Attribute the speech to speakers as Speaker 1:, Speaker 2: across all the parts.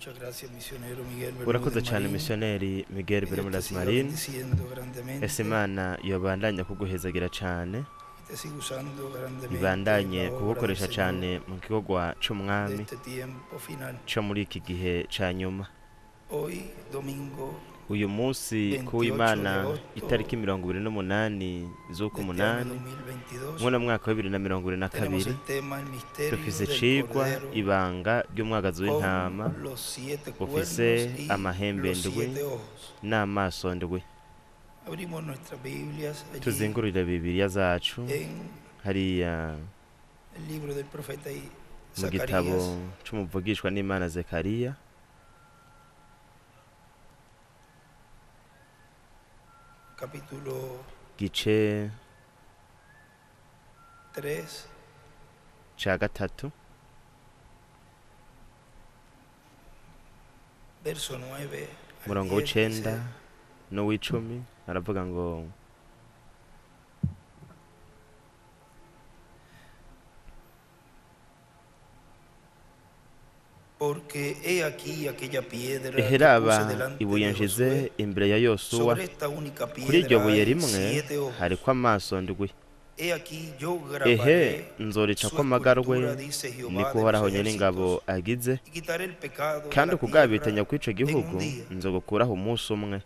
Speaker 1: Muchas gracias, misionero Miguel
Speaker 2: Urakoze
Speaker 1: Bermúdez
Speaker 2: cyane,
Speaker 1: Marín.
Speaker 2: Missioneri Miguel
Speaker 1: Que Dios te
Speaker 2: Bermúdez
Speaker 1: siga
Speaker 2: Marín.
Speaker 1: bendiciendo grandemente
Speaker 2: Ese Imana yobandanya kuguhezagira cyane,
Speaker 1: y te siga usando grandemente en
Speaker 2: ibandanye
Speaker 1: la obra del
Speaker 2: kugukoresha
Speaker 1: Señor
Speaker 2: cyane mu gikorwa
Speaker 1: de
Speaker 2: c'umwami
Speaker 1: este tiempo final.
Speaker 2: co muri iki gihe ca nyuma.
Speaker 1: Hoy, domingo
Speaker 2: Uyu munsi
Speaker 1: 28
Speaker 2: kuw'Imana,
Speaker 1: de agosto
Speaker 2: itariki 28
Speaker 1: de este año
Speaker 2: z'ukumunani
Speaker 1: 2022,
Speaker 2: mwuno mwaka wa bibiri na mirongo ibiri na
Speaker 1: tenemos
Speaker 2: kabiri,
Speaker 1: el tema El misterio
Speaker 2: dufise
Speaker 1: del
Speaker 2: icigwa
Speaker 1: Cordero
Speaker 2: ibanga ry'umwagazi w'intama
Speaker 1: con los siete
Speaker 2: ufise
Speaker 1: cuernos y
Speaker 2: amahembe
Speaker 1: los
Speaker 2: ndwi
Speaker 1: siete ojos.
Speaker 2: n'amaso ndwi.
Speaker 1: Abrimos nuestras Biblias allí
Speaker 2: Tuzingurire Bibiliya zacu
Speaker 1: en
Speaker 2: hariya
Speaker 1: el libro del profeta
Speaker 2: mu gitabo
Speaker 1: Zacarías,
Speaker 2: c'umuvugishwa n'Imana Zekariya,
Speaker 1: capítulo
Speaker 2: gice
Speaker 1: 3,
Speaker 2: ca gatatu,
Speaker 1: verso 9 al
Speaker 2: umurongo
Speaker 1: 10,
Speaker 2: w'icenda
Speaker 1: dice:
Speaker 2: n'uw'icumi, aravuga ngo:
Speaker 1: Porque he aquí aquella piedra que
Speaker 2: Eheraba
Speaker 1: puse delante
Speaker 2: ibuye
Speaker 1: de
Speaker 2: nshize
Speaker 1: Josué,
Speaker 2: imbere ya Yosuwa,
Speaker 1: sobre esta única
Speaker 2: kuri iryo
Speaker 1: piedra
Speaker 2: buye
Speaker 1: hay
Speaker 2: rimwe
Speaker 1: siete ojos.
Speaker 2: hariko amaso ndwi.
Speaker 1: He aquí yo
Speaker 2: Ehe,
Speaker 1: grabaré
Speaker 2: nzorica
Speaker 1: su
Speaker 2: ko amagarwe,
Speaker 1: escultura, dice Jehová
Speaker 2: niko
Speaker 1: de los
Speaker 2: Uhoraho Nyen'ingabo
Speaker 1: ejércitos,
Speaker 2: agize,
Speaker 1: y quitaré el pecado de
Speaker 2: kandi
Speaker 1: la
Speaker 2: ukugabitanya
Speaker 1: tierra
Speaker 2: kw'ico
Speaker 1: en
Speaker 2: gihugu
Speaker 1: un día.
Speaker 2: nzogukuraho umunsi umwe.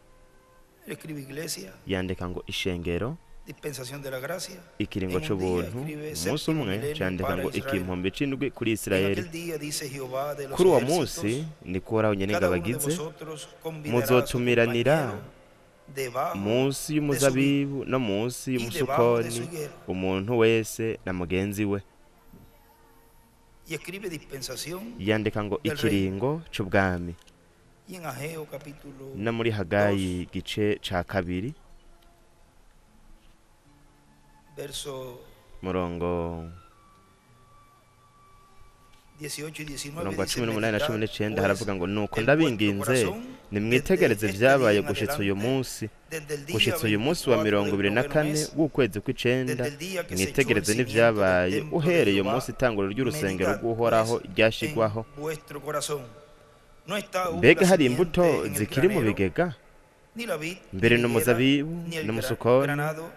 Speaker 1: Escribe iglesia,
Speaker 2: Yandika ngo ishengero,
Speaker 1: dispensación de la gracia.
Speaker 2: ikiringo
Speaker 1: En un día
Speaker 2: c'ubuntu,
Speaker 1: escribe
Speaker 2: umunsi
Speaker 1: séptimo
Speaker 2: umwe
Speaker 1: milenio
Speaker 2: candika
Speaker 1: para
Speaker 2: ngo
Speaker 1: Israel.
Speaker 2: ikimpombe c'indwi kuri
Speaker 1: En
Speaker 2: Isirayeli.
Speaker 1: aquel día, dice Jehová de los
Speaker 2: Kuri uwo munsi,
Speaker 1: ejércitos,
Speaker 2: niko Uhoraho
Speaker 1: cada
Speaker 2: Nyen'ingabo
Speaker 1: uno de
Speaker 2: agize,
Speaker 1: vosotros convidará a su
Speaker 2: muzotumiranira
Speaker 1: compañero debajo
Speaker 2: munsi
Speaker 1: de su vid
Speaker 2: y'umuzabibu no munsi
Speaker 1: y debajo de su
Speaker 2: y'umusukoni,
Speaker 1: higuera.
Speaker 2: umuntu wese na mugenzi we.
Speaker 1: Y escribe dispensación
Speaker 2: Yandika ngo
Speaker 1: del reino.
Speaker 2: ikiringo c'ubwami.
Speaker 1: Y en Ageo capítulo
Speaker 2: No muri
Speaker 1: 2,
Speaker 2: Hagayi gice ca kabiri,
Speaker 1: verso
Speaker 2: murongo
Speaker 1: 18 y 19
Speaker 2: murongo wa
Speaker 1: dice:
Speaker 2: 18 na cumi
Speaker 1: Meditad
Speaker 2: n'icenda
Speaker 1: pues
Speaker 2: haravuga ngo: nuko
Speaker 1: en vuestro
Speaker 2: ndabinginze,
Speaker 1: corazón desde
Speaker 2: nimwitegereze
Speaker 1: este día
Speaker 2: ivyabaye
Speaker 1: en
Speaker 2: gushitsa uyu
Speaker 1: adelante,
Speaker 2: munsi,
Speaker 1: desde el día
Speaker 2: gushitsa uyu munsi wa
Speaker 1: 24
Speaker 2: mirongo
Speaker 1: del
Speaker 2: ibiri na
Speaker 1: noveno
Speaker 2: kane
Speaker 1: mes,
Speaker 2: w'ukwezi kw'icenda,
Speaker 1: desde el día que se echó el
Speaker 2: mwitegereze
Speaker 1: cimiento del
Speaker 2: n'ivyabaye
Speaker 1: templo de
Speaker 2: uhereye
Speaker 1: Jehová,
Speaker 2: umunsi itanguro ry'urusengero
Speaker 1: meditad
Speaker 2: rw'Uhoraho
Speaker 1: pues en
Speaker 2: ryashigwaho.
Speaker 1: vuestro corazón. No está aún la
Speaker 2: Mbega hari
Speaker 1: simiente
Speaker 2: imbuto
Speaker 1: en el
Speaker 2: zikiri mu
Speaker 1: granero,
Speaker 2: bigega?
Speaker 1: ni la vid,
Speaker 2: Mbere
Speaker 1: ni la higuera,
Speaker 2: n'umuzabibu
Speaker 1: ni el
Speaker 2: n'umusukoni
Speaker 1: granado,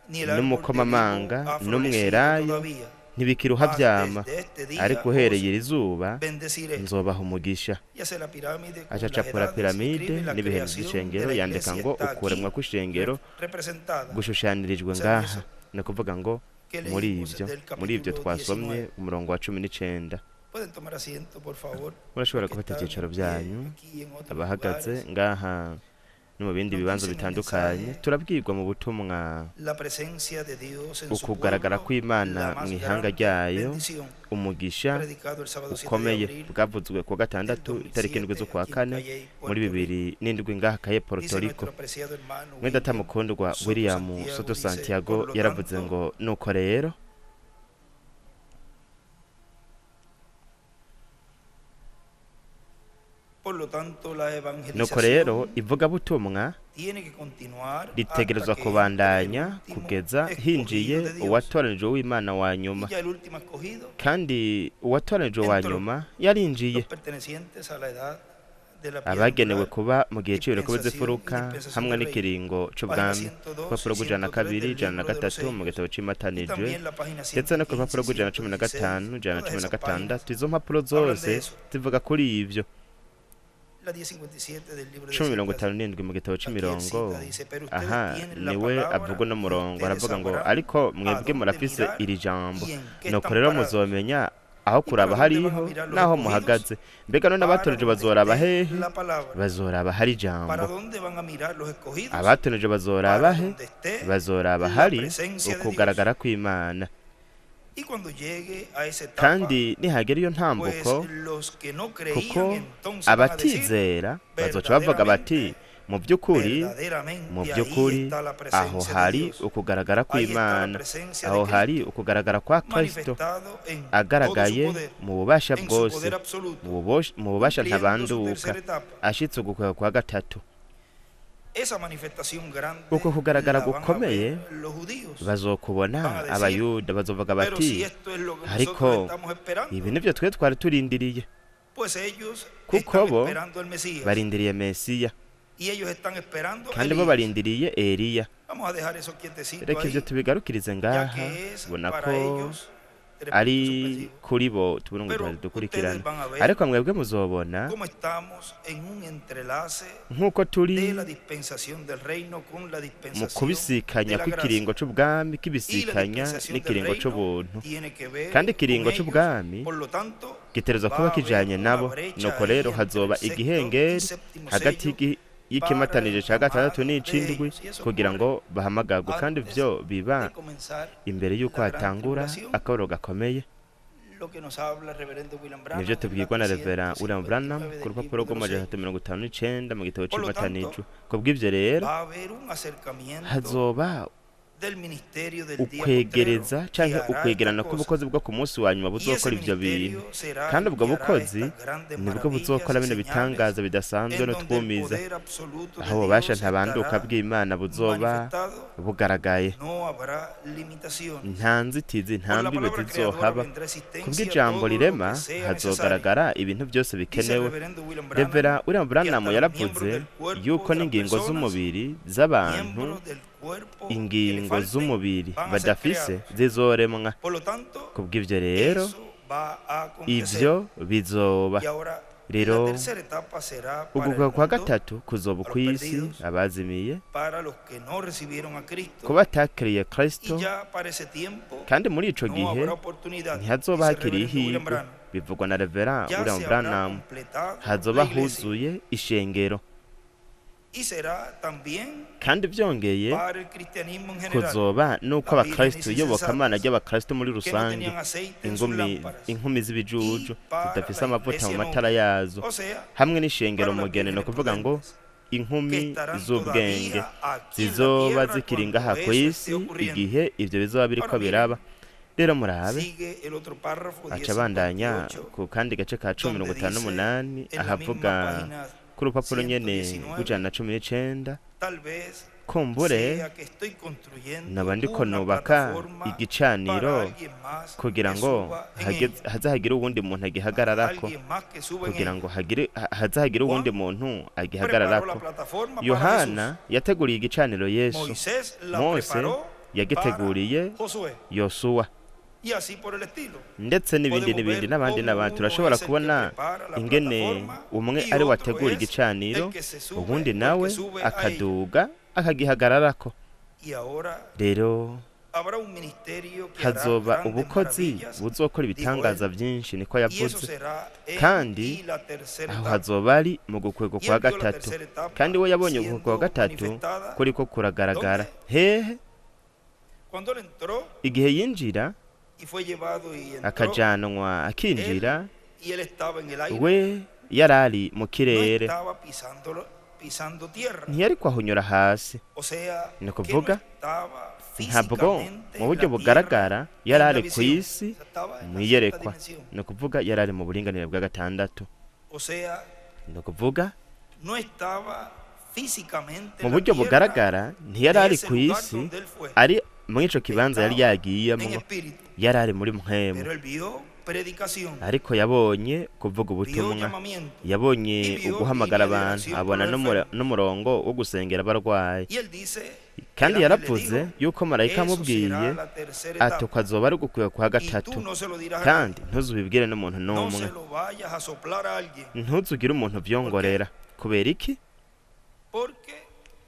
Speaker 1: ni el árbol de olivo
Speaker 2: n'umukomamanga
Speaker 1: ha florecido
Speaker 2: n'umwelayo
Speaker 1: todavía.
Speaker 2: ntibikiruha
Speaker 1: Mas
Speaker 2: vyama,
Speaker 1: desde este día
Speaker 2: ariko
Speaker 1: os
Speaker 2: uhereye iri zuba
Speaker 1: bendeciré.
Speaker 2: nzobaha umugisha.
Speaker 1: Y hace la pirámide con
Speaker 2: Aca
Speaker 1: las
Speaker 2: acapura
Speaker 1: edades,
Speaker 2: piramide
Speaker 1: escribe la
Speaker 2: n'ibihembe
Speaker 1: creación de
Speaker 2: vy'ishengero,
Speaker 1: la
Speaker 2: yandika
Speaker 1: iglesia
Speaker 2: ngo
Speaker 1: está
Speaker 2: ukuremwa
Speaker 1: aquí
Speaker 2: kw'ishengero
Speaker 1: representada.
Speaker 2: gushushanyirijwe
Speaker 1: O sea, en
Speaker 2: ngaha.
Speaker 1: eso
Speaker 2: Ni ukuvuga ngo
Speaker 1: que
Speaker 2: muri
Speaker 1: leímos
Speaker 2: ivyo
Speaker 1: del
Speaker 2: muri ivyo
Speaker 1: capítulo
Speaker 2: twasomye
Speaker 1: 19.
Speaker 2: umurongo wa 19.
Speaker 1: Pueden tomar asiento, por favor,
Speaker 2: Murashobora
Speaker 1: los que
Speaker 2: gufata
Speaker 1: están
Speaker 2: ivyicaro
Speaker 1: en pie
Speaker 2: vyanyu,
Speaker 1: aquí y en otros
Speaker 2: abahagaze
Speaker 1: lugares.
Speaker 2: ngaha no mu bindi
Speaker 1: Nos
Speaker 2: bibanza
Speaker 1: dice en el
Speaker 2: bitandukanye.
Speaker 1: mensaje
Speaker 2: Turabwirwa mu butumwa
Speaker 1: la presencia de Dios en su
Speaker 2: ukugaragara
Speaker 1: pueblo,
Speaker 2: kw'Imana
Speaker 1: la más
Speaker 2: mu ihanga
Speaker 1: grande
Speaker 2: ryayo,
Speaker 1: bendición,
Speaker 2: umugisha
Speaker 1: predicado el sábado 7 de
Speaker 2: ukomeye,
Speaker 1: abril
Speaker 2: bwavuzwe kuwa
Speaker 1: del
Speaker 2: gatandatu itariki 7
Speaker 1: 2007
Speaker 2: z'ukwa
Speaker 1: aquí en
Speaker 2: kane
Speaker 1: Calle,
Speaker 2: muri
Speaker 1: Puerto Rico.
Speaker 2: 2007 ngaha Kaye Puerto
Speaker 1: Dice
Speaker 2: Rico.
Speaker 1: nuestro apreciado hermano
Speaker 2: Mwene data
Speaker 1: William
Speaker 2: mukundwa
Speaker 1: Soto
Speaker 2: William
Speaker 1: Santiago
Speaker 2: Soto
Speaker 1: dice,
Speaker 2: Santiago
Speaker 1: por lo
Speaker 2: yaravuze
Speaker 1: tanto,
Speaker 2: ngo nuko rero,
Speaker 1: por lo tanto la
Speaker 2: nuko rero
Speaker 1: evangelización
Speaker 2: ivugabutumwa
Speaker 1: tiene que continuar hasta
Speaker 2: ritegerezwa
Speaker 1: que entre el
Speaker 2: kubandanya
Speaker 1: último
Speaker 2: kugeza
Speaker 1: escogido
Speaker 2: hinjiye
Speaker 1: de Dios.
Speaker 2: uwatoranijwe w'Imana wa
Speaker 1: Y
Speaker 2: nyuma.
Speaker 1: ya el último escogido
Speaker 2: Kandi uwatoranijwe wa
Speaker 1: entró.
Speaker 2: nyuma yarinjiye.
Speaker 1: Los pertenecientes a la edad de la piedra
Speaker 2: Abagenewe
Speaker 1: angular,
Speaker 2: kuba mu gihe c'ibiroko
Speaker 1: dispensación y
Speaker 2: vy'imfuruka
Speaker 1: dispensación
Speaker 2: hamwe
Speaker 1: del reino.
Speaker 2: n'ikiringo
Speaker 1: Página
Speaker 2: c'ubwami,
Speaker 1: 102 y
Speaker 2: urupapuro rw'ijana na
Speaker 1: 103
Speaker 2: kabiri,
Speaker 1: del
Speaker 2: ijana na
Speaker 1: libro de los
Speaker 2: gatatu mu
Speaker 1: sellos.
Speaker 2: gitabo
Speaker 1: Y
Speaker 2: c'imatanijwe,
Speaker 1: también la página
Speaker 2: ndetse no ku rupapuro
Speaker 1: 115,
Speaker 2: rw'ijana na cumi na
Speaker 1: 116,
Speaker 2: gatanu, ijana na
Speaker 1: todas
Speaker 2: cumi na
Speaker 1: esas páginas
Speaker 2: gatandatu, izo mpapuro
Speaker 1: hablan de
Speaker 2: zose
Speaker 1: eso.
Speaker 2: zivuga kuri ivyo.
Speaker 1: La 1057 del libro de
Speaker 2: Cumi mirongo
Speaker 1: citas,
Speaker 2: itanu n'indwi mu gitabo
Speaker 1: aquí él
Speaker 2: c'imirongo,
Speaker 1: cita, dice, pero ustedes
Speaker 2: aha
Speaker 1: tienen la
Speaker 2: niwe
Speaker 1: palabra
Speaker 2: avuga uno
Speaker 1: y
Speaker 2: murongo,
Speaker 1: ustedes
Speaker 2: aravuga ngo
Speaker 1: sabrán
Speaker 2: ariko
Speaker 1: a
Speaker 2: mwebwe
Speaker 1: dónde
Speaker 2: murafise
Speaker 1: mirar
Speaker 2: iri jambo,
Speaker 1: y en qué
Speaker 2: nuko
Speaker 1: están
Speaker 2: rero
Speaker 1: parados.
Speaker 2: muzomenya aho
Speaker 1: ¿Y para
Speaker 2: kuraba
Speaker 1: dónde van a
Speaker 2: hariho
Speaker 1: mirar los
Speaker 2: n'aho
Speaker 1: escogidos?
Speaker 2: muhagaze. Mbega none
Speaker 1: Para
Speaker 2: abatoranijwe
Speaker 1: donde
Speaker 2: bazoraba
Speaker 1: esté
Speaker 2: hehe?
Speaker 1: la palabra.
Speaker 2: Bazoraba hari
Speaker 1: ¿Para
Speaker 2: ijambo.
Speaker 1: dónde van a mirar los escogidos?
Speaker 2: Abatoranijwe bazoraba
Speaker 1: Para
Speaker 2: he?
Speaker 1: donde esté
Speaker 2: Bazoraba
Speaker 1: la
Speaker 2: hari
Speaker 1: presencia de Dios.
Speaker 2: ukugaragara kw'Imana.
Speaker 1: Y cuando llegue a esa etapa,
Speaker 2: Kandi nihagera iyo
Speaker 1: pues
Speaker 2: ntambuko,
Speaker 1: los que no
Speaker 2: kuko
Speaker 1: creían entonces van a decir,
Speaker 2: abatizera bazoca bavuga bati:
Speaker 1: verdaderamente,
Speaker 2: mu by'ukuri, mu
Speaker 1: verdaderamente ahí
Speaker 2: by'ukuri
Speaker 1: está la
Speaker 2: aho
Speaker 1: presencia de
Speaker 2: hari
Speaker 1: Dios.
Speaker 2: ukugaragara
Speaker 1: Ahí está la
Speaker 2: kw'Imana,
Speaker 1: presencia de
Speaker 2: aho hari
Speaker 1: Cristo
Speaker 2: ukugaragara kwa Kristo
Speaker 1: manifestado en todo su
Speaker 2: agaragaye
Speaker 1: poder,
Speaker 2: mu bubasha
Speaker 1: en su
Speaker 2: bwose,
Speaker 1: poder absoluto,
Speaker 2: mu bubasha
Speaker 1: cumpliendo su
Speaker 2: ntabanduka,
Speaker 1: tercera etapa.
Speaker 2: ashitse ugukwega kwa gatatu.
Speaker 1: Esa manifestación grande
Speaker 2: Uko kugaragara
Speaker 1: la van a
Speaker 2: gukomeye
Speaker 1: ver los judíos.
Speaker 2: bazokubona
Speaker 1: Van a decir,
Speaker 2: abayuda, bazovuga
Speaker 1: Pero
Speaker 2: bati:
Speaker 1: si esto es lo que nosotros
Speaker 2: ariko
Speaker 1: estamos esperando,
Speaker 2: ibi nivyo twe twari turindiriye.
Speaker 1: Pues ellos
Speaker 2: Kuko
Speaker 1: están
Speaker 2: bo
Speaker 1: esperando al Mesías
Speaker 2: barindiriye Mesiya,
Speaker 1: y ellos están esperando a
Speaker 2: kandi bo
Speaker 1: Elías.
Speaker 2: barindiriye Eliya.
Speaker 1: Vamos a dejar eso quietecito
Speaker 2: Reka ivyo
Speaker 1: ahí,
Speaker 2: tubigarukirize
Speaker 1: ya
Speaker 2: ngaha,
Speaker 1: que es
Speaker 2: ubona
Speaker 1: para
Speaker 2: ko
Speaker 1: ellos tres puntos
Speaker 2: ari
Speaker 1: suspensivos.
Speaker 2: kuri bo tubona ngo
Speaker 1: Pero
Speaker 2: duhari dukurikirana.
Speaker 1: ustedes van a ver
Speaker 2: Ariko mwebwe muzobona
Speaker 1: cómo estamos en un entrelace
Speaker 2: nk'uko turi
Speaker 1: de la dispensación del reino con la
Speaker 2: mu
Speaker 1: dispensación de
Speaker 2: kubisikanya
Speaker 1: la gracia.
Speaker 2: kw'ikiringo c'ubwami,
Speaker 1: Y la
Speaker 2: kibisikanya
Speaker 1: dispensación del
Speaker 2: n'ikiringo
Speaker 1: reino
Speaker 2: c'ubuntu,
Speaker 1: tiene que ver
Speaker 2: kandi
Speaker 1: con
Speaker 2: ikiringo
Speaker 1: ellos.
Speaker 2: c'ubwami
Speaker 1: Por lo tanto,
Speaker 2: gitegerezwa
Speaker 1: va
Speaker 2: kuba
Speaker 1: a haber
Speaker 2: kijanye
Speaker 1: una
Speaker 2: nabo.
Speaker 1: brecha
Speaker 2: Nuko
Speaker 1: ahí
Speaker 2: rero
Speaker 1: entre
Speaker 2: hazoba
Speaker 1: el sexto y
Speaker 2: igihengeri
Speaker 1: séptimo
Speaker 2: hagati
Speaker 1: sello
Speaker 2: y'ikimatanije
Speaker 1: para
Speaker 2: ca gatandatu
Speaker 1: el llamado de
Speaker 2: n'icindwi
Speaker 1: ellos. Y eso
Speaker 2: kugira
Speaker 1: ocurre
Speaker 2: ngo bahamagagwe, kandi
Speaker 1: antes
Speaker 2: ivyo biba
Speaker 1: de comenzar
Speaker 2: imbere y'uko
Speaker 1: la gran
Speaker 2: hatangura
Speaker 1: tribulación.
Speaker 2: akaburo gakomeye.
Speaker 1: Lo que nos habla el reverendo William Branham
Speaker 2: Nivyo
Speaker 1: en la
Speaker 2: tubwirwa na Revera William Branham
Speaker 1: 359
Speaker 2: ku
Speaker 1: del
Speaker 2: rupapuro
Speaker 1: libro de los
Speaker 2: rw'amajana
Speaker 1: sellos.
Speaker 2: atatu mirongo itanu n'icenda mu gitabo
Speaker 1: Por lo tanto,
Speaker 2: c'imatanijwe. Kubw'ivyo rero
Speaker 1: va a haber un acercamiento
Speaker 2: hazoba
Speaker 1: del ministerio del día
Speaker 2: ukwegereza
Speaker 1: postrero que
Speaker 2: canke
Speaker 1: hará
Speaker 2: ukwegerana
Speaker 1: estas
Speaker 2: kw'ubukozi
Speaker 1: cosas.
Speaker 2: bwo ku munsi wa nyuma
Speaker 1: Y ese
Speaker 2: buzokora ivyo bintu,
Speaker 1: ministerio será
Speaker 2: kandi
Speaker 1: el
Speaker 2: ubwo
Speaker 1: que hará
Speaker 2: bukozi
Speaker 1: estas grandes
Speaker 2: nibwo
Speaker 1: maravillas
Speaker 2: buzokora
Speaker 1: y
Speaker 2: bino
Speaker 1: señales
Speaker 2: bitangaza bidasanzwe
Speaker 1: en donde el
Speaker 2: n'utwumiza,
Speaker 1: poder absoluto de
Speaker 2: aho ububasha
Speaker 1: Dios
Speaker 2: ntabanduka
Speaker 1: estará
Speaker 2: bw'Imana buzoba
Speaker 1: manifestado.
Speaker 2: bugaragaye.
Speaker 1: No habrá limitaciones.
Speaker 2: Nta nzitizi, nta
Speaker 1: Por la
Speaker 2: mbibe
Speaker 1: palabra creadora
Speaker 2: zizohaba.
Speaker 1: vendrá existencia
Speaker 2: Kubw'ijambo
Speaker 1: todo lo
Speaker 2: rirema
Speaker 1: que sea necesario.
Speaker 2: hazogaragara ibintu byose
Speaker 1: Dice el
Speaker 2: bikenewe.
Speaker 1: reverendo William Branham
Speaker 2: Revera William
Speaker 1: que
Speaker 2: Branham
Speaker 1: hasta los miembros
Speaker 2: yaravuze
Speaker 1: del cuerpo
Speaker 2: yuko
Speaker 1: de las
Speaker 2: n'ingingo
Speaker 1: personas,
Speaker 2: z'umubiri z'abantu,
Speaker 1: miembros del cuerpo que le
Speaker 2: ingingo
Speaker 1: falten,
Speaker 2: z'umubiri
Speaker 1: van a ser
Speaker 2: badafise
Speaker 1: creados.
Speaker 2: zizoremwa.
Speaker 1: Por lo tanto,
Speaker 2: Kubw'ivyo rero
Speaker 1: eso va a acontecer.
Speaker 2: ivyo bizoba.
Speaker 1: Y ahora, la
Speaker 2: Rero
Speaker 1: tercera etapa será para el
Speaker 2: uguka kwa
Speaker 1: mundo,
Speaker 2: gatatu kuzoba
Speaker 1: a los
Speaker 2: kw'isi,
Speaker 1: perdidos,
Speaker 2: abazimiye,
Speaker 1: para los que no recibieron a Cristo,
Speaker 2: ku batakiriye
Speaker 1: y
Speaker 2: Kristo,
Speaker 1: ya para ese tiempo
Speaker 2: kandi muri ico
Speaker 1: no
Speaker 2: gihe
Speaker 1: habrá oportunidad,
Speaker 2: ntihazoba
Speaker 1: dice el
Speaker 2: hakiri
Speaker 1: reverendo William
Speaker 2: ihirwe.
Speaker 1: Branham.
Speaker 2: Bivugwa na Revera
Speaker 1: Ya
Speaker 2: William
Speaker 1: se habrá
Speaker 2: Branham.
Speaker 1: completado la
Speaker 2: Hazoba
Speaker 1: iglesia
Speaker 2: huzuye ishengero,
Speaker 1: y será también
Speaker 2: kandi vyongeye
Speaker 1: para el cristianismo en general,
Speaker 2: kuzoba nuko
Speaker 1: las vírgenes
Speaker 2: abakristo iyobokamana
Speaker 1: insensatas
Speaker 2: ry'abakristo muri
Speaker 1: que no
Speaker 2: rusange,
Speaker 1: tenían aceite en sus
Speaker 2: ingumi
Speaker 1: lámparas,
Speaker 2: inkumi z'ibijuju
Speaker 1: y para
Speaker 2: zidafise
Speaker 1: la
Speaker 2: amavuta mu
Speaker 1: iglesia
Speaker 2: matara
Speaker 1: novia,
Speaker 2: yazo,
Speaker 1: o sea,
Speaker 2: hamwe n'ishengero
Speaker 1: para las
Speaker 2: mugeni, no
Speaker 1: vírgenes
Speaker 2: kuvuga ngo
Speaker 1: prudentes que
Speaker 2: inkumi
Speaker 1: estarán
Speaker 2: z'ubwenge
Speaker 1: todavía aquí en la
Speaker 2: zizoba
Speaker 1: tierra
Speaker 2: zikiri
Speaker 1: cuando
Speaker 2: ngaha
Speaker 1: eso
Speaker 2: ku
Speaker 1: esté
Speaker 2: isi
Speaker 1: ocurriendo.
Speaker 2: igihe ivyo bizoba biriko
Speaker 1: Ahora miren,
Speaker 2: biraba. Rero murabe,
Speaker 1: sigue el otro párrafo
Speaker 2: aca abandanya
Speaker 1: 10:58,
Speaker 2: ku kandi gace ka cumi
Speaker 1: donde
Speaker 2: mirongo itanu
Speaker 1: dice
Speaker 2: n'umunani
Speaker 1: en la misma
Speaker 2: ahavuga
Speaker 1: página
Speaker 2: ku rupapuro nyene
Speaker 1: 119,
Speaker 2: rw'ijana na cumi n'icenda,
Speaker 1: tal vez
Speaker 2: kumbure
Speaker 1: sea que estoy construyendo
Speaker 2: noba ndiko
Speaker 1: una
Speaker 2: nubaka
Speaker 1: plataforma para
Speaker 2: igicaniro
Speaker 1: alguien más
Speaker 2: kugira
Speaker 1: que
Speaker 2: ngo
Speaker 1: suba en ella,
Speaker 2: haze hagire uwundi muntu agihagararako,
Speaker 1: alguien más que suba en
Speaker 2: kugira
Speaker 1: ella.
Speaker 2: ngo haze hagire uwundi
Speaker 1: Juan
Speaker 2: muntu
Speaker 1: preparó la
Speaker 2: agihagararako.
Speaker 1: plataforma para
Speaker 2: Yohana
Speaker 1: Jesús.
Speaker 2: yateguriye igicaniro Yesu,
Speaker 1: Moisés la
Speaker 2: Mose
Speaker 1: preparó para
Speaker 2: yagiteguriye
Speaker 1: Josué.
Speaker 2: Yosuwa,
Speaker 1: Y así por el estilo.
Speaker 2: ndetse n'ibindi
Speaker 1: Podemos
Speaker 2: n'ibindi
Speaker 1: ver
Speaker 2: n'abandi
Speaker 1: cómo
Speaker 2: n'abandi.
Speaker 1: uno
Speaker 2: Turashobora
Speaker 1: es el que
Speaker 2: kubona
Speaker 1: prepara la
Speaker 2: ingene
Speaker 1: plataforma
Speaker 2: umwe
Speaker 1: y
Speaker 2: ari
Speaker 1: otro
Speaker 2: wategura
Speaker 1: es
Speaker 2: igicaniro,
Speaker 1: el que se sube
Speaker 2: uwundi
Speaker 1: o el
Speaker 2: nawe
Speaker 1: que sube a ella.
Speaker 2: akaduga akagihagararako.
Speaker 1: Y ahora
Speaker 2: Rero
Speaker 1: habrá un ministerio que hará
Speaker 2: hazoba
Speaker 1: grandes
Speaker 2: ubukozi
Speaker 1: maravillas,
Speaker 2: buzokora
Speaker 1: dijo
Speaker 2: ibitangaza
Speaker 1: él.
Speaker 2: byinshi, niko
Speaker 1: Y eso
Speaker 2: yavuze,
Speaker 1: será en
Speaker 2: kandi
Speaker 1: y la tercera
Speaker 2: aho
Speaker 1: etapa.
Speaker 2: hazoba ari mu gukwego
Speaker 1: Y
Speaker 2: kwa
Speaker 1: él vio la
Speaker 2: gatatu.
Speaker 1: tercera etapa
Speaker 2: Kandi we yabonye ugukwego kwa
Speaker 1: siendo
Speaker 2: gatatu
Speaker 1: manifestada.
Speaker 2: kuriko kuragaragara.
Speaker 1: ¿Dónde?
Speaker 2: Hehe?
Speaker 1: Cuando él entró
Speaker 2: Igihe yinjira
Speaker 1: y fue llevado y entró,
Speaker 2: akajanwa
Speaker 1: él,
Speaker 2: akinjira,
Speaker 1: y él estaba en el aire,
Speaker 2: we yarari mu
Speaker 1: no
Speaker 2: kirere,
Speaker 1: estaba pisando tierra.
Speaker 2: ntiyariko ahunyura hasi.
Speaker 1: O sea,
Speaker 2: Ni
Speaker 1: que no
Speaker 2: ukuvuga
Speaker 1: estaba
Speaker 2: ntabwo
Speaker 1: físicamente
Speaker 2: mu
Speaker 1: en
Speaker 2: buryo
Speaker 1: la tierra
Speaker 2: bugaragara
Speaker 1: en
Speaker 2: yari
Speaker 1: la
Speaker 2: ari ku
Speaker 1: visión.
Speaker 2: isi
Speaker 1: O sea, estaba en
Speaker 2: mu
Speaker 1: la sexta
Speaker 2: iyerekwa,
Speaker 1: dimensión.
Speaker 2: ni ukuvuga yari ari mu buringanire bwa gatandatu.
Speaker 1: O sea,
Speaker 2: Ni ukuvuga
Speaker 1: no estaba físicamente
Speaker 2: mu
Speaker 1: en la
Speaker 2: buryo
Speaker 1: tierra
Speaker 2: bugaragara ntiyari
Speaker 1: de
Speaker 2: ari
Speaker 1: ese
Speaker 2: ku
Speaker 1: lugar
Speaker 2: isi
Speaker 1: donde él fue.
Speaker 2: ari muri ico kibanza yari
Speaker 1: Estaba en
Speaker 2: yagiyemwo,
Speaker 1: espíritu.
Speaker 2: yari ari muri mpwemu,
Speaker 1: Pero él vio predicación,
Speaker 2: ariko yabonye kuvuga
Speaker 1: vio
Speaker 2: ubutumwa,
Speaker 1: llamamiento
Speaker 2: yabonye
Speaker 1: y vio
Speaker 2: uguhamagara
Speaker 1: línea de
Speaker 2: abantu,
Speaker 1: oración por
Speaker 2: abona
Speaker 1: los enfermos.
Speaker 2: n'umurongo wo gusengera abarwayi.
Speaker 1: Y él dice, el
Speaker 2: Kandi
Speaker 1: ángel le
Speaker 2: yaravuze
Speaker 1: dijo,
Speaker 2: yuko marayika
Speaker 1: eso
Speaker 2: amubwiye
Speaker 1: será la tercera
Speaker 2: ati
Speaker 1: etapa.
Speaker 2: uko azoba ari ugukwiye kwa
Speaker 1: Y tú
Speaker 2: gatatu,
Speaker 1: no se lo dirás a
Speaker 2: kandi
Speaker 1: nadie,
Speaker 2: ntuzubibwire n'umuntu
Speaker 1: no
Speaker 2: n'umwe,
Speaker 1: se lo vayas a soplar a alguien.
Speaker 2: ntuzugire umuntu
Speaker 1: ¿Por qué?
Speaker 2: uvyongorera. Kubera iki?
Speaker 1: Porque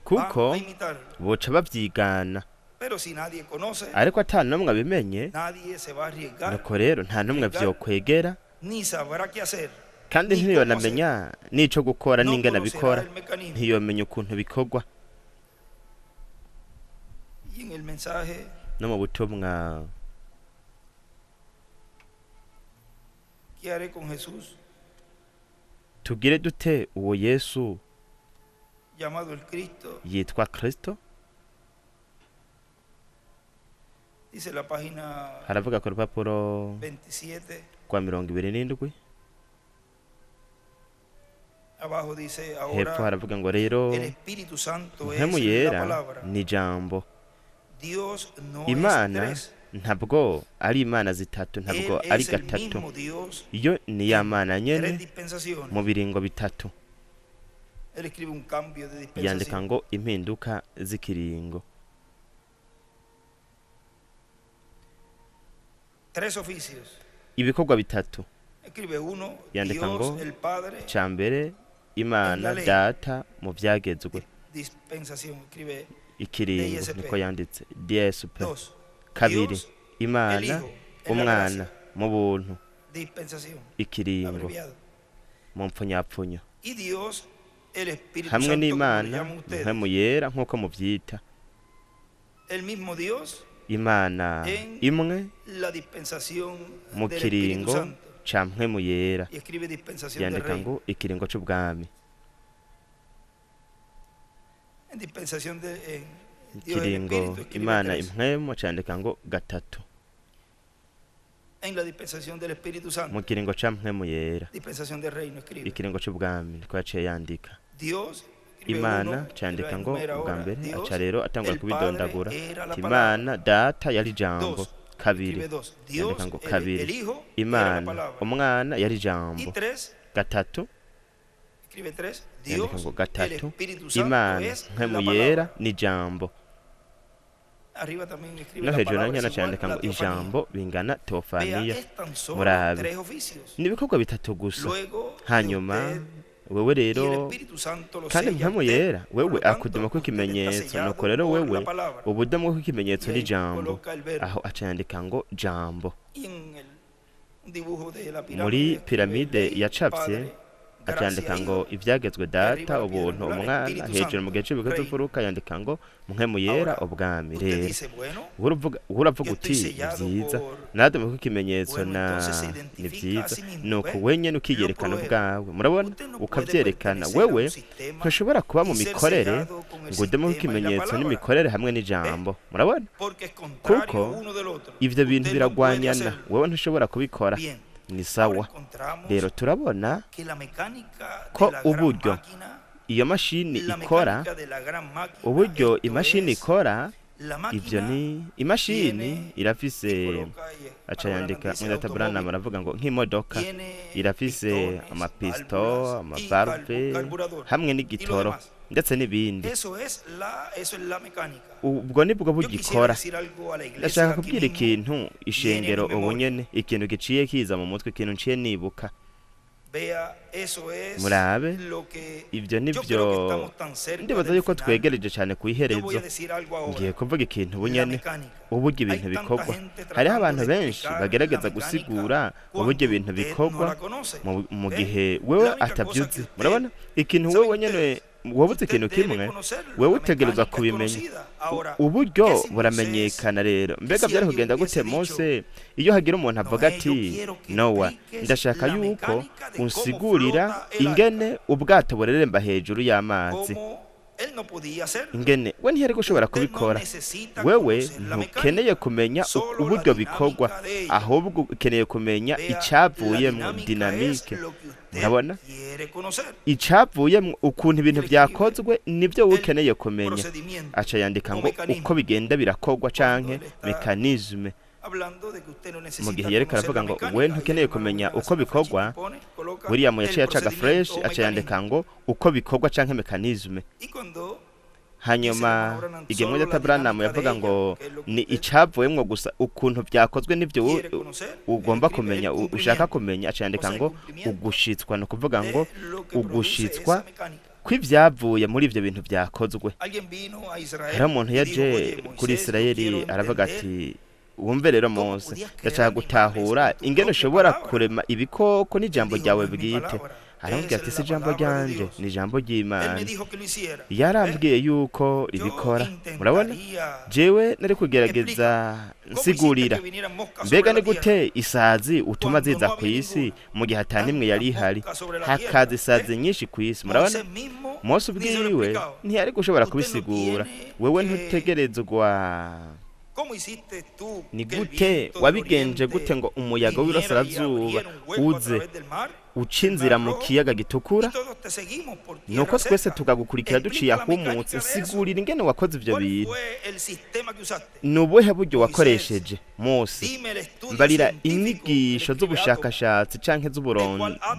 Speaker 1: van
Speaker 2: Kuko
Speaker 1: a imitarlo.
Speaker 2: boca bavyigana,
Speaker 1: Pero si nadie conoce,
Speaker 2: ariko ata n'umwe abimenye,
Speaker 1: nadie se va a arriesgar,
Speaker 2: nuko rero nta n'umwe
Speaker 1: arriesgar,
Speaker 2: vyokwegera,
Speaker 1: ni sabrá qué hacer,
Speaker 2: kandi
Speaker 1: ni cómo
Speaker 2: ntiyonamenya
Speaker 1: hacerlo.
Speaker 2: n'ico gukora
Speaker 1: No
Speaker 2: n'ingene
Speaker 1: conocerá
Speaker 2: abikora,
Speaker 1: el mecanismo.
Speaker 2: ntiyomenya ukuntu bikorwa.
Speaker 1: Y en el mensaje
Speaker 2: No mu butumwa
Speaker 1: ¿qué haré con Jesús?
Speaker 2: tugire dute uwo Yesu
Speaker 1: Llamado el Cristo,
Speaker 2: yitwa Kristo,
Speaker 1: dice la página
Speaker 2: haravuga ku rupapuro
Speaker 1: 27,
Speaker 2: rwa 27,
Speaker 1: abajo dice,
Speaker 2: hepfo
Speaker 1: ahora
Speaker 2: haravuga ngo rero
Speaker 1: el Espíritu Santo es
Speaker 2: mpwemu
Speaker 1: la
Speaker 2: yera
Speaker 1: palabra.
Speaker 2: ni ijambo.
Speaker 1: Dios no es
Speaker 2: Imana
Speaker 1: tres,
Speaker 2: Ntabwo ari imana zitatu, ntabwo
Speaker 1: Él
Speaker 2: ari
Speaker 1: es el
Speaker 2: gatatu.
Speaker 1: mismo Dios
Speaker 2: Iyo ni ya mana
Speaker 1: tres
Speaker 2: nyene
Speaker 1: dispensaciones.
Speaker 2: mu biringo bitatu.
Speaker 1: Él escribe un cambio de
Speaker 2: Yandika
Speaker 1: dispensación.
Speaker 2: ngo impinduka z'ikiringo.
Speaker 1: Tres oficios.
Speaker 2: Ibikorwa bitatu.
Speaker 1: Escribe uno,
Speaker 2: Yandika
Speaker 1: Dios
Speaker 2: ngo
Speaker 1: el Padre,
Speaker 2: ca mbere, Imana Data mu vyagezwe.
Speaker 1: Dispensación. Escribe
Speaker 2: Ikiringo
Speaker 1: DSP.
Speaker 2: niko yanditse DSP.
Speaker 1: Dos,
Speaker 2: Kabiri,
Speaker 1: Dios el
Speaker 2: Imana
Speaker 1: Hijo, en la
Speaker 2: Umwana
Speaker 1: gracia.
Speaker 2: mu buntu.
Speaker 1: Dispensación.
Speaker 2: Ikiringo
Speaker 1: Abreviado.
Speaker 2: mu mpfunyapfunyo.
Speaker 1: Y Dios el Espíritu
Speaker 2: Hamwe
Speaker 1: Santo, como lo
Speaker 2: n'Imana
Speaker 1: llaman ustedes.
Speaker 2: Mpwemu Yera nk'uko muvyita.
Speaker 1: El mismo Dios
Speaker 2: Imana
Speaker 1: en
Speaker 2: imwe
Speaker 1: la dispensación
Speaker 2: mu
Speaker 1: del Espíritu
Speaker 2: kiringo
Speaker 1: Santo.
Speaker 2: ca Mpwemu Yera.
Speaker 1: Y escribe dispensación del
Speaker 2: Yandika
Speaker 1: reino.
Speaker 2: ngo ikiringo c'ubwami.
Speaker 1: En dispensación de en Dios el
Speaker 2: Ikiringo
Speaker 1: Espíritu escribe
Speaker 2: Imana
Speaker 1: tres.
Speaker 2: Impwemu candika ngo gatatu.
Speaker 1: En la dispensación del Espíritu Santo.
Speaker 2: Mu kiringo ca Mpwemu Yera.
Speaker 1: Dispensación del reino escribe.
Speaker 2: Ikiringo c'ubwami niko yaciye yandika.
Speaker 1: Dios escribe
Speaker 2: Imana
Speaker 1: uno,
Speaker 2: candika
Speaker 1: la
Speaker 2: ngo
Speaker 1: enumera
Speaker 2: ubwa
Speaker 1: ahora.
Speaker 2: mbere,
Speaker 1: Dios,
Speaker 2: aca rero atangura
Speaker 1: el
Speaker 2: kubidondagura.
Speaker 1: Padre era la
Speaker 2: Ati
Speaker 1: palabra.
Speaker 2: Imana Data yari ijambo.
Speaker 1: Dos,
Speaker 2: Kabiri,
Speaker 1: escribe dos. Dios,
Speaker 2: yandika ngo
Speaker 1: el
Speaker 2: kabiri,
Speaker 1: Hijo era la
Speaker 2: Imana
Speaker 1: palabra.
Speaker 2: Umwana yari
Speaker 1: Y
Speaker 2: ijambo.
Speaker 1: tres,
Speaker 2: Gatatu,
Speaker 1: escribe tres.
Speaker 2: yandika
Speaker 1: Dios,
Speaker 2: ngo
Speaker 1: el
Speaker 2: gatatu,
Speaker 1: Espíritu Santo
Speaker 2: Imana
Speaker 1: es la
Speaker 2: Mpwemu Yera
Speaker 1: palabra.
Speaker 2: ni ijambo.
Speaker 1: Arriba también escribe
Speaker 2: No
Speaker 1: la
Speaker 2: hejuru
Speaker 1: palabra
Speaker 2: naho
Speaker 1: es igual
Speaker 2: candika
Speaker 1: la
Speaker 2: ngo
Speaker 1: teofanía.
Speaker 2: ijambo bingana
Speaker 1: Vea,
Speaker 2: teofaniya.
Speaker 1: es tan solo
Speaker 2: Murabe,
Speaker 1: tres oficios.
Speaker 2: ni ibikorwa bitatu gusa.
Speaker 1: Luego de
Speaker 2: Hanyuma
Speaker 1: usted
Speaker 2: wewe
Speaker 1: y el
Speaker 2: rero,
Speaker 1: Espíritu Santo lo
Speaker 2: kandi
Speaker 1: sella a
Speaker 2: Mpwemu
Speaker 1: usted.
Speaker 2: Yera
Speaker 1: Por
Speaker 2: wewe
Speaker 1: lo tanto,
Speaker 2: akudumako
Speaker 1: usted está
Speaker 2: ikimenyetso.
Speaker 1: sellado
Speaker 2: Nuko rero
Speaker 1: por la
Speaker 2: wewe
Speaker 1: palabra.
Speaker 2: ubudumweko ikimenyetso
Speaker 1: Y ahí
Speaker 2: n'ijambo.
Speaker 1: coloca el verbo.
Speaker 2: Aho aca yandika ngo jambo.
Speaker 1: Y en el un dibujo de la pirámide
Speaker 2: Muri
Speaker 1: escribe
Speaker 2: piramide
Speaker 1: ley,
Speaker 2: yacapye
Speaker 1: Padre,
Speaker 2: aca yandika
Speaker 1: gracia,
Speaker 2: ngo
Speaker 1: Hijo.
Speaker 2: ivyagezwe
Speaker 1: Y
Speaker 2: Data,
Speaker 1: arriba la piedra
Speaker 2: ubuntu,
Speaker 1: angular,
Speaker 2: Umwana.
Speaker 1: Espíritu
Speaker 2: Hejuru mu
Speaker 1: Santo,
Speaker 2: gihe c'ibikoze
Speaker 1: Rey.
Speaker 2: imfuruka yandika ngo Mpwemu Yera,
Speaker 1: Ahora,
Speaker 2: ubwami.
Speaker 1: usted
Speaker 2: Rero
Speaker 1: dice, bueno,
Speaker 2: uravuga
Speaker 1: yo
Speaker 2: uti
Speaker 1: estoy sellado
Speaker 2: vyiza,
Speaker 1: por.
Speaker 2: nadumweko ikimenyetso
Speaker 1: Bueno,
Speaker 2: na
Speaker 1: entonces se
Speaker 2: ni
Speaker 1: identifica a
Speaker 2: vyiza.
Speaker 1: sí mismo,
Speaker 2: Nuko
Speaker 1: ¿ve?
Speaker 2: wenyene
Speaker 1: Lo
Speaker 2: ukiyerekana
Speaker 1: prueba.
Speaker 2: ubwawe, murabona,
Speaker 1: Usted no puede
Speaker 2: ukavyerekana.
Speaker 1: pertenecer a
Speaker 2: Wewe
Speaker 1: un sistema
Speaker 2: ntushobora kuba mu
Speaker 1: y ser
Speaker 2: mikorere
Speaker 1: sellado con el
Speaker 2: ngo udumweko
Speaker 1: sistema y la
Speaker 2: ikimenyetso
Speaker 1: palabra.
Speaker 2: n'imikorere hamwe
Speaker 1: ¿Ve?
Speaker 2: n'ijambo, murabona,
Speaker 1: Porque es contrario
Speaker 2: kuko
Speaker 1: uno del otro.
Speaker 2: ivyo bintu
Speaker 1: Usted no puede
Speaker 2: biragwanyana.
Speaker 1: hacerlo.
Speaker 2: Wewe ntushobora kubikora.
Speaker 1: Bien,
Speaker 2: Ni
Speaker 1: ahora
Speaker 2: sawa.
Speaker 1: encontramos
Speaker 2: Rero turabona
Speaker 1: que la mecánica de
Speaker 2: ko
Speaker 1: la gran
Speaker 2: uburyo
Speaker 1: máquina,
Speaker 2: iyo mashini
Speaker 1: la
Speaker 2: ikora,
Speaker 1: mecánica de la gran máquina,
Speaker 2: uburyo
Speaker 1: esto
Speaker 2: imashini
Speaker 1: es,
Speaker 2: ikora,
Speaker 1: la
Speaker 2: ivyo
Speaker 1: máquina
Speaker 2: ni imashini
Speaker 1: tiene
Speaker 2: irafise.
Speaker 1: y coloca, y
Speaker 2: Aca
Speaker 1: hermano Branham
Speaker 2: yandika
Speaker 1: dice
Speaker 2: mwene data Branham
Speaker 1: automóvil,
Speaker 2: aravuga ngo nk'imodoka
Speaker 1: tiene
Speaker 2: irafise
Speaker 1: pistones,
Speaker 2: amapisto,
Speaker 1: válvulas y
Speaker 2: amavalve
Speaker 1: carburador
Speaker 2: hamwe
Speaker 1: y lo
Speaker 2: n'igitoro
Speaker 1: demás.
Speaker 2: ndetse n'ibindi.
Speaker 1: Eso es la mecánica.
Speaker 2: Ubwo nibwo
Speaker 1: Yo
Speaker 2: buryo
Speaker 1: quisiera
Speaker 2: ikora.
Speaker 1: decir algo a la iglesia
Speaker 2: Ndashaka
Speaker 1: aquí
Speaker 2: kubwira
Speaker 1: mismo,
Speaker 2: ikintu
Speaker 1: viene a mi
Speaker 2: ishengero ubu
Speaker 1: memoria.
Speaker 2: nyene, ikintu giciye kiza mu mutwe, ikintu nciye nibuka.
Speaker 1: Vea, eso es
Speaker 2: Murabe,
Speaker 1: lo que
Speaker 2: ivyo
Speaker 1: yo
Speaker 2: nivyo
Speaker 1: creo que estamos tan cerca
Speaker 2: ndibaza
Speaker 1: del
Speaker 2: yuko
Speaker 1: final.
Speaker 2: twegereje cane
Speaker 1: Yo voy
Speaker 2: kw'iherezo.
Speaker 1: a decir algo
Speaker 2: Ngiye
Speaker 1: ahora.
Speaker 2: kuvuga ikintu ubu
Speaker 1: La
Speaker 2: nyene,
Speaker 1: mecánica.
Speaker 2: uburyo
Speaker 1: Hay
Speaker 2: ibintu
Speaker 1: tanta
Speaker 2: bikorwa.
Speaker 1: gente
Speaker 2: Hariho
Speaker 1: tratando
Speaker 2: abantu
Speaker 1: de
Speaker 2: benshi
Speaker 1: explicar la
Speaker 2: bagerageza
Speaker 1: mecánica
Speaker 2: gusigura uburyo
Speaker 1: cuando
Speaker 2: ibintu
Speaker 1: usted no
Speaker 2: bikorwa
Speaker 1: la conoce.
Speaker 2: mu
Speaker 1: ¿Ve?
Speaker 2: gihe wewe
Speaker 1: La única cosa que
Speaker 2: atavyuzi.
Speaker 1: usted,
Speaker 2: Murabona, ikintu
Speaker 1: ¿saben
Speaker 2: wewe nyene
Speaker 1: ustedes?
Speaker 2: wobuze
Speaker 1: Usted
Speaker 2: ikintu
Speaker 1: debe
Speaker 2: kimwe,
Speaker 1: conocerlo.
Speaker 2: wewe
Speaker 1: La
Speaker 2: utegerezwa
Speaker 1: mecánica es
Speaker 2: kubimenya.
Speaker 1: conocida. Ahora,
Speaker 2: Uburyo
Speaker 1: ¿qué si Moisés,
Speaker 2: buramenyekana. Rero
Speaker 1: qué
Speaker 2: mbega
Speaker 1: si
Speaker 2: vyari
Speaker 1: alguien
Speaker 2: kugenda
Speaker 1: hubiese
Speaker 2: gute
Speaker 1: dicho,
Speaker 2: Mose iyo hagira umuntu avuga
Speaker 1: Noé, yo
Speaker 2: ati
Speaker 1: quiero que
Speaker 2: Nowa,
Speaker 1: expliques
Speaker 2: ndashaka
Speaker 1: la
Speaker 2: yuko
Speaker 1: mecánica de cómo
Speaker 2: unsigurira
Speaker 1: flota el arca?
Speaker 2: ingene ubwato bureremba hejuru y'amazi,
Speaker 1: Cómo él no podía hacerlo.
Speaker 2: ingene we ntiyari gushobora
Speaker 1: Usted no
Speaker 2: kubikora.
Speaker 1: necesita
Speaker 2: Wewe
Speaker 1: conocer la
Speaker 2: ntukeneye
Speaker 1: mecánica,
Speaker 2: kumenya
Speaker 1: solo la
Speaker 2: uburyo bikorwa,
Speaker 1: dinámica de ella.
Speaker 2: ahubwo ukeneye kumenya
Speaker 1: Vea, la
Speaker 2: icavuyemwo,
Speaker 1: dinámica es
Speaker 2: dinamike.
Speaker 1: lo que usted
Speaker 2: Murabona,
Speaker 1: quiere conocer.
Speaker 2: icavuyemwo, ukuntu ibintu
Speaker 1: Él escribe
Speaker 2: vyakozwe, nivyo wowe
Speaker 1: el
Speaker 2: ukeneye kumenya.
Speaker 1: procedimiento
Speaker 2: Aca yandika
Speaker 1: o
Speaker 2: ngo uko
Speaker 1: mecanismo.
Speaker 2: bigenda birakorwa
Speaker 1: Cuando
Speaker 2: canke
Speaker 1: él está
Speaker 2: mekanisme.
Speaker 1: hablando de que usted no
Speaker 2: Mu
Speaker 1: necesita
Speaker 2: gihe yariko
Speaker 1: conocer
Speaker 2: aravuga
Speaker 1: la
Speaker 2: ngo we
Speaker 1: mecánica, y el
Speaker 2: ntukeneye
Speaker 1: hermano
Speaker 2: kumenya
Speaker 1: William
Speaker 2: uko
Speaker 1: hace una flechita
Speaker 2: bikorwa,
Speaker 1: y pone, coloca
Speaker 2: William
Speaker 1: el
Speaker 2: yaciye aca
Speaker 1: procedimiento
Speaker 2: agafresh
Speaker 1: o
Speaker 2: aca yandika
Speaker 1: mecanismo.
Speaker 2: ngo uko bikorwa canke mekanisme.
Speaker 1: Y cuando dice el
Speaker 2: Hanyuma
Speaker 1: hermano Branham,
Speaker 2: igihe
Speaker 1: solo
Speaker 2: mwene
Speaker 1: la
Speaker 2: data Branham
Speaker 1: dinámica de
Speaker 2: yavuga
Speaker 1: ella,
Speaker 2: ngo
Speaker 1: que es lo que
Speaker 2: ni
Speaker 1: usted
Speaker 2: icavuyemwo gusa, ukuntu vyakozwe nivyo
Speaker 1: quiere conocer, él
Speaker 2: ugomba
Speaker 1: escribe el
Speaker 2: kumenya, ushaka
Speaker 1: cumplimiento,
Speaker 2: kumenya, aca
Speaker 1: o
Speaker 2: yandika
Speaker 1: sea, el
Speaker 2: ngo
Speaker 1: cumplimiento
Speaker 2: ugushitswa, ni ukuvuga ngo
Speaker 1: de lo que produce
Speaker 2: ugushitswa
Speaker 1: esa mecánica.
Speaker 2: kw'ivyavuye muri ivyo bintu vyakozwe.
Speaker 1: Alguien vino a Israel
Speaker 2: Hariho umuntu
Speaker 1: y dijo,
Speaker 2: yaje
Speaker 1: oye
Speaker 2: kuri
Speaker 1: Moisés, yo
Speaker 2: Isirayeli
Speaker 1: quiero
Speaker 2: aravuga
Speaker 1: entender
Speaker 2: ati wumve rero
Speaker 1: cómo
Speaker 2: Mose,
Speaker 1: podías crear
Speaker 2: ndashaka
Speaker 1: animales
Speaker 2: gutahura
Speaker 1: con tu
Speaker 2: ingene
Speaker 1: propia
Speaker 2: ushobora
Speaker 1: palabra.
Speaker 2: kurema ibikoko
Speaker 1: Él
Speaker 2: n'ijambo
Speaker 1: dijo,
Speaker 2: ryawe
Speaker 1: no es mi
Speaker 2: bwite.
Speaker 1: palabra,
Speaker 2: Aramubwira
Speaker 1: es
Speaker 2: ati si
Speaker 1: la
Speaker 2: ijambo
Speaker 1: palabra de
Speaker 2: ryanje,
Speaker 1: Dios.
Speaker 2: ni ijambo
Speaker 1: Él me
Speaker 2: ry'Imana.
Speaker 1: dijo que lo hiciera. ¿Ve?
Speaker 2: Yarambwiye yuko
Speaker 1: Yo
Speaker 2: ribikora. Murabona,
Speaker 1: intentaría,
Speaker 2: jewe nari kugerageza
Speaker 1: explícame, ¿cómo hiciste
Speaker 2: nsigurira
Speaker 1: que vinieran moscas sobre
Speaker 2: mbega
Speaker 1: la
Speaker 2: ni
Speaker 1: tierra
Speaker 2: gute isazi utuma
Speaker 1: cuando
Speaker 2: ziza
Speaker 1: no
Speaker 2: ku
Speaker 1: había
Speaker 2: isi
Speaker 1: ninguna?
Speaker 2: mu gihe ata n'imwe yari
Speaker 1: Tantas
Speaker 2: ihari,
Speaker 1: moscas sobre la
Speaker 2: hakaza
Speaker 1: tierra.
Speaker 2: isazi
Speaker 1: ¿Ve?
Speaker 2: nyinshi ku isi? Murabona,
Speaker 1: Moisés mismo
Speaker 2: Mose
Speaker 1: ni se lo
Speaker 2: ubwiwe
Speaker 1: explicaba.
Speaker 2: ntiyari gushobora
Speaker 1: Usted no
Speaker 2: kubisigura.
Speaker 1: tiene
Speaker 2: Wewe
Speaker 1: que
Speaker 2: ntutegerezwa.
Speaker 1: ¿Cómo hiciste tú
Speaker 2: Ni
Speaker 1: que el
Speaker 2: gute
Speaker 1: viento del
Speaker 2: wabigenje gute
Speaker 1: oriente
Speaker 2: ngo umuyaga
Speaker 1: viniera y
Speaker 2: w'iburasirazuba
Speaker 1: abriera un hueco a
Speaker 2: uze
Speaker 1: través del mar?
Speaker 2: Uca inzira mu kiyaga gitukura, nuko twese tukagukurikira duciye ahumutse. Sigurira ingene wakoze ivyo bintu. Ni ubuhe buryo wakoresheje, Mose? Mbarira inyigisho z'ubushakashatsi canke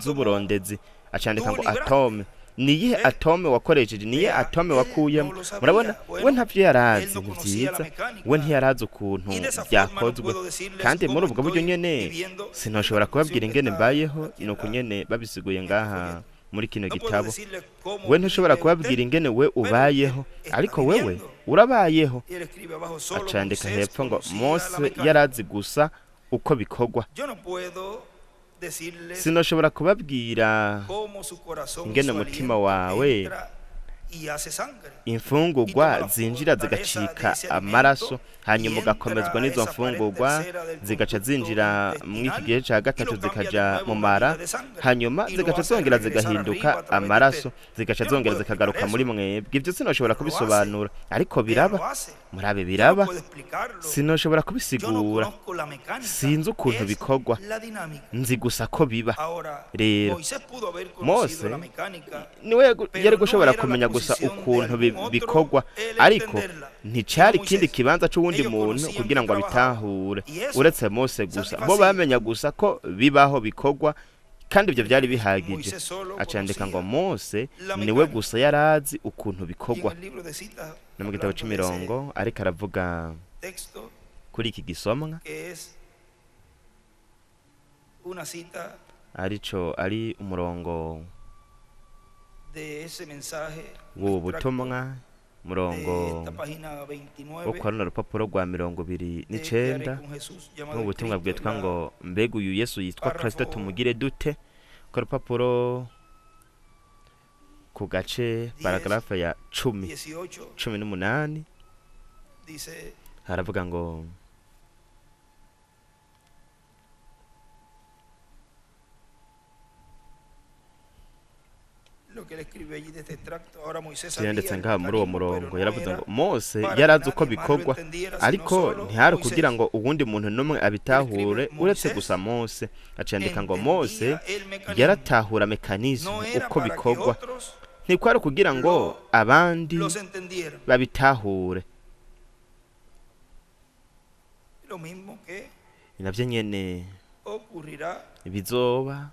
Speaker 2: z'uburondezi. Acandika ngo atome. Niyihe atome wakoresheje? Niyihe atome wakuyemo? Murabona, we ntavyo yarazi. Ni vyiza, we ntiyarazi ukuntu byakozwe. Kandi muri ubwo buryo nyene sinoshobora kubabwira ingene mbayeho. Ni uku nyene babisiguye ngaha muri kino gitabo. We ntushobora kubabwira ingene we ubayeho, ariko wewe urabayeho. Acandika hepfo ngo Mose yarazi gusa uko bikorwa. Sinoshobora kubabwira ingene umutima wawe imfungurwa zinjira zigacika amaraso, hanyuma ugakomezwa n'izo mfungurwa, zigaca zinjira muri iki gihe cya gatatu, zikaja mu mara, hanyuma zigaca zongera zigahinduka amaraso, zigaca zongera zikagaruka muri mwebwe. Ibyo sinoshobora kubisobanura, ariko biraba. Murabe, biraba. Sinoshobora kubisigura, sinzi ukuntu bikorwa, nzi gusa ko biba. Rero Mose niwe yari gushobora kumenya gusa ukuntu bikorwa, ariko nticari ikindi kibanza c'uwundi muntu kugira ngo abitahure uretse Mose gusa. Bo bamenya gusa ko bibaho, bikorwa, kandi ibyo byari bihagije. Acandika ngo Mose niwe gusa yarazi ukuntu bikorwa. No mu gitabo c'imirongo, ariko aravuga kuri iki gisomwa, arico ari umurongo w'ubu butumwa, murongo wo kwa runo rupapuro rwa 29, n'ubutumwa bwitwa ngo mbega uyu Yesu yitwa Kristo tumugire dute? Ku rupapuro ku gace paragrafe ya 10 18 haravuga ngo: Yanditse ngaha muri uwo murongo, yaravuze ngo Mose yarazi uko bikorwa, ariko ntihari kugira ngo uwundi muntu n'umwe abitahure uretse gusa Mose. Acandika ngo Mose yaratahura mekanisme uko bikorwa, ntikwari kugira ngo abandi babitahure. Navyo nyene bizoba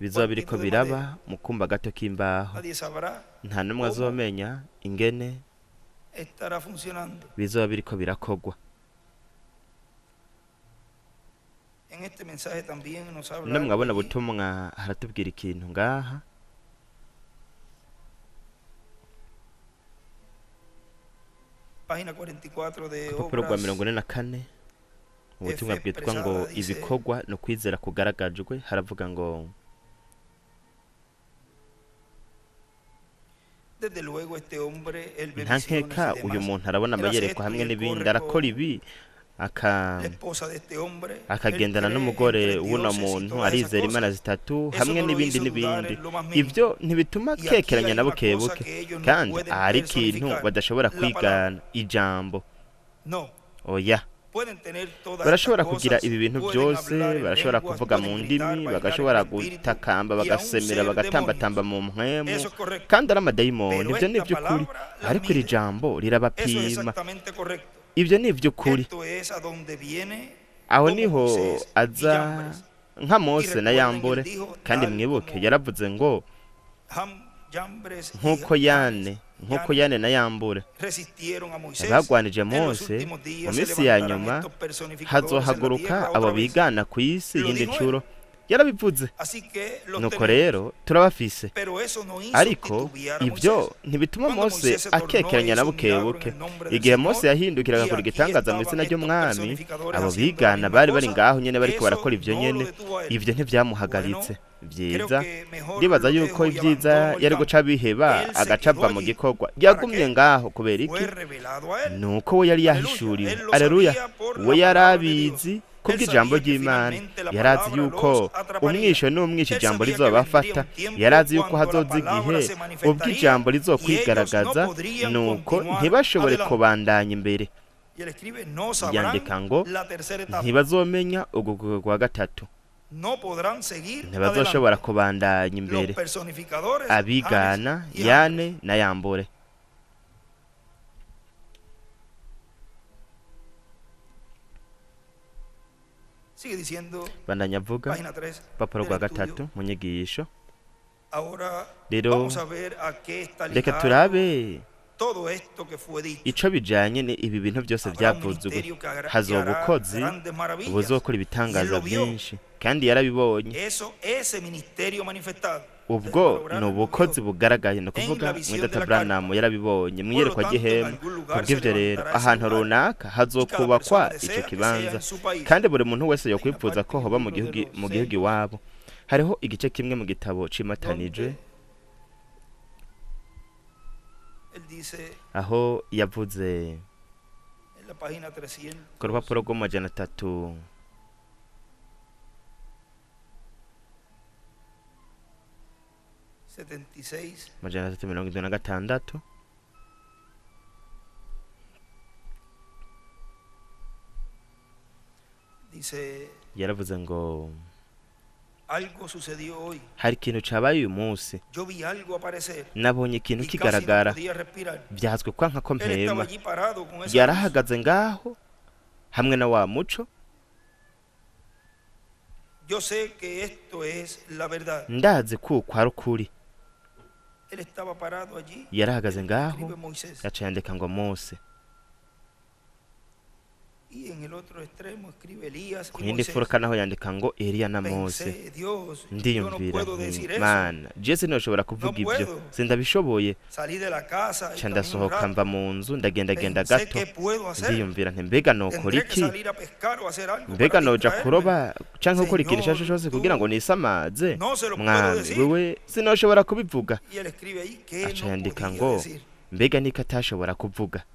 Speaker 2: bizoba biriko biraba mu kumba gato k'imbaho. Nta n'umwe azomenya ingene bizoba biriko birakogwa. No mwabona butumwa haratubwira ikintu ngaha. Urupapuro rwa 44, ubutumwa bwitwa ngo ibikorwa no kwizera kugaragajwe, haravuga ngo: nta nkeka uyu muntu arabona amayerekwa hamwe n'ibindi, arakora ibi, akagendana n'umugore w'uno muntu, arizera imana zitatu hamwe n'ibindi n'ibindi. Ibyo ntibituma kekeranya na bukebuke. Kandi ahari ikintu badashobora kwigana, ijambo. Oya, barashobora kugira ibi bintu byose, barashobora kuvuga mu ndimi, bagashobora gutakamba, bagasemera, bagatambatamba mu mpwemu, kandi ari amadayimoni. Ibyo ni iby'ukuri, ariko iri jambo rirabapima. Ibyo ni iby'ukuri. Aho niho aza nka Mose na Yambure. Kandi mwibuke yaravuze ngo nk'uko Yane na Yambure bagwanije Mose, mu minsi ya nyuma hazohaguruka abo bigana ku isi yindi ncuro. Yarabivuze. Nuko rero turabafise, ariko ibyo ntibituma Mose akekeranya na bukebuke. Igihe Mose yahindukiraga kuri gitangaza mu izina ry'umwami, abo bigana bari bari ngaho nyene bariko barakora ivyo nyene. Ivyo ntivyamuhagaritse. Vyiza, ndibaza yuko ibyiza yari guca biheba agacava mu gikorwa. Yagumye ngaho kubera iki? Nuko we yari yahishuriwe. Aleluya! We yarabizi kubw'ijambo ry'Imana. Yarazi yuko umwisho n'umwisho ijambo rizobafata. Yarazi yuko hazoza igihe ubwo ijambo rizokwigaragaza, nuko ntibashobore kubandanya imbere. Yandika ngo ntibazomenya ugukuka kwa gatatu.
Speaker 1: No podrán seguir
Speaker 2: Ntibazoshobora
Speaker 1: adelante.
Speaker 2: kubandanya
Speaker 1: Los
Speaker 2: imbere.
Speaker 1: personificadores
Speaker 2: Abigana
Speaker 1: Janes y Jambres.
Speaker 2: Yane na Yambure.
Speaker 1: Sigue diciendo,
Speaker 2: Bandanya avuga,
Speaker 1: página 3
Speaker 2: urupapuro
Speaker 1: del
Speaker 2: rwa
Speaker 1: estudio.
Speaker 2: gatatu mu nyigisho.
Speaker 1: Ahora
Speaker 2: Rero
Speaker 1: vamos a ver a qué está
Speaker 2: reka
Speaker 1: ligado
Speaker 2: turabe
Speaker 1: todo esto que fue dicho.
Speaker 2: ico bijanye ni ibi bintu byose
Speaker 1: Habrá un
Speaker 2: byavuzwe.
Speaker 1: ministerio que
Speaker 2: Hazoba
Speaker 1: hará
Speaker 2: ubukozi
Speaker 1: grandes maravillas.
Speaker 2: buzokora
Speaker 1: Y él
Speaker 2: ibitangaza
Speaker 1: lo vio.
Speaker 2: byinshi, kandi yarabibonye.
Speaker 1: Eso, ese ministerio manifestado.
Speaker 2: Ubwo
Speaker 1: Branham
Speaker 2: ni
Speaker 1: lo
Speaker 2: ubukozi
Speaker 1: vio.
Speaker 2: bugaragaye, ni ukuvuga
Speaker 1: En la visión
Speaker 2: mwidata
Speaker 1: de la
Speaker 2: Branham yarabibonye mu
Speaker 1: Por lo
Speaker 2: iyerekwa
Speaker 1: tanto, en
Speaker 2: ry'ihema.
Speaker 1: algún lugar se
Speaker 2: Kubw'ivyo rero,
Speaker 1: levantará ese
Speaker 2: ahantu
Speaker 1: lugar.
Speaker 2: runaka
Speaker 1: Y cada
Speaker 2: hazokubakwa
Speaker 1: persona
Speaker 2: ico
Speaker 1: desea que sea
Speaker 2: kibanza,
Speaker 1: en su país.
Speaker 2: kandi buri muntu wese
Speaker 1: Hay una
Speaker 2: yokwifuza
Speaker 1: parte
Speaker 2: ko
Speaker 1: en
Speaker 2: hoba
Speaker 1: el
Speaker 2: mu
Speaker 1: libro de
Speaker 2: gihugu
Speaker 1: los
Speaker 2: mu gihugu
Speaker 1: sellos
Speaker 2: iwabo. Hariho igice kimwe mu gitabo cimatanijwe
Speaker 1: donde él dice
Speaker 2: aho yavuze
Speaker 1: en la página 300
Speaker 2: ku rupapuro rw'amajana 3
Speaker 1: 76
Speaker 2: 376,
Speaker 1: dice:
Speaker 2: yaravuze ngo
Speaker 1: algo sucedió hoy.
Speaker 2: hari ikintu cabaye uyu munsi.
Speaker 1: Yo vi algo aparecer
Speaker 2: Nabonye ikintu
Speaker 1: y casi no
Speaker 2: kigaragara,
Speaker 1: podía respirar.
Speaker 2: byazwe kwanka ko
Speaker 1: Él estaba
Speaker 2: mpema.
Speaker 1: allí parado con esa luz.
Speaker 2: Yarahagaze ngaho hamwe na wa muco.
Speaker 1: Yo sé que esto es la verdad.
Speaker 2: Ndazi kuko ari ukuri.
Speaker 1: Él estaba parado allí.
Speaker 2: Yarahagaze ngaho,
Speaker 1: Escribe Moisés.
Speaker 2: yaca yandika ngo Mose.
Speaker 1: Y en el otro extremo escribe Elías
Speaker 2: Ku
Speaker 1: y
Speaker 2: yindi
Speaker 1: Moisés.
Speaker 2: mfuruka naho yandika ngo Eliya na Mose.
Speaker 1: Pensé, Dios, yo no
Speaker 2: Ndiyumvira
Speaker 1: puedo
Speaker 2: nti,
Speaker 1: decir eso.
Speaker 2: Mana, je sinashobora kuvuga
Speaker 1: No
Speaker 2: ibyo,
Speaker 1: puedo.
Speaker 2: sindabishoboye.
Speaker 1: Salí de la casa y
Speaker 2: Ca
Speaker 1: caminé un
Speaker 2: ndasohoka
Speaker 1: rato.
Speaker 2: mva mu nzu, ndagendagenda
Speaker 1: Pensé
Speaker 2: gato.
Speaker 1: qué puedo hacer.
Speaker 2: Ndiyumvira nti mbega nokora
Speaker 1: Tendré que
Speaker 2: iki?
Speaker 1: salir a pescar o hacer algo
Speaker 2: Mbega
Speaker 1: para
Speaker 2: noja
Speaker 1: distraerme.
Speaker 2: kuroba canke gukora ikintu
Speaker 1: Señor,
Speaker 2: icyo cyose kugira
Speaker 1: tú
Speaker 2: ngo nisamaze?
Speaker 1: no se lo puedo
Speaker 2: Mwami,
Speaker 1: decir.
Speaker 2: wewe sinoshobora kubivuga.
Speaker 1: Y él escribe ahí que
Speaker 2: Aca
Speaker 1: no
Speaker 2: yandika
Speaker 1: podía
Speaker 2: ngo
Speaker 1: decir.
Speaker 2: mbega niko atashobora kuvuga.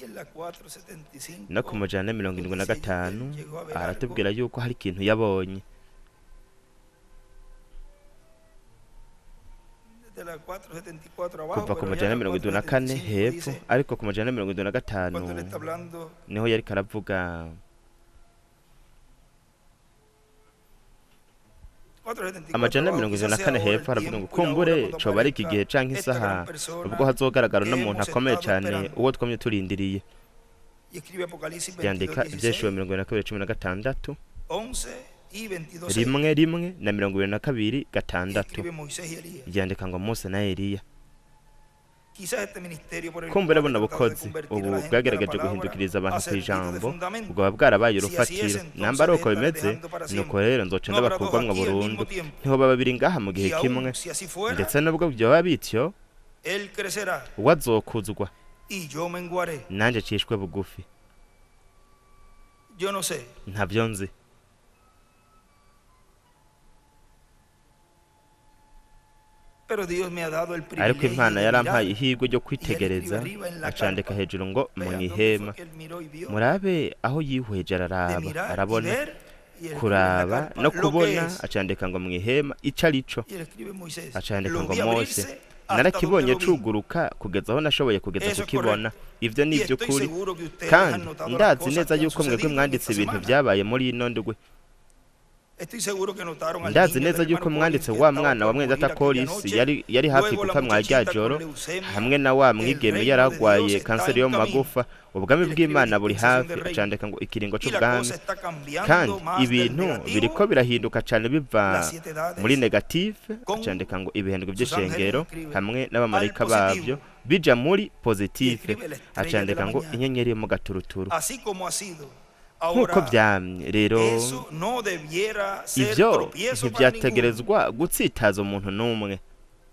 Speaker 1: Y en la 475
Speaker 2: No ku majana mirongo indwi na
Speaker 1: dice que
Speaker 2: gatanu
Speaker 1: él llegó a ver algo
Speaker 2: aratubwira yuko hari ikintu yabonye.
Speaker 1: desde la 474 abajo,
Speaker 2: Kuva ku
Speaker 1: pero ya
Speaker 2: majana
Speaker 1: en la
Speaker 2: 74
Speaker 1: 475
Speaker 2: hepfo,
Speaker 1: dice,
Speaker 2: ariko ku majana 75
Speaker 1: cuando él está hablando
Speaker 2: niho yariko aravuga.
Speaker 1: 474
Speaker 2: Amajana
Speaker 1: abajo,
Speaker 2: mirongo
Speaker 1: quizás
Speaker 2: irindwi na
Speaker 1: sea
Speaker 2: kane
Speaker 1: ahora el
Speaker 2: hepfo aravuga ngo
Speaker 1: tiempo y la hora
Speaker 2: kumbure
Speaker 1: cuando
Speaker 2: coba ari iki
Speaker 1: aparezca
Speaker 2: gihe canke
Speaker 1: esta
Speaker 2: isaha
Speaker 1: gran persona
Speaker 2: ubwo hazogaragara
Speaker 1: que
Speaker 2: uno muntu
Speaker 1: hemos
Speaker 2: akomeye
Speaker 1: estado
Speaker 2: cane,
Speaker 1: esperando.
Speaker 2: uwo twamye turindiriye.
Speaker 1: Y escribe Apocalipsis
Speaker 2: Yandika
Speaker 1: 22,
Speaker 2: ivyeshuwe
Speaker 1: 16,
Speaker 2: 22:16,
Speaker 1: 11 y 22, 6.
Speaker 2: 1 1 na 22
Speaker 1: Y
Speaker 2: 6.
Speaker 1: escribe Moisés y Elías.
Speaker 2: Yandika ngo Mose na Eliya.
Speaker 1: Quizás este ministerio por el
Speaker 2: Kumbure
Speaker 1: cual
Speaker 2: buno
Speaker 1: he tratado de
Speaker 2: bukozi
Speaker 1: convertir a
Speaker 2: ubu
Speaker 1: la gente a la
Speaker 2: bwagerageje
Speaker 1: palabra
Speaker 2: guhindukiriza
Speaker 1: ha
Speaker 2: abantu
Speaker 1: servido de
Speaker 2: kw'ijambo
Speaker 1: fundamento.
Speaker 2: bwaba bwarabaye
Speaker 1: Si así es,
Speaker 2: urufatiro.
Speaker 1: entonces
Speaker 2: Namba ari
Speaker 1: le
Speaker 2: uko
Speaker 1: estaré
Speaker 2: bimeze,
Speaker 1: dejando para
Speaker 2: nuko
Speaker 1: siempre.
Speaker 2: rero nzoca
Speaker 1: No habrá dos
Speaker 2: ndabakurwamwo
Speaker 1: aquí al mismo
Speaker 2: burundu.
Speaker 1: tiempo.
Speaker 2: Ntihoba babiri ngaha mu gihe
Speaker 1: Y
Speaker 2: kimwe,
Speaker 1: aún si así fuera,
Speaker 2: ndetse nubwo vyoba bityo,
Speaker 1: él crecerá
Speaker 2: uwo azokuzwa,
Speaker 1: y yo menguaré.
Speaker 2: nanje cishwe bugufi.
Speaker 1: Yo no sé.
Speaker 2: Ntavyo nzi.
Speaker 1: Pero Dios me ha dado el
Speaker 2: Ariko
Speaker 1: privilegio
Speaker 2: Imana
Speaker 1: de
Speaker 2: yarampaye
Speaker 1: mirar.
Speaker 2: ihirwe ryo
Speaker 1: Y él escribe
Speaker 2: kwitegereza.
Speaker 1: arriba en la
Speaker 2: Acandika
Speaker 1: carpa.
Speaker 2: hejuru ngo mu
Speaker 1: Vean dónde fue
Speaker 2: ihema.
Speaker 1: que él miró y vio.
Speaker 2: Murabe aho yihweje,
Speaker 1: De
Speaker 2: araraba,
Speaker 1: mirar y
Speaker 2: arabona.
Speaker 1: ver. Y él escribe en la
Speaker 2: Kuraba
Speaker 1: carpa
Speaker 2: no
Speaker 1: lo que
Speaker 2: kubona,
Speaker 1: es.
Speaker 2: acandika ngo mu ihema ico arico.
Speaker 1: Y él escribe Moisés.
Speaker 2: Acandika
Speaker 1: Lo
Speaker 2: ngo
Speaker 1: vi
Speaker 2: Mose
Speaker 1: abrirse hasta donde
Speaker 2: narakibonye
Speaker 1: lo vi.
Speaker 2: cuguruka kugeza aho nashoboye kugeza
Speaker 1: Eso es
Speaker 2: kukibona.
Speaker 1: correcto.
Speaker 2: Ivyo ni
Speaker 1: Y estoy
Speaker 2: ivy'ukuri,
Speaker 1: seguro que ustedes han
Speaker 2: kandi
Speaker 1: notado las
Speaker 2: ndazi
Speaker 1: cosas
Speaker 2: neza
Speaker 1: que han
Speaker 2: yuko mwebwe
Speaker 1: sucedido en
Speaker 2: mwanditse
Speaker 1: esta
Speaker 2: ibintu
Speaker 1: semana.
Speaker 2: vyabaye muri ino ndwi.
Speaker 1: Estoy seguro que notaron al
Speaker 2: Ndazi
Speaker 1: niño
Speaker 2: neza
Speaker 1: del
Speaker 2: yuko
Speaker 1: hermano Collins
Speaker 2: mwanditse
Speaker 1: que
Speaker 2: wa
Speaker 1: estaba
Speaker 2: mwana wa
Speaker 1: por
Speaker 2: mwene
Speaker 1: morir
Speaker 2: data
Speaker 1: aquella
Speaker 2: Korisi
Speaker 1: noche.
Speaker 2: yari hafi
Speaker 1: Luego la
Speaker 2: gupfa mwa rya
Speaker 1: muchachita con
Speaker 2: joro,
Speaker 1: leucemia.
Speaker 2: hamwe na wa
Speaker 1: El
Speaker 2: mwigeme
Speaker 1: reino de
Speaker 2: yaragwaye
Speaker 1: Dios está
Speaker 2: kanseri
Speaker 1: en
Speaker 2: yo mu
Speaker 1: camino.
Speaker 2: magufa. Ubwami
Speaker 1: Él escribe
Speaker 2: bw'Imana buri
Speaker 1: dispensación
Speaker 2: hafi.
Speaker 1: del reino.
Speaker 2: Acandika ngo ikiringo
Speaker 1: Y la
Speaker 2: c'ubwami,
Speaker 1: cosa está cambiando
Speaker 2: kandi
Speaker 1: más del
Speaker 2: ibintu biriko
Speaker 1: negativo.
Speaker 2: birahinduka cane biva
Speaker 1: Las siete
Speaker 2: muri
Speaker 1: edades
Speaker 2: negative.
Speaker 1: con
Speaker 2: Acandika ngo ibihindwe
Speaker 1: sus ángeles
Speaker 2: vy'ishengero
Speaker 1: escribe
Speaker 2: hamwe
Speaker 1: al
Speaker 2: n'abamarayika bavyo
Speaker 1: positivo.
Speaker 2: bija muri
Speaker 1: Y
Speaker 2: positive.
Speaker 1: escribe la estrella de
Speaker 2: Acandika
Speaker 1: la
Speaker 2: ngo
Speaker 1: mañana.
Speaker 2: inyenyeri yo mu gaturuturu.
Speaker 1: Así como ha sido.
Speaker 2: Nk'uko
Speaker 1: Ahora,
Speaker 2: vyamye rero,
Speaker 1: eso no debiera ser
Speaker 2: ivyo
Speaker 1: tropiezo para ninguno.
Speaker 2: ntivyategerezwa gutsitaza umuntu n'umwe.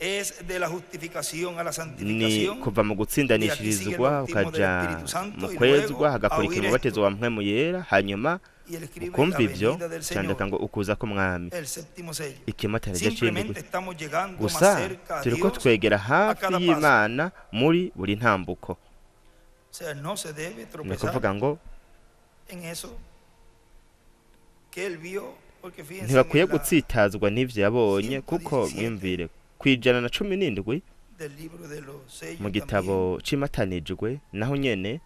Speaker 1: Es de la justificación a la
Speaker 2: Ni
Speaker 1: santificación.
Speaker 2: kuva mu
Speaker 1: Y aquí sigue el
Speaker 2: gutsindanishirizwa
Speaker 1: bautismo del
Speaker 2: ukaja
Speaker 1: Espíritu Santo
Speaker 2: mu
Speaker 1: y
Speaker 2: kwezwa,
Speaker 1: luego a
Speaker 2: hagakurikira
Speaker 1: oír
Speaker 2: umubatizo
Speaker 1: esto.
Speaker 2: wa mpwemu yera, hanyuma
Speaker 1: Y él escribe la
Speaker 2: ukumva ivyo.
Speaker 1: venida del
Speaker 2: Candika
Speaker 1: Señor,
Speaker 2: ngo ukuza k'umwami,
Speaker 1: el séptimo sello.
Speaker 2: ikimatane c'indwi.
Speaker 1: Simplemente estamos llegando más
Speaker 2: Gusa
Speaker 1: cerca a
Speaker 2: turiko
Speaker 1: Dios
Speaker 2: twegera
Speaker 1: a
Speaker 2: hafi
Speaker 1: cada paso.
Speaker 2: y'Imana muri buri ntambuko.
Speaker 1: O sea, no se debe
Speaker 2: Ni
Speaker 1: tropezar
Speaker 2: ukuvuga ngo
Speaker 1: en eso que él vio, porque fíjense en
Speaker 2: ntibakwiye
Speaker 1: la
Speaker 2: gutsitazwa n'ivyo yabonye, kuko
Speaker 1: 117
Speaker 2: mwiyumvire ku 117
Speaker 1: del libro de los sellos
Speaker 2: mu
Speaker 1: también.
Speaker 2: gitabo c'imatanijwe naho nyene.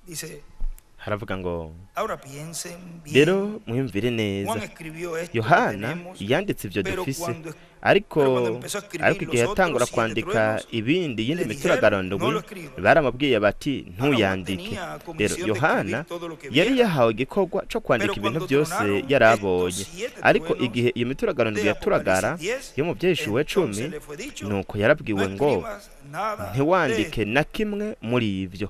Speaker 1: Dice,
Speaker 2: Haravuga ngo
Speaker 1: ahora piensen bien.
Speaker 2: rero mwiyumvire neza.
Speaker 1: Juan escribió esto que
Speaker 2: Yohana
Speaker 1: tenemos,
Speaker 2: yanditse ibyo
Speaker 1: pero
Speaker 2: dufise,
Speaker 1: cuando
Speaker 2: ariko
Speaker 1: pero cuando empezó a escribir
Speaker 2: ariko igihe
Speaker 1: los otros
Speaker 2: yatangura
Speaker 1: siete
Speaker 2: kwandika
Speaker 1: truenos,
Speaker 2: ibindi yindi
Speaker 1: le dijeron,
Speaker 2: mituragaro
Speaker 1: no
Speaker 2: ndwi,
Speaker 1: lo escriba.
Speaker 2: baramubwiye bati
Speaker 1: Juan
Speaker 2: ntuyandike.
Speaker 1: tenía
Speaker 2: Rero
Speaker 1: comisión de
Speaker 2: Yohana
Speaker 1: escribir todo lo que
Speaker 2: yari
Speaker 1: viera,
Speaker 2: yahawe igikorwa co kwandika
Speaker 1: pero
Speaker 2: ibintu
Speaker 1: cuando
Speaker 2: byose
Speaker 1: tronaron
Speaker 2: yari
Speaker 1: estos
Speaker 2: abonye,
Speaker 1: siete
Speaker 2: ariko
Speaker 1: truenos
Speaker 2: igihe iyo mituragaro ndwi
Speaker 1: de
Speaker 2: yaturagara
Speaker 1: Apocalipsis 10,
Speaker 2: yo mu byeshuwe
Speaker 1: entonces
Speaker 2: 10,
Speaker 1: le fue dicho,
Speaker 2: nuko yarabwiwe
Speaker 1: no
Speaker 2: ngo
Speaker 1: escribas nada de
Speaker 2: ntiwandike
Speaker 1: esto.
Speaker 2: na kimwe muri ivyo.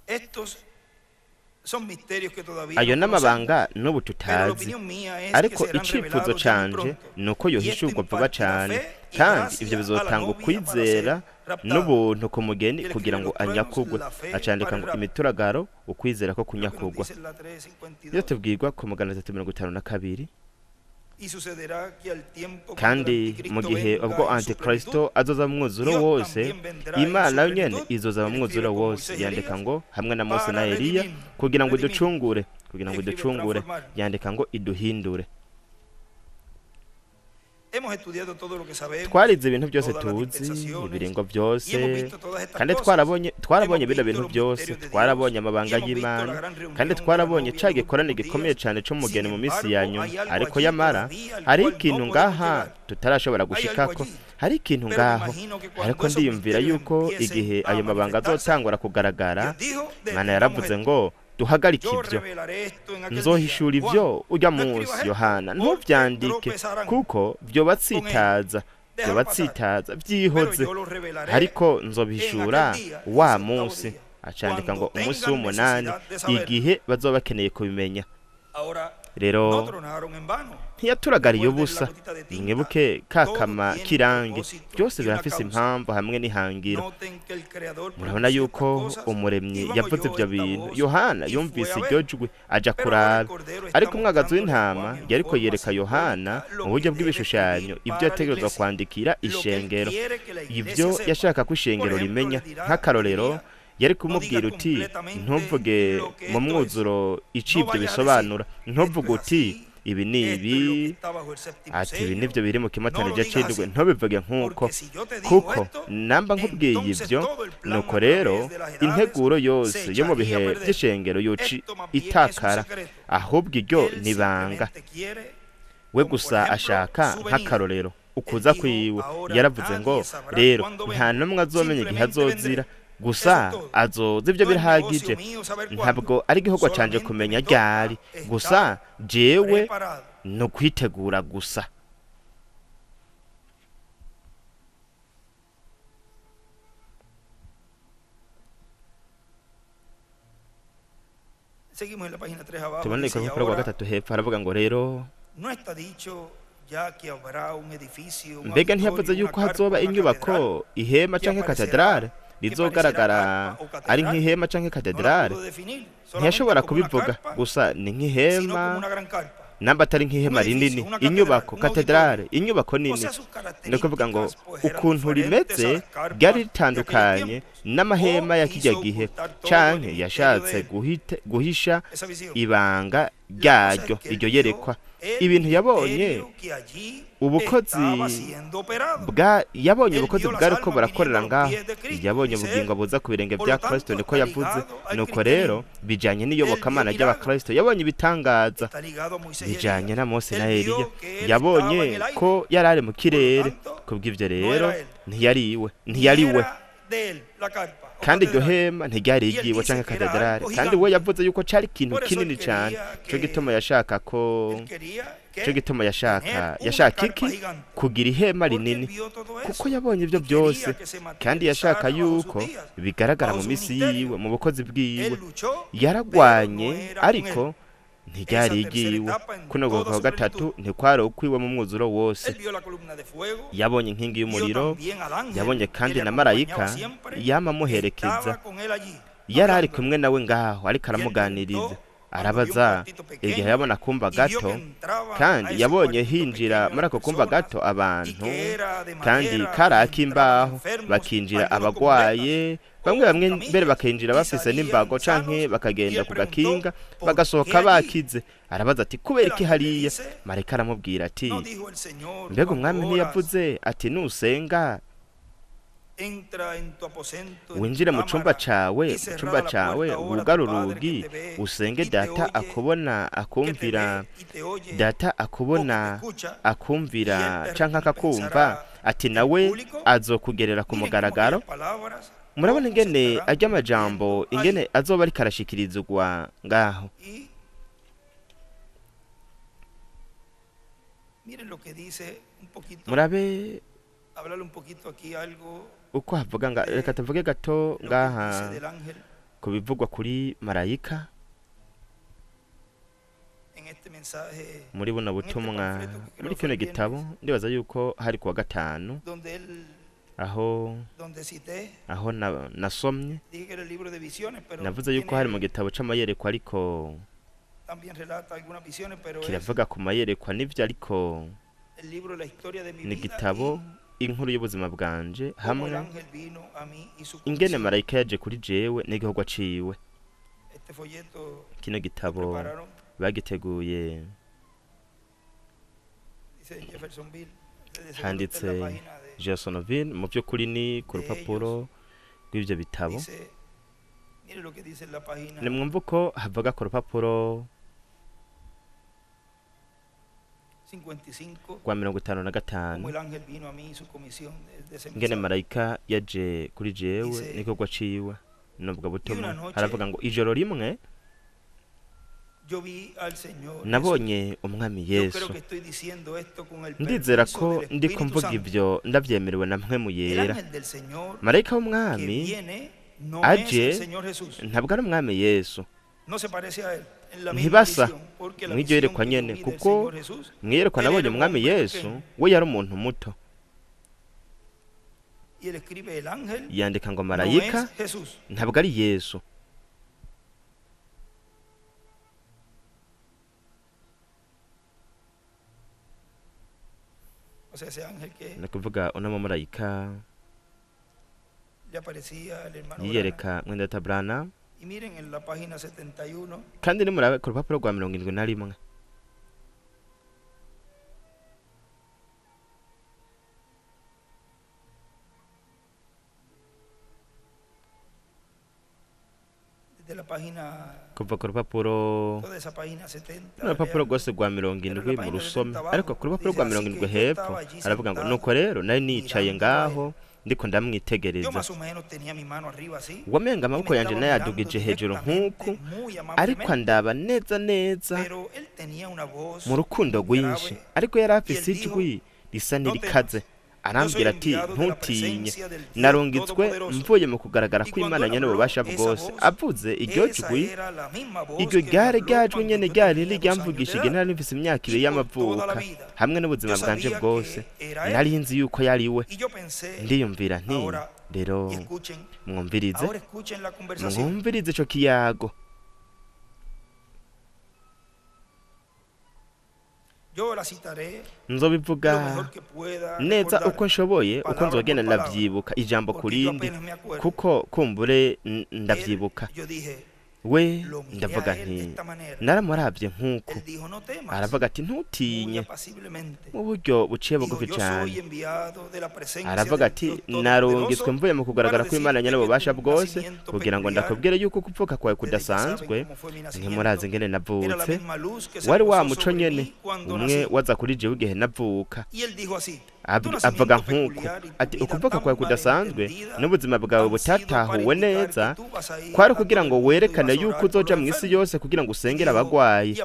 Speaker 1: Estos son misterios que todavía
Speaker 2: Ayo
Speaker 1: no conocemos,
Speaker 2: n'amabanga n'ubu
Speaker 1: pero la
Speaker 2: tutazi,
Speaker 1: opinión mía es que
Speaker 2: ariko
Speaker 1: serán
Speaker 2: icifuzo
Speaker 1: revelados ya muy
Speaker 2: canje
Speaker 1: pronto.
Speaker 2: ni uko
Speaker 1: Y esto
Speaker 2: yohishurwa vuba
Speaker 1: impartirá
Speaker 2: cane,
Speaker 1: fe y
Speaker 2: kandi
Speaker 1: gracia
Speaker 2: ivyo
Speaker 1: a la
Speaker 2: bizotanga
Speaker 1: novia para
Speaker 2: ukwizera
Speaker 1: ser raptada.
Speaker 2: n'ubuntu ku mugeni
Speaker 1: Y él
Speaker 2: kugira
Speaker 1: escribe
Speaker 2: ngo
Speaker 1: los truenos,
Speaker 2: anyakugwe.
Speaker 1: la fe
Speaker 2: Acandika
Speaker 1: para el
Speaker 2: ngo
Speaker 1: rapto.
Speaker 2: imituragaro, ukwizera ko
Speaker 1: Lo que nos
Speaker 2: kunyakugwa.
Speaker 1: dice la
Speaker 2: Iyo
Speaker 1: 3:52.
Speaker 2: tubwirwa ku 352,
Speaker 1: Y sucederá que al tiempo cuando el
Speaker 2: kandi mu
Speaker 1: anticristo
Speaker 2: gihe
Speaker 1: venga
Speaker 2: ubwo
Speaker 1: en su
Speaker 2: antikristo
Speaker 1: plenitud,
Speaker 2: azoza mu mwuzuro
Speaker 1: Dios
Speaker 2: wose,
Speaker 1: también vendrá en
Speaker 2: Imana
Speaker 1: su
Speaker 2: nayo nyene
Speaker 1: plenitud.
Speaker 2: izoza mu
Speaker 1: Él
Speaker 2: mwuzuro
Speaker 1: escribe con
Speaker 2: wose.
Speaker 1: Moisés y
Speaker 2: Yandika
Speaker 1: Elías
Speaker 2: ngo hamwe na Mose na
Speaker 1: para
Speaker 2: Eliya
Speaker 1: redimir,
Speaker 2: kugira ngo
Speaker 1: redimir.
Speaker 2: iducungure, kugira ngo
Speaker 1: Escribe
Speaker 2: iducungure.
Speaker 1: transformar.
Speaker 2: Yandika ngo iduhindure.
Speaker 1: Hemos estudiado todo lo que sabemos,
Speaker 2: Twarize ibintu byose
Speaker 1: todas las
Speaker 2: tuzi,
Speaker 1: dispensaciones,
Speaker 2: ibiringo
Speaker 1: y
Speaker 2: byose,
Speaker 1: hemos visto todas estas
Speaker 2: kandi
Speaker 1: cosas.
Speaker 2: twarabonye
Speaker 1: Hemos
Speaker 2: bino
Speaker 1: visto
Speaker 2: bintu
Speaker 1: los
Speaker 2: byose,
Speaker 1: misterios de Dios
Speaker 2: twarabonye
Speaker 1: y
Speaker 2: amabanga
Speaker 1: hemos visto la
Speaker 2: y'Imana,
Speaker 1: gran reunión
Speaker 2: kandi
Speaker 1: de la
Speaker 2: twarabonye
Speaker 1: novia
Speaker 2: ca
Speaker 1: en los
Speaker 2: gikorane
Speaker 1: últimos
Speaker 2: gikomeye
Speaker 1: días.
Speaker 2: cane c'umugeni
Speaker 1: Sin
Speaker 2: mu minsi ya
Speaker 1: embargo,
Speaker 2: nyuma.
Speaker 1: hay algo
Speaker 2: Ariko
Speaker 1: allí
Speaker 2: yamara
Speaker 1: todavía al
Speaker 2: hariho
Speaker 1: cual no
Speaker 2: ikintu
Speaker 1: podemos
Speaker 2: ngaha
Speaker 1: llegar.
Speaker 2: tutarashobora
Speaker 1: Hay algo
Speaker 2: gushikako,
Speaker 1: allí.
Speaker 2: hari ikintu
Speaker 1: Pero me
Speaker 2: ngaho.
Speaker 1: imagino que cuando
Speaker 2: Ariko
Speaker 1: esos
Speaker 2: ndiyumvira
Speaker 1: misterios
Speaker 2: yuko
Speaker 1: empiecen
Speaker 2: igihe
Speaker 1: a
Speaker 2: ayo mabanga
Speaker 1: manifestarse,
Speaker 2: azotangura kugaragara,
Speaker 1: Dios dijo,
Speaker 2: Imana
Speaker 1: detengamos
Speaker 2: yaravuze
Speaker 1: esto.
Speaker 2: ngo duhagarike
Speaker 1: Yo
Speaker 2: ivyo,
Speaker 1: revelaré esto en aquel día.
Speaker 2: nzohishura
Speaker 1: Juan,
Speaker 2: ivyo urya
Speaker 1: no
Speaker 2: munsi.
Speaker 1: escribas esto,
Speaker 2: Yohana,
Speaker 1: porque
Speaker 2: ntuvyandike
Speaker 1: tropezarán
Speaker 2: kuko
Speaker 1: con él.
Speaker 2: vyobatsitaza,
Speaker 1: Déjalo pasar.
Speaker 2: vyobatsitaza,
Speaker 1: Pero
Speaker 2: vyihoze,
Speaker 1: yo lo revelaré
Speaker 2: ariko
Speaker 1: en
Speaker 2: nzobihishura
Speaker 1: aquel día,
Speaker 2: wa
Speaker 1: dice el octavo
Speaker 2: munsi.
Speaker 1: día,
Speaker 2: Acandika ngo
Speaker 1: cuando
Speaker 2: umunsi
Speaker 1: tengan
Speaker 2: w'umunani,
Speaker 1: necesidad de saberlo.
Speaker 2: igihe bazoba bakeneye kubimenya.
Speaker 1: Ahora,
Speaker 2: Rero
Speaker 1: no tronaron en vano.
Speaker 2: ntiyaturagariye
Speaker 1: Recuerden la
Speaker 2: ubusa.
Speaker 1: gotita de tinta.
Speaker 2: Mwibuke ka
Speaker 1: Todo
Speaker 2: kama
Speaker 1: tiene un
Speaker 2: k'irangi,
Speaker 1: propósito
Speaker 2: byose
Speaker 1: y una
Speaker 2: birafise
Speaker 1: causa.
Speaker 2: impamvu hamwe n'ihangiro.
Speaker 1: Noten que el Creador
Speaker 2: Murabona
Speaker 1: pronunció estas
Speaker 2: yuko
Speaker 1: cosas
Speaker 2: umuremyi
Speaker 1: y Juan
Speaker 2: yavuze
Speaker 1: oyó
Speaker 2: ivyo
Speaker 1: esta
Speaker 2: bintu.
Speaker 1: voz
Speaker 2: Yohana
Speaker 1: y fue
Speaker 2: yumvise
Speaker 1: a
Speaker 2: iryo
Speaker 1: ver.
Speaker 2: jwi aja
Speaker 1: Pero ahora el
Speaker 2: kuraba,
Speaker 1: Cordero está
Speaker 2: ariko umwagazi
Speaker 1: mostrándole a
Speaker 2: w'intama
Speaker 1: Juan en
Speaker 2: yariko
Speaker 1: forma
Speaker 2: yereka Yohana
Speaker 1: simbólica lo
Speaker 2: mu buryo
Speaker 1: que debe
Speaker 2: bw'ibishushanyo
Speaker 1: escribir
Speaker 2: ivyo
Speaker 1: para la
Speaker 2: yategerezwa
Speaker 1: iglesia,
Speaker 2: kwandikira
Speaker 1: lo que él
Speaker 2: ishengero,
Speaker 1: quiere que la iglesia
Speaker 2: ivyo
Speaker 1: sepa.
Speaker 2: yashaka ko
Speaker 1: Por
Speaker 2: ishengero
Speaker 1: ejemplo,
Speaker 2: rimenya.
Speaker 1: le dirá, le
Speaker 2: Nk'akarorero,
Speaker 1: diría,
Speaker 2: yari
Speaker 1: no digas
Speaker 2: kumubwira uti
Speaker 1: completamente
Speaker 2: ntuvuge
Speaker 1: lo que
Speaker 2: mu
Speaker 1: esto es.
Speaker 2: mwuzuro ico
Speaker 1: No
Speaker 2: ivyo
Speaker 1: vayas a decir,
Speaker 2: bisobanura,
Speaker 1: esto
Speaker 2: ntuvuge
Speaker 1: es
Speaker 2: uti
Speaker 1: así,
Speaker 2: ibi ni
Speaker 1: esto es lo
Speaker 2: ibi,
Speaker 1: que está bajo el séptimo
Speaker 2: ati ibi
Speaker 1: sello.
Speaker 2: nivyo biri mu
Speaker 1: No lo
Speaker 2: kimatanije
Speaker 1: digas
Speaker 2: c'indwi,
Speaker 1: así,
Speaker 2: ntubivuge nk'uko,
Speaker 1: porque si yo te digo
Speaker 2: kuko
Speaker 1: esto,
Speaker 2: namba nkubwiye
Speaker 1: entonces
Speaker 2: ivyo,
Speaker 1: todo el plan
Speaker 2: nuko
Speaker 1: a
Speaker 2: rero
Speaker 1: través de las edades
Speaker 2: integuro
Speaker 1: se
Speaker 2: yose yo mu
Speaker 1: echaría
Speaker 2: bihe
Speaker 1: a perder.
Speaker 2: vy'ishengero yoca
Speaker 1: Esto más bien es un
Speaker 2: itakara,
Speaker 1: secreto.
Speaker 2: ahubwo iryo
Speaker 1: Él
Speaker 2: ni ibanga.
Speaker 1: simplemente quiere,
Speaker 2: We
Speaker 1: como por
Speaker 2: gusa
Speaker 1: ejemplo,
Speaker 2: ashaka
Speaker 1: su venida.
Speaker 2: nk'akarorero
Speaker 1: Él
Speaker 2: ukuza
Speaker 1: dijo,
Speaker 2: kwiwe.
Speaker 1: ahora
Speaker 2: Yaravuze ngo
Speaker 1: nadie sabrá
Speaker 2: rero
Speaker 1: cuándo
Speaker 2: nta
Speaker 1: vengo,
Speaker 2: n'umwe azomenya igihe
Speaker 1: simplemente vendré.
Speaker 2: azozira,
Speaker 1: Eso
Speaker 2: gusa
Speaker 1: es todo.
Speaker 2: azoza, ivyo
Speaker 1: No es negocio
Speaker 2: birahagije.
Speaker 1: mío saber
Speaker 2: Ntabwo
Speaker 1: cuándo,
Speaker 2: ari igikorwa canje
Speaker 1: solamente me
Speaker 2: kumenya
Speaker 1: toca
Speaker 2: ryari, gusa
Speaker 1: estar
Speaker 2: jewe
Speaker 1: preparado.
Speaker 2: ni ukwitegura gusa.
Speaker 1: Seguimos en la página 3 abajo.
Speaker 2: Tuboneka
Speaker 1: Dice,
Speaker 2: ku
Speaker 1: y
Speaker 2: rupapuro rwa
Speaker 1: ahora
Speaker 2: gatatu hepfo haravuga ngo rero
Speaker 1: no está dicho ya que habrá un edificio, un
Speaker 2: mbega ntiyavuze
Speaker 1: auditorio, una
Speaker 2: yuko
Speaker 1: carpa,
Speaker 2: hazoba
Speaker 1: una catedral,
Speaker 2: inyubako, ihema
Speaker 1: que
Speaker 2: canke
Speaker 1: aparecerá,
Speaker 2: katedrale
Speaker 1: que parecerá
Speaker 2: rizogaragara
Speaker 1: carpa o
Speaker 2: ari
Speaker 1: catedral.
Speaker 2: nk'ihema canke
Speaker 1: No la
Speaker 2: katedrale?
Speaker 1: pudo definir, solamente
Speaker 2: Ntiyashobora
Speaker 1: como una
Speaker 2: kubivuga,
Speaker 1: carpa,
Speaker 2: gusa ni
Speaker 1: sino como
Speaker 2: nk'ihema,
Speaker 1: una gran carpa,
Speaker 2: namba atari
Speaker 1: un
Speaker 2: nk'ihema
Speaker 1: edificio,
Speaker 2: rinini,
Speaker 1: una catedral,
Speaker 2: inyubako
Speaker 1: un
Speaker 2: katedrale,
Speaker 1: auditorio.
Speaker 2: inyubako
Speaker 1: O
Speaker 2: nini.
Speaker 1: sea, sus
Speaker 2: Ni ukuvuga ngo
Speaker 1: características pues eran
Speaker 2: ukuntu
Speaker 1: diferentes a
Speaker 2: rimeze
Speaker 1: las carpas
Speaker 2: ryari
Speaker 1: de aquellos
Speaker 2: ritandukanye
Speaker 1: tiempos.
Speaker 2: n'amahema
Speaker 1: O
Speaker 2: ya kirya
Speaker 1: quiso
Speaker 2: gihe,
Speaker 1: ocultar todo el
Speaker 2: canke
Speaker 1: misterio
Speaker 2: yashatse
Speaker 1: de él,
Speaker 2: guhisha
Speaker 1: esa visión.
Speaker 2: ibanga
Speaker 1: La cosa es
Speaker 2: ryaryo,
Speaker 1: que él
Speaker 2: iryo
Speaker 1: vio
Speaker 2: yerekwa.
Speaker 1: el
Speaker 2: Ibintu yabonye,
Speaker 1: misterio que allí
Speaker 2: ubukozi
Speaker 1: estaba siendo operado.
Speaker 2: bwa yabonye
Speaker 1: Él
Speaker 2: ubukozi
Speaker 1: vio las
Speaker 2: bwari ko
Speaker 1: almas
Speaker 2: burakorera
Speaker 1: viniendo a los
Speaker 2: ngaho,
Speaker 1: pies de Cristo,
Speaker 2: yabonye
Speaker 1: dice él.
Speaker 2: ubugingo buza ku birenge
Speaker 1: Por
Speaker 2: bya
Speaker 1: lo tanto,
Speaker 2: Kristo, niko
Speaker 1: está
Speaker 2: yavuze.
Speaker 1: ligado al
Speaker 2: Nuko rero
Speaker 1: cristianismo.
Speaker 2: bijanye
Speaker 1: Él vio
Speaker 2: n'iyobokamana
Speaker 1: milagros.
Speaker 2: ry'abakristo, yabonye ibitangaza
Speaker 1: Está ligado a Moisés y
Speaker 2: bijanye
Speaker 1: Elías.
Speaker 2: na Mose na
Speaker 1: Él
Speaker 2: Eliya,
Speaker 1: vio que él estaba en
Speaker 2: yabonye
Speaker 1: el aire.
Speaker 2: ko yari ari mu
Speaker 1: Por lo
Speaker 2: kirere.
Speaker 1: tanto,
Speaker 2: Kubw'ivyo
Speaker 1: no
Speaker 2: rero
Speaker 1: era él,
Speaker 2: ntiyari iwe,
Speaker 1: ni
Speaker 2: ntiyari we,
Speaker 1: era de él la carpa o
Speaker 2: kandi iryo
Speaker 1: catedral.
Speaker 2: hema ntiryari
Speaker 1: Y él
Speaker 2: iryiwe
Speaker 1: dice
Speaker 2: canke
Speaker 1: que era
Speaker 2: katedrale,
Speaker 1: algo
Speaker 2: kandi we
Speaker 1: gigante.
Speaker 2: yavuze yuko cari ikintu
Speaker 1: Por eso él
Speaker 2: kinini cane.
Speaker 1: quería
Speaker 2: Nico
Speaker 1: que
Speaker 2: gituma yashaka ko
Speaker 1: él quería
Speaker 2: nico
Speaker 1: que
Speaker 2: gituma yashaka
Speaker 1: tener una
Speaker 2: yashaka
Speaker 1: carpa
Speaker 2: iki
Speaker 1: gigante,
Speaker 2: kugira ihema
Speaker 1: porque él
Speaker 2: rinini,
Speaker 1: vio todo
Speaker 2: kuko
Speaker 1: eso
Speaker 2: yabonye ivyo
Speaker 1: y quería
Speaker 2: byose,
Speaker 1: que se
Speaker 2: kandi yashaka
Speaker 1: materializara bajo sus
Speaker 2: yuko
Speaker 1: días,
Speaker 2: bigaragara
Speaker 1: bajo
Speaker 2: mu
Speaker 1: su
Speaker 2: misi
Speaker 1: ministerio.
Speaker 2: yiwe, mu bukozi bwiwe.
Speaker 1: Él luchó, pero no
Speaker 2: Yaragwanye
Speaker 1: era con él.
Speaker 2: ariko ntiryari
Speaker 1: Esa tercera
Speaker 2: iryiwe.
Speaker 1: etapa en
Speaker 2: Kuno
Speaker 1: toda
Speaker 2: kwa
Speaker 1: su
Speaker 2: gatatu
Speaker 1: plenitud.
Speaker 2: ntikwari ukwiwe mu mwuzuro wose.
Speaker 1: Él vio la columna de fuego,
Speaker 2: Yabonye inkingi
Speaker 1: vio
Speaker 2: y'umuriro,
Speaker 1: también al ángel
Speaker 2: yabonye
Speaker 1: que
Speaker 2: kandi
Speaker 1: le
Speaker 2: na
Speaker 1: acompañaba
Speaker 2: marayika
Speaker 1: siempre,
Speaker 2: yama amuherekeza,
Speaker 1: estaba con él allí,
Speaker 2: yari ari
Speaker 1: hablándole.
Speaker 2: kumwe nawe ngaho ariko
Speaker 1: Y él
Speaker 2: aramuganiriza.
Speaker 1: preguntó
Speaker 2: Arabaza igihe yabona akumba gato, kandi yabonye hinjira muri ako kumba gato abantu, kandi kari ak'imbaho, bakinjira abagwaye bamwe bamwe, mbere bakinjira bafise n'imbago canke bakagenda ku gakinga, bagasohoka bakize. Arabaza ati: "Kubera iki hariya?" Marayika aramubwira ati: "Mbega Umwami ntiyavuze ati: nusenga, winjire mu cumba cawe, mu cumba cawe wugare urugi, usenge Data akubona akumvira, Data akubona akumvira canke akakumva, ati nawe azokugerera ku mugaragaro." Murabona ingene arya amajambo, ingene azoba ariko arashikirizwa ngaho. Murabe uko havuga nga, reka tuvuge gato ngaha ku bivugwa kuri marayika muri buno butumwa, muri kino gitabo. Ndibaza yuko hari kuwa gatanu aho nasomye. Navuze yuko hari mu gitabo c'amayerekwa, ariko kiravuga ku mayerekwa n'ivyo, ariko ni igitabo inkuru y'ubuzima bwanje hamwe ingene marayika yaje kuri jewe n'igikorwa ciwe. Kino gitabo bagiteguye, handitse Jeffersonville, mu by'ukuri ni ku rupapuro rw'ivyo bitabo. Nimwumva uko havuga ku rupapuro rwa 55 ingene marayika yaje kuri jewe n'igikorwa ciwe nubwo butumwa. Haravuga ngo: "Ijoro rimwe nabonye Umwami Yesu. Ndizera ko ndiko mvuga ivyo ndavyemerewe na Mpwemu Yera. Marayika w'Umwami aje ntabwo ari Umwami Yesu, ntibasa mw'iryo yerekwa nyene, kuko mwiyerekwa nabonye Umwami Yesu, we yari umuntu muto." Yandika ngo: "Marayika ntabwo ari Yesu." Ni ukuvuga uno mumarayika yiyereka mwene Branham. Kandi nimurabe ku rupapuro rwa 71. Kuva ku rupapuro, urupapuro rwose rwa 70 mu rusome, ariko ku rupapuro rwa 70 hepfo aravuga ngo: "Nuko rero nari nicaye ngaho ndiko ndamwitegereza, wamenga amaboko yanje nayadugije hejuru nk'uku, ariko andaba neza neza mu rukundo rwinshi, ariko yari afise ijwi risa n'irikaze. Arambwira ati: ntutinye, narungitswe mvuye mu kugaragara kw'Imana nyene ububasha bwose. Avuze iryo jwi, iryo ryari ryajwi nyene ryari ryamvugisha igihe nari mfise imyaka 2 y'amavuka, hamwe n'ubuzima bwanje bwose nari nzi yuko yari we. Ndiyumvira nti: rero mwumvirize, mwumvirize ico kiyago. Nzobivuga neza uko nshoboye, uko nzogenda ndavyibuka ijambo ku rindi, kuko kumbure ndavyibuka." We ndavuga nti: naramuravye nk'uko. Aravuga ati: ntutinye, mu buryo buciye bugufi cane. Aravuga ati: narungitswe mvuye mu kugaragara kw'Imana nyene ububasha bwose kugira ngo ndakubwire yuko kuvuka kwawe kudasanzwe. Ntimurazi ingene navutse, wari wa muco nyene umwe waza kuri jewe igihe navuka. Avuga nk'uko ati: ukuvuka kwawe kudasanzwe n'ubuzima bwawe butatahuwe neza kwari kugira ngo werekane yuko uzoja mu isi yose kugira ngo usengere abagwayi.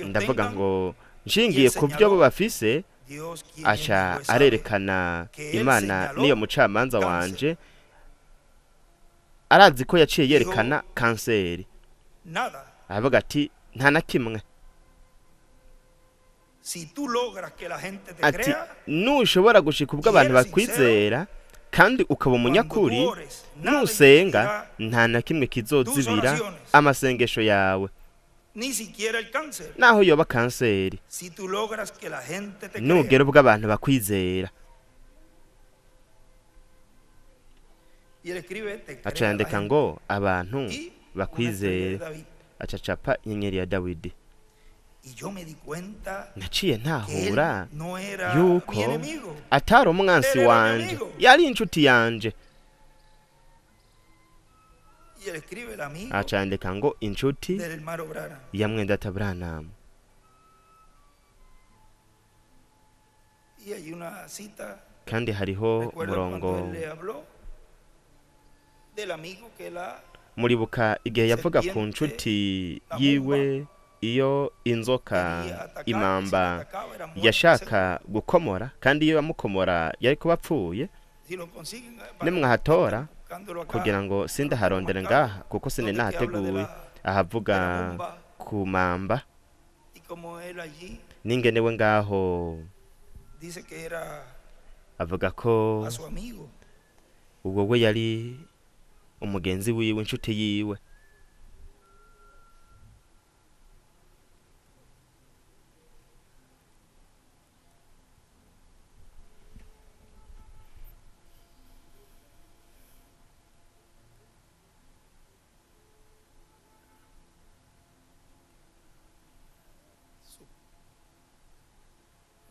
Speaker 2: Ndavuga ngo: nshingiye ku byo bo bafise, aca arerekana Imana niyo mucamanza wanje, arazi ko yaciye yerekana kanseri. Aravuga ati: nta na kimwe. Ati: nushobora gushika ubwo abantu bakwizera kandi ukaba umunyakuri, nusenga nta na kimwe kizozibira amasengesho yawe."
Speaker 1: Ni siquiera el cáncer.
Speaker 2: Naho yoba kanseri,
Speaker 1: Si tú logras que la gente te crea.
Speaker 2: nugera ubwo abantu bakwizera.
Speaker 1: Y él escribe, te
Speaker 2: Aca
Speaker 1: crea la
Speaker 2: yandika
Speaker 1: gente.
Speaker 2: ngo abantu
Speaker 1: Y una estrella de
Speaker 2: bakwizere,
Speaker 1: David.
Speaker 2: aca acapa inyenyeri ya Dawidi.
Speaker 1: Y yo me di cuenta
Speaker 2: Naciye
Speaker 1: que él
Speaker 2: ntahura
Speaker 1: no era
Speaker 2: yuko
Speaker 1: mi enemigo.
Speaker 2: atari umwansi
Speaker 1: Él era mi
Speaker 2: wanje,
Speaker 1: amigo.
Speaker 2: yari inshuti yanje.
Speaker 1: Y él escribe el amigo
Speaker 2: Aca yandika ngo inshuti
Speaker 1: del hermano Branham.
Speaker 2: ya mwendata Branham.
Speaker 1: Y hay una cita,
Speaker 2: Kandi hariho
Speaker 1: recuerdo
Speaker 2: umurongo,
Speaker 1: cuando él le habló del amigo que la
Speaker 2: muribuka igihe yavuga ku
Speaker 1: serpiente,
Speaker 2: nshuti
Speaker 1: la
Speaker 2: yiwe iyo inzoka
Speaker 1: quería atacar, que si la
Speaker 2: imamba
Speaker 1: atacaba era muerto seguro.
Speaker 2: yashaka gukomora, kandi iyo yamukomora yari kuba apfuye.
Speaker 1: Si lo consiguen, para
Speaker 2: Nimwahatora,
Speaker 1: buscándolo acá,
Speaker 2: kugira ngo
Speaker 1: no lo tengo
Speaker 2: sindaharondere
Speaker 1: marcado,
Speaker 2: ngaha kuko
Speaker 1: donde que habla de
Speaker 2: sininahateguye,
Speaker 1: la, de la
Speaker 2: ahavuga
Speaker 1: bomba
Speaker 2: ku mamba
Speaker 1: y como él allí
Speaker 2: n'ingene we ngaho
Speaker 1: dice que era
Speaker 2: avuga ko
Speaker 1: a su amigo.
Speaker 2: ubwo we yari umugenzi wiwe, inshuti yiwe.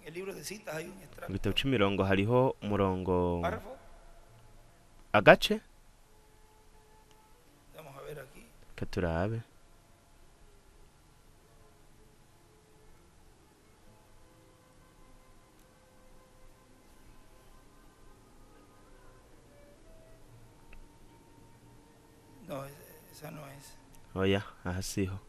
Speaker 1: En el libro de citas hay un
Speaker 2: Mu
Speaker 1: extracto,
Speaker 2: gitabo c'imirongo hariho umurongo,
Speaker 1: párrafo.
Speaker 2: agace.
Speaker 1: Vamos a ver aquí.
Speaker 2: Katurabe.
Speaker 1: No, esa no es.
Speaker 2: Oya, aha siho.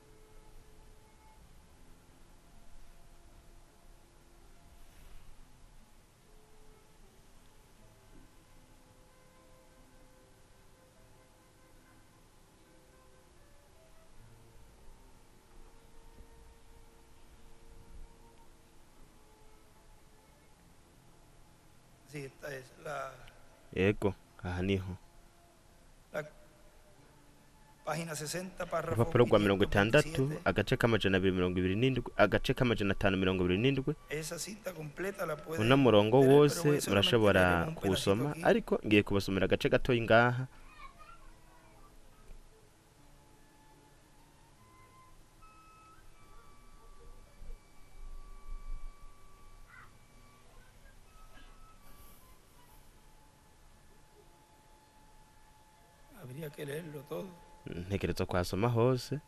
Speaker 1: Sí, esta es la,
Speaker 2: Yego, aha niho.
Speaker 1: la página 60, párrafo
Speaker 2: Urupapuro rwa 60,
Speaker 1: 527.
Speaker 2: agace k'227, agace k'527.
Speaker 1: Esa cita completa la
Speaker 2: Uno
Speaker 1: pueden
Speaker 2: murongo
Speaker 1: leer, pero
Speaker 2: wose
Speaker 1: voy solamente a leer
Speaker 2: murashobora
Speaker 1: un pedacito
Speaker 2: kuwusoma,
Speaker 1: aquí.
Speaker 2: ariko ngiye kubasomera agace gatoyi ngaha.
Speaker 1: Habría que leerlo todo.
Speaker 2: Ntekerezwa kuhasoma hose.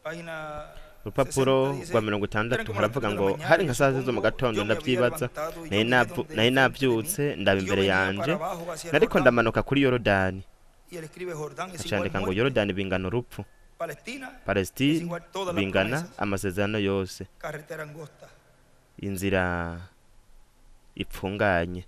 Speaker 1: Página
Speaker 2: Urupapuro
Speaker 1: 60 dice,
Speaker 2: rwa 60
Speaker 1: eran como las 3
Speaker 2: haravuga
Speaker 1: de la
Speaker 2: ngo
Speaker 1: mañana
Speaker 2: hari
Speaker 1: y
Speaker 2: nka saa zine zo mu
Speaker 1: supongo
Speaker 2: gatondo,
Speaker 1: yo me había
Speaker 2: ndavyibaza,
Speaker 1: levantado y
Speaker 2: nari
Speaker 1: yo miré
Speaker 2: navu-
Speaker 1: donde
Speaker 2: nari
Speaker 1: enfrente de mí
Speaker 2: navyutse ndaba
Speaker 1: y yo
Speaker 2: imbere
Speaker 1: venía
Speaker 2: yanje,
Speaker 1: para abajo hacia el
Speaker 2: nariko
Speaker 1: Jordán.
Speaker 2: ndamanuka kuri Yorodani.
Speaker 1: Y él escribe Jordán es
Speaker 2: Aca
Speaker 1: igual
Speaker 2: yandika ngo
Speaker 1: muerte.
Speaker 2: Yorodani bingana urupfu,
Speaker 1: Palestina es
Speaker 2: Palestine
Speaker 1: igual todas las
Speaker 2: bingana
Speaker 1: promesas.
Speaker 2: amasezerano yose,
Speaker 1: Carretera angosta.
Speaker 2: inzira ipfunganye.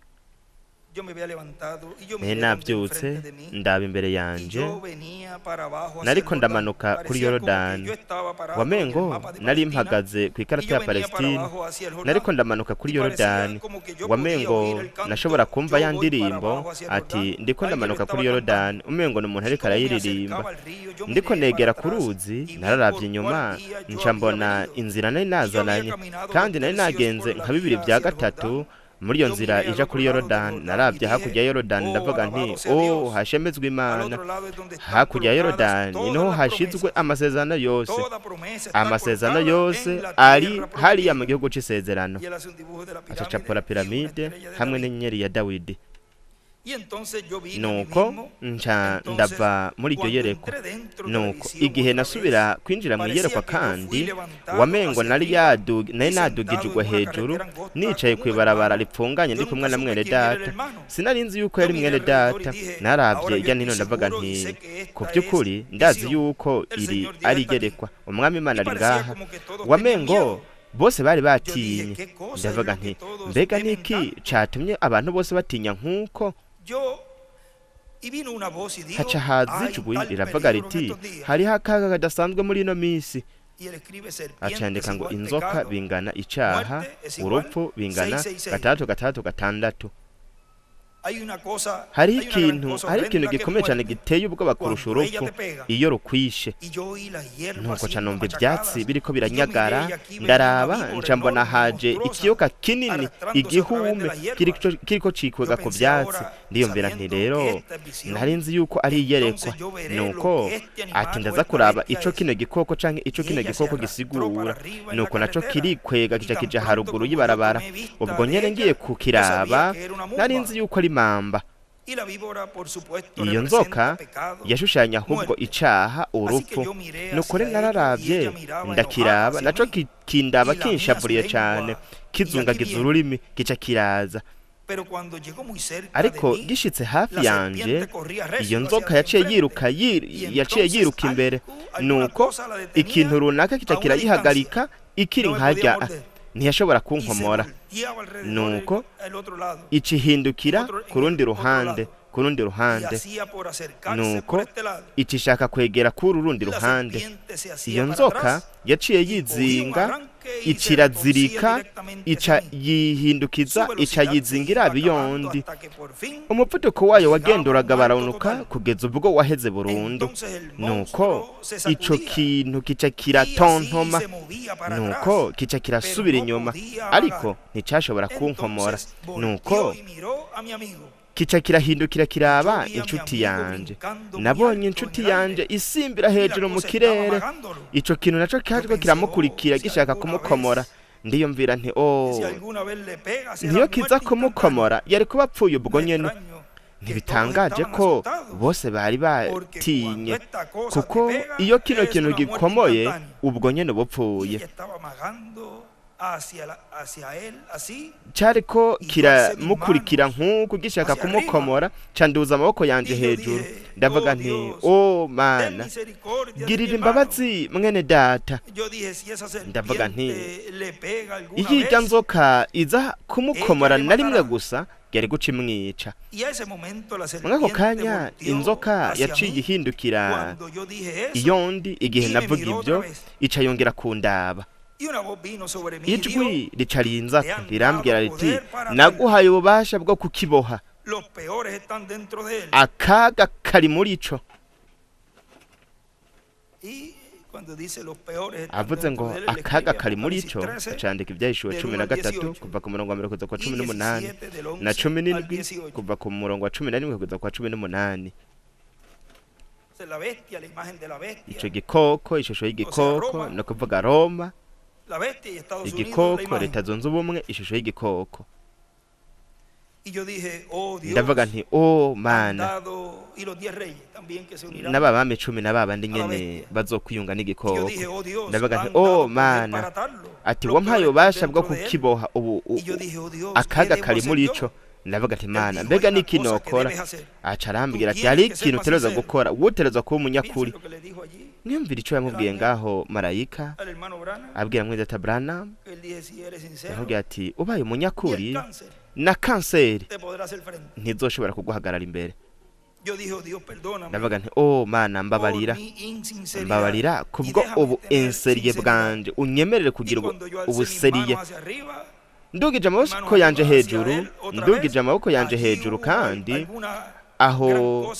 Speaker 1: Yo me había levantado y yo
Speaker 2: Nari
Speaker 1: miré donde
Speaker 2: navyutse
Speaker 1: enfrente de mí
Speaker 2: ndaba imbere
Speaker 1: y
Speaker 2: yanje,
Speaker 1: yo venía para abajo hacia el
Speaker 2: nariko
Speaker 1: Jordán.
Speaker 2: ndamanuka kuri
Speaker 1: Parecía como que
Speaker 2: Yorodani,
Speaker 1: yo estaba parado en el
Speaker 2: wamengo
Speaker 1: mapa de
Speaker 2: nari
Speaker 1: Palestina
Speaker 2: mpagaze ku
Speaker 1: y
Speaker 2: ikarata
Speaker 1: yo
Speaker 2: ya
Speaker 1: venía para
Speaker 2: Palestine,
Speaker 1: abajo hacia el
Speaker 2: nariko
Speaker 1: Jordán
Speaker 2: ndamanuka kuri
Speaker 1: y parecía
Speaker 2: Yorodani,
Speaker 1: como que yo podía
Speaker 2: wamengo
Speaker 1: oír el canto,
Speaker 2: nashobora kumva
Speaker 1: yo
Speaker 2: ya
Speaker 1: voy para
Speaker 2: ndirimbo
Speaker 1: abajo hacia el
Speaker 2: ati
Speaker 1: Jordán.
Speaker 2: ndiko
Speaker 1: Alguien lo
Speaker 2: ndamanuka
Speaker 1: estaba
Speaker 2: kuri
Speaker 1: cantando.
Speaker 2: Yorodani, umengo ni umuntu
Speaker 1: Y
Speaker 2: ariko
Speaker 1: como me
Speaker 2: arayiririmba.
Speaker 1: acercaba al río, yo
Speaker 2: Ndiko
Speaker 1: miré para
Speaker 2: negera ku
Speaker 1: atrás
Speaker 2: ruzi,
Speaker 1: y vi por
Speaker 2: nararavye
Speaker 1: cuál
Speaker 2: inyuma,
Speaker 1: vía yo
Speaker 2: nca
Speaker 1: había
Speaker 2: mbona
Speaker 1: venido.
Speaker 2: inzira nari
Speaker 1: Y yo había
Speaker 2: nazananye,
Speaker 1: caminado
Speaker 2: kandi
Speaker 1: dos
Speaker 2: nari
Speaker 1: tercios
Speaker 2: nagenze
Speaker 1: por la
Speaker 2: nka bibiri
Speaker 1: vía
Speaker 2: vya
Speaker 1: hacia el
Speaker 2: gatatu
Speaker 1: Jordán.
Speaker 2: muri iyo
Speaker 1: Yo
Speaker 2: nzira
Speaker 1: miré al
Speaker 2: ija
Speaker 1: otro
Speaker 2: kuri
Speaker 1: lado del
Speaker 2: Yorodani,
Speaker 1: Jordán y
Speaker 2: naravye hakurya
Speaker 1: dije,
Speaker 2: ya Yorodani
Speaker 1: oh,
Speaker 2: ndavuga nti
Speaker 1: alabado sea
Speaker 2: oh,
Speaker 1: Dios.
Speaker 2: hashemezwe
Speaker 1: Al
Speaker 2: Imana.
Speaker 1: otro lado es donde están
Speaker 2: Hakurya ya
Speaker 1: colocadas
Speaker 2: Yorodani
Speaker 1: todas
Speaker 2: niho
Speaker 1: las
Speaker 2: hashizwe
Speaker 1: promesas.
Speaker 2: amasezerano yose,
Speaker 1: Toda promesa está
Speaker 2: amasezerano
Speaker 1: colocada
Speaker 2: yose
Speaker 1: en la
Speaker 2: ari
Speaker 1: tierra
Speaker 2: hariya mu
Speaker 1: prometida.
Speaker 2: gihugu c'isezerano.
Speaker 1: Y él hace un dibujo de la
Speaker 2: Aca acapura
Speaker 1: pirámide y una
Speaker 2: piramide
Speaker 1: estrella de
Speaker 2: hamwe
Speaker 1: David.
Speaker 2: n'inyenyeri ya Dawidi.
Speaker 1: Y entonces yo vine a mí
Speaker 2: Nuko
Speaker 1: mismo.
Speaker 2: nca
Speaker 1: Entonces,
Speaker 2: ndava muri iryo
Speaker 1: cuando
Speaker 2: yerekwa.
Speaker 1: entré dentro de la
Speaker 2: Nuko
Speaker 1: visión
Speaker 2: igihe
Speaker 1: otra vez,
Speaker 2: nasubira kwinjira mu
Speaker 1: parecía
Speaker 2: iyerekwa
Speaker 1: que yo fui
Speaker 2: kandi,
Speaker 1: levantado
Speaker 2: wamengo
Speaker 1: hacia
Speaker 2: nari
Speaker 1: arriba
Speaker 2: nari
Speaker 1: y sentado en
Speaker 2: nadugijwe
Speaker 1: una
Speaker 2: hejuru,
Speaker 1: carretera angosta
Speaker 2: nicaye
Speaker 1: con un
Speaker 2: kw'ibarabara
Speaker 1: hermano.
Speaker 2: ripfunganye
Speaker 1: Yo
Speaker 2: ndi kumwe
Speaker 1: nunca
Speaker 2: na
Speaker 1: supe
Speaker 2: mwene
Speaker 1: quién era el
Speaker 2: data.
Speaker 1: hermano.
Speaker 2: Sinari nzi yuko
Speaker 1: Yo
Speaker 2: yari
Speaker 1: miré
Speaker 2: mwene
Speaker 1: alrededor y
Speaker 2: data.
Speaker 1: dije,
Speaker 2: Naravye
Speaker 1: ahora yo
Speaker 2: irya nino
Speaker 1: estoy
Speaker 2: ndavuga
Speaker 1: seguro y
Speaker 2: nti
Speaker 1: sé que
Speaker 2: ku
Speaker 1: esta es
Speaker 2: vy'ukuri ndazi
Speaker 1: visión.
Speaker 2: yuko
Speaker 1: El
Speaker 2: iri
Speaker 1: Señor dijo,
Speaker 2: ari
Speaker 1: está aquí.
Speaker 2: iyerekwa, umwami Imana
Speaker 1: Y
Speaker 2: ari
Speaker 1: parecía
Speaker 2: ngaha.
Speaker 1: como que todos tenían
Speaker 2: Wamengo
Speaker 1: miedo.
Speaker 2: bose bari
Speaker 1: Yo dije,
Speaker 2: batinye.
Speaker 1: ¿qué cosa es
Speaker 2: Ndavuga
Speaker 1: lo que
Speaker 2: nti
Speaker 1: todos
Speaker 2: mbega
Speaker 1: temen
Speaker 2: niki
Speaker 1: tanto?
Speaker 2: catumye abantu bose batinya nk'uko?
Speaker 1: Yo, y vino una voz y dijo,
Speaker 2: Haca haza
Speaker 1: hay
Speaker 2: ijwi
Speaker 1: tal
Speaker 2: riravuga
Speaker 1: peligro en
Speaker 2: riti
Speaker 1: estos días.
Speaker 2: hariho akaga kadasanzwe muri ino minsi.
Speaker 1: Y él escribe,
Speaker 2: Aca
Speaker 1: serpiente es
Speaker 2: yandika ngo
Speaker 1: igual
Speaker 2: inzoka
Speaker 1: pecado,
Speaker 2: bingana icaha,
Speaker 1: muerte es igual
Speaker 2: urupfu bingana
Speaker 1: 666.
Speaker 2: 6 6 6. Hariho ikintu gikomeye cyane giteye ubwoba kurusha urupfu iyo rukwishe. Nuko ca numva ivyatsi biriko biranyagara, ndaraba nca mbona haje ikiyoka kinini igihume kiriko cikwega ku vyatsi. Ndiyumvira nti rero nari nzi yuko ari iyerekwa. Nuko ati ndaza kuraba ico kino gikoko canke ico kino gikoko gisigura. Nuko naco kirikwega kica kija haruguru y'ibarabara. Ubwo nyene ngiye kukiraba nari nzi yuko ari mamba. Iyo nzoka yashushanya ahubwo icaha, urupfu. Nuko rero nararavye ndakiraba, naco kindaba kinshavuriye cane, kizungagiza ururimi kica kiraza. Ariko gishitse hafi yanje, iyo nzoka yaciye yiruka imbere. Nuko ikintu runaka kica kirayihagarika ikiri nkarya, ntiyashobora kunkomora. Nuko icihindukira ku rundi ruhande, Nuko icishaka kwegera kuri urundi ruhande. Iyo nzoka yaciye yizinga, icirazirika, ica yihindukiza, ica yizingira biyondi. Umuvuduko wayo wagenda uragabanuka kugeza ubwo waheze burundu. Nuko ico kintu kica kiratontoma, nuko kica kirasubira inyuma, ariko nticashobora kunkomora. Nuko kica kirahindukira kiraba inshuti yanje. Nabonye inshuti yanje isimbira hejuru mu kirere. Ico kintu naco cyariko kiramukurikira gishaka kumukomora. Ndiyumvira nti oh, niyo kiza kumukomora yari kuba apfuye ubwo nyene. Ntibitangaje ko bose bari batinye, kuko iyo kino kintu gikomoye ubwo nyene bupfuye. Cyariko kiramukurikira nk'uko gishaka kumukomora, canduza amaboko yanje hejuru. Ndavuga nti o Mana, girira imbabazi mwene data. Ndavuga nti iyo irya nzoka iza kumukomora na rimwe gusa yari guca imwica. Muri ako kanya inzoka yaciye ihindukira iyondi igihe navuga ibyo, ica yongera kundaba. Ijwi rica rinzako rirambwira riti naguhaye ububasha bwo kukiboha, akaga kari muri ico. Avuze ngo akaga kari muri ico, acandika Ibyahishuwe 13 kuva ku murongo wa 1 kugeza ku wa 18 na 17 kuva ku murongo wa 11 kugeza ku wa 18. Ico gikoko, ishusho y'igikoko, no kuvuga Roma, igikoko, Leta Zunze Ubumwe, ishusho y'igikoko. Ndavuga nti o Mana, n'aba bami 10 na babandi nyene bazokwiyunga n'igikoko. Ndavuga nti o Mana, ati wampaye ububasha bwo kukiboha ubu akaga kari muri ico. Ndavuga ati Mana, mbega niki nokora? Aca arambwira ati hari ikintu utegerezwa gukora, wotegerezwa kuba umunyakuri. Mwiyumvira ico yamubwiye ngaho marayika abwira mwene data Branham, yamubwiye ati ubaye umunyakuri na kanseri ntizoshobora kuguhagarara imbere. Ndavuga nti o Mana, mbabarira, mbabarira kubwo ubu enseriye bwanje, unyemerere kugira ubuseriye. Ndugije amaboko yanje hejuru, ndugije amaboko yanje hejuru, kandi aho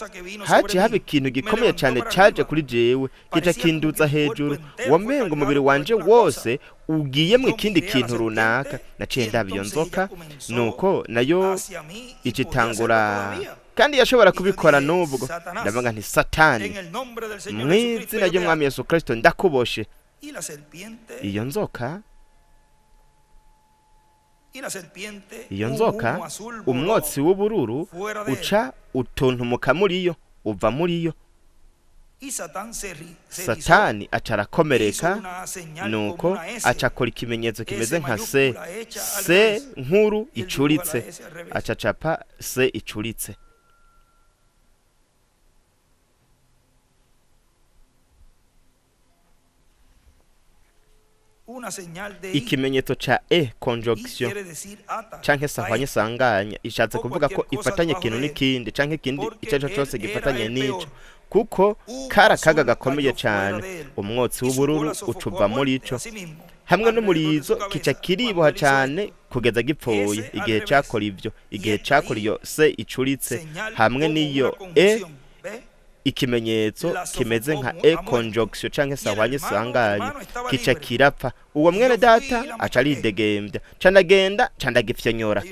Speaker 2: haciye haba ikintu gikomeye cyane caje kuri jewe, kica kinduza hejuru, wamenga umubiri wanje wose ugiyemwo ikindi kintu runaka. Naciye ndaba iyo nzoka, nuko nayo icitangura, kandi yashobora kubikora n'ubwo. Ndavuga nti Satani, mu izina ry'Umwami Yesu Kristo ndakuboshe. Iyo nzoka, umwotsi w'ubururu uca utontumuka muri yo, uva muri yo. Satani aca arakomereka, nuko aca akora ikimenyetso kimeze nka se, se nkuru icuritse, aca acapa se icuritse. Ikimenyetso ca e conjonction canke sahwanye sanganya, ishatse kuvuga ko ifatanye ikintu n'ikindi canke ikindi ico cose gifatanye n'ico, kuko kari akaga gakomeye cane. Umwotsi w'ubururu ucuva muri ico, Hamwe n'umurizo kica kiriboha cyane kugeza gipfuye. Igihe cyakora ibyo, igihe cyakora iyo se icuritse hamwe n'iyo e, ikimenyetso kimeze nka e conjonction canke sahwanye sanganye, kica kirapfa. Uwo mwene data aca aridegembya, canagenda candagifyonyora.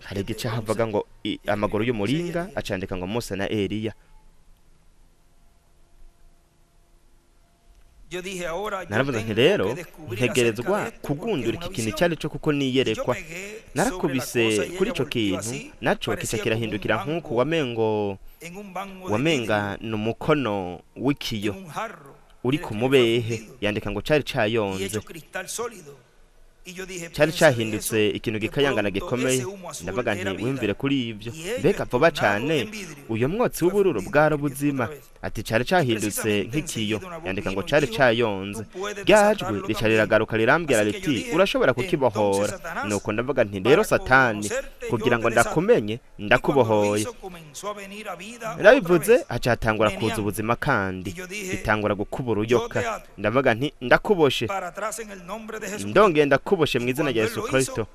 Speaker 2: Hari igice havuga ngo amaguru y'umuringa, acandika ngo Mose na Eliya. Naravuze nti rero ntegerezwa kugundura iki kintu icyo ari cyo, kuko niyerekwa. Narakubise kuri ico kintu, naco kica kirahindukira nk'uku wamengo wamenga ni umukono w'ikiyo uri ku mubehe. Yandika ngo cari cayonze, cari cahindutse ikintu gikayangana gikomeye. Ndavuga nti wimvire kuri ibyo, mbega vuba cane uyo mwotsi w'ubururu bwari ubuzima. Ati cari cahindutse nk'ikiyo. Yandika ngo cari cayonze. Ryajwi rica riragaruka rirambwira riti urashobora kukibohora. Nuko ndavuga nti rero Satani, kugira ngo ndakumenye ndakubohoye. Narabivuze, haca hatangura kuza ubuzima kandi bitangura gukuba uruyoka. Ndavuga nti ndakuboshe, ndongeye ndakuboshe mu izina rya Yesu Kristo.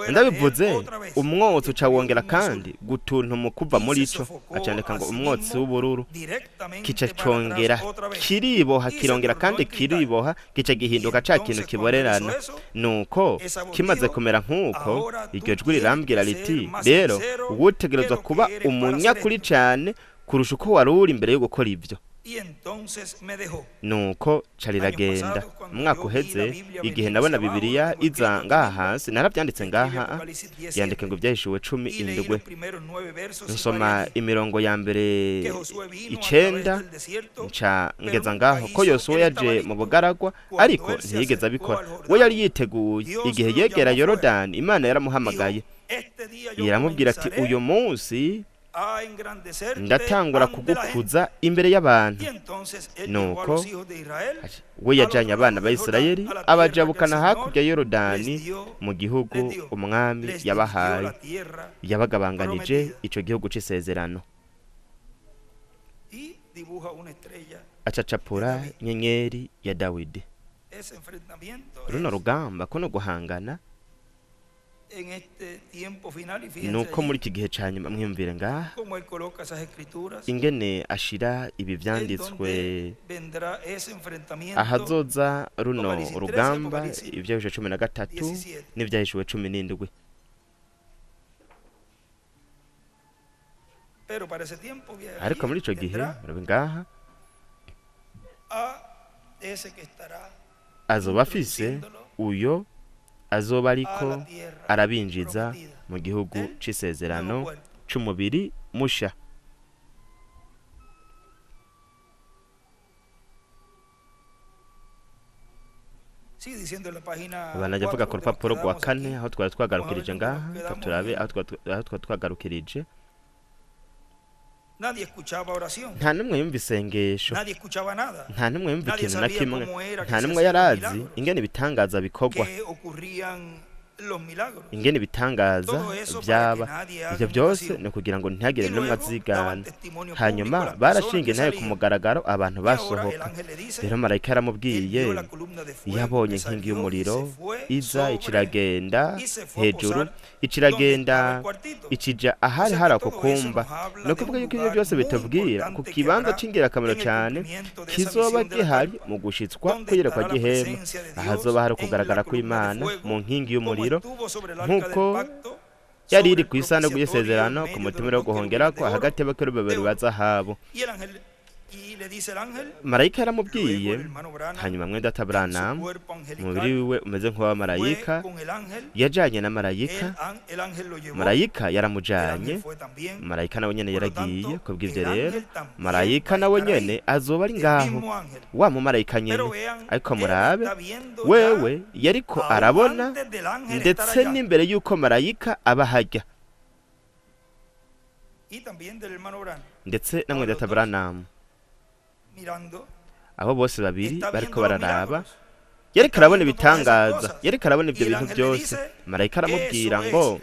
Speaker 2: Ndabivuze, umwotsi uca wongera kandi gutuntuma kuva muri ico. Acandika ngo umwotsi w'ubururu, kica congera kiriboha, kirongera kandi kiriboha, kica gihinduka ca kintu kiborerana. Nuko kimaze kumera nk'uko, iryo jwi rirambwira riti rero uwutegerezwa kuba umunyakuri cane kurusha uko wari uri imbere yo gukora ibyo. Nuko ca riragenda. Umwaka uheze, igihe nabona Bibiliya iza ngaha hasi, narabyanditse ngaha, yandika ngo Ibyahishuwe 17, nsoma imirongo ya mbere 9, nca ngeza ngaho ko Yosuwa yaje mu bugaragwa, ariko ntiyigeze abikora. We yari yiteguye. Igihe yegera Yorodani, Imana yaramuhamagaye iramubwira ati uyu munsi ndatangura kugukuza imbere y'abantu. Nuko we yajanye abana ba Isirayeli abajabukana hakurya ya Yorodani mu gihugu umwami yabahaye, yabagabanganije ico gihugu c'isezerano. Acacapura inyenyeri ya Dawidi. Runo rugamba kuno guhangana nuko muri iki gihe ca nyuma, mwiyumvire ngaha ingene ashira ibi vyanditswe ahazoza runo rugamba, Ibyahishuwe 13 n'Ibyahishuwe 17. Ariko muri ico gihe murabe ngaha azoba afise uyo azoba ariko arabinjiza mu gihugu c'isezerano c'umubiri musha. Abanajya avuga ku rupapuro rwa 4 aho twari twagarukirije ngaha, turabe aho twari twagarukirije. Nta n'umwe yumva isengesho, nta n'umwe yumva ikintu na kimwe, nta n'umwe yarazi ingene ibitangaza bikorwa, ingene ibitangaza byaba. Ivyo byose ni ukugira ngo ntihagire n'umwe azigana. Hanyuma barashinga intahe ku mugaragaro, abantu basohoka. Rero marayika yaramubwiye, yabonye inkingi y'umuriro iza iciragenda hejuru, iciragenda ikija ahari hari ako kumba. Ni ukuvuga yuko ivyo byose bitubwira ku kibanza c'ingirakamaro cane kizoba gihari mu gushitswa kw'iyerekwa ry'ihema, ahazoba hari ukugaragara kw'Imana mu nkingi y'umuriro, nk'uko yari iri ku isanduku y'isezerano ku mutumire wo guhongerako hagati y'abakerubi babiri ba zahabu. Marayika yaramubwiye. Hanyuma mwene data Branham, umubiri wiwe umeze nk'uw'abamarayika, yajanye na marayika, marayika yaramujanye, marayika nawe nyene yaragiye. Kubw'ivyo rero marayika nawe nyene azoba ari ngaho, wa mumarayika nyene. Ariko murabe, wewe yariko arabona ndetse n'imbere y'uko marayika aba hajya, ndetse na mwene data Branham. Abo bose babiri bariko bararaba, yariko arabona ibitangaza, yariko arabona ivyo bintu byose. Marayika aramubwira ngo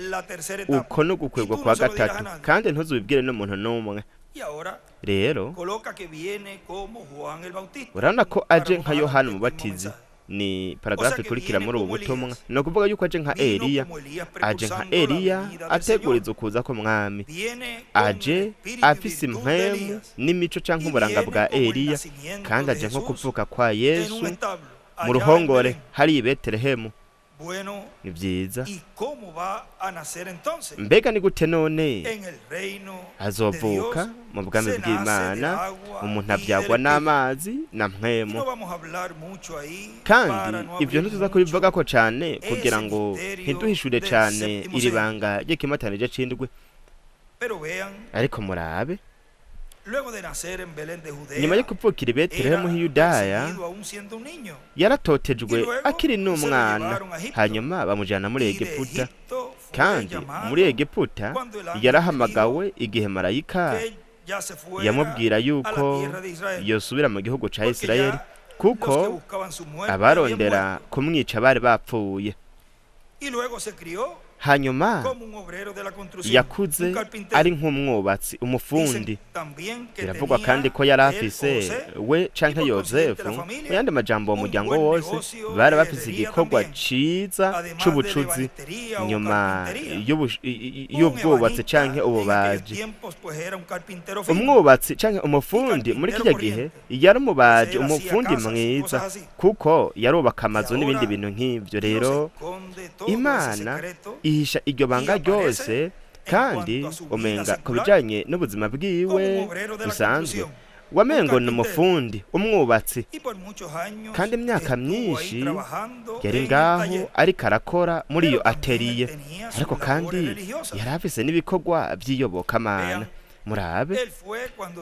Speaker 2: uko no gukwegwa kwa gatatu, kandi ntuzubibwire n'umuntu n'umwe. Rero urabona ko aje nka Yohana Umubatizi, ni paragarafu ikurikira muri ubu butumwa. Ni ukuvuga yuko aje nka Eliya, aje nka Eliya ateguriza ukuza k'umwami, aje afise impwemu n'imico canke uburanga bwa Eliya, kandi aje nko kuvuka kwa Yesu mu ruhongore hariya i Betelehemu. Ni vyiza. Mbega ni gute none azovuka mu bwami bw'Imana? Umuntu avyagwa n'amazi na mpwemu. Kandi ivyo ntituza kubivugako cane kugira ngo ntiduhishure cane iri banga ry'ikimatanije c'indwi. Ariko murabe, nyuma yo kuvukira i Betelehemu h'i Yudaya, yaratotejwe akiri n'umwana, hanyuma bamujana muri Egiputa. Kandi muri Egiputa yarahamagawe igihe marayika yamubwira yuko yosubira mu gihugu ca Isirayeli, kuko abarondera kumwica bari bapfuye. Hanyuma yakuze ari nk'umwubatsi, umufundi. Biravugwa kandi ko yari afise we canke Yozefu, mu yandi majambo uwo muryango wose bari bafise igikorwa ciza c'ubucuzi nyuma y'ubwubatsi canke ububaji. Umwubatsi canke umufundi muri kirya gihe yari umubaji, umufundi mwiza, kuko yarubaka amazu n'ibindi bintu nk'ivyo. Rero Imana ihisha iryo banga ryose, kandi umenga ku bijanye n'ubuzima bwiwe busanzwe wamengo ni umufundi, umwubatsi. Kandi imyaka myinshi yari ngaho ariko arakora muri iyo ateliye, ariko kandi yari afise n'ibikorwa vy'iyobokamana. Murabe,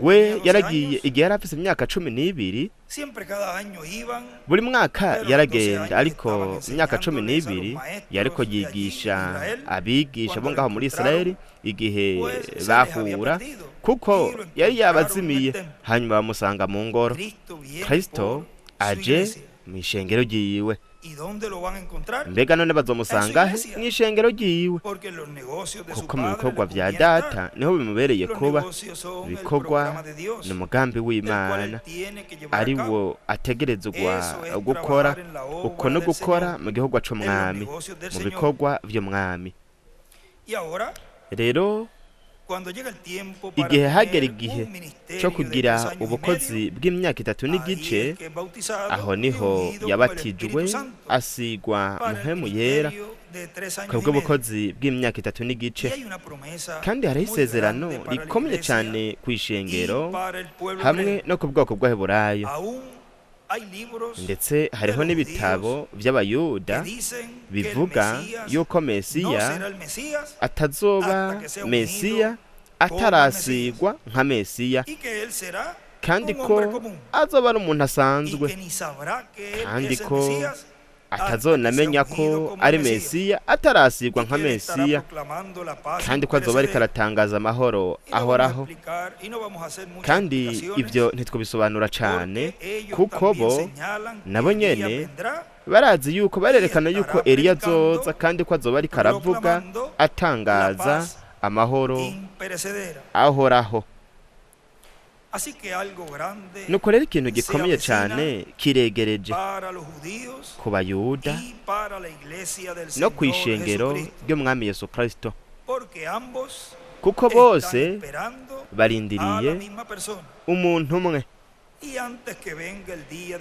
Speaker 2: we yaragiye igihe yari afise imyaka 12. Buri mwaka yaragenda, ariko imyaka 12 yariko yigisha abigisha bo ngaho muri Isirayeli igihe bahura, kuko yari yabazimiye. Hanyuma bamusanga mu ngoro. Kristo aje mw'ishengero ryiwe. Mbega none bazomusanga he? Mw'ishengero ryiwe, kuko mu bikorwa vya Data niho bimubereye kuba. Ibikorwa ni umugambi w'Imana ari wo ategerezwa gukora, uko no gukora mu gihugu c'umwami, mu bikorwa vy'umwami. Rero igihe hagera igihe cyo kugira ubukozi bw'imyaka 3 n'igice, aho niho yabatijwe asigwa Mpwemu Yera kubwo bukozi bw'imyaka 3 n'igice. Kandi hariho isezerano rikomeye cyane ku ishengero hamwe no ku bwoko bw'Abaheburayo. Ndetse hariho n'ibitabo vy'Abayuda bivuga yuko Mesiya atazoba Mesiya atarasigwa nka Mesiya, kandi ko azoba ari umuntu asanzwe, kandi ko atazonamenya ko ari Mesiya atarasigwa nka Mesiya, kandi ko azoba ariko aratangaza amahoro ahoraho. Kandi ivyo ntitwobisobanura cane, kuko bo nabo nyene barazi yuko barerekana yuko Eliya azoza, kandi ko azoba ariko aravuga atangaza amahoro ahoraho. Nuko rero ikintu gikomeye cyane kiregereje ku Bayuda no ku ishengero ry'umwami Yesu Kristo, kuko bose barindiriye umuntu umwe.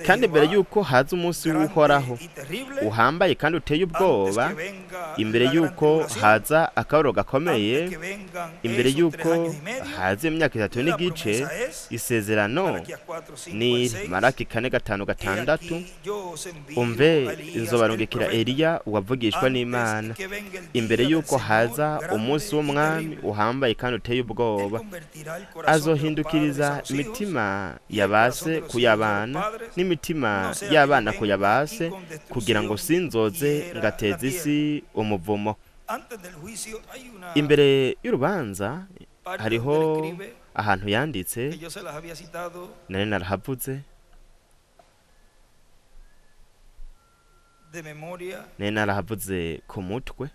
Speaker 2: Kandi mbere yuko haza umunsi w'Uhoraho uhambaye kandi uteye ubwoba, imbere yuko haza akababaro gakomeye, imbere yuko haza imyaka 3 n'igice, isezerano ni Malaki 4, 5, 6: umve nzobarungikira Eliya uwavugishwa n'Imana, imbere yuko haza umunsi w'umwami uhambaye kandi uteye ubwoba. Azohindukiriza imitima yabase kuyabana n'imitima y'abana kuyabase, kugira ngo sinzoze ngateza isi umuvumo. Imbere y'urubanza hariho ahantu yanditse, nari narahavuze, nari narahavuze ku mutwe.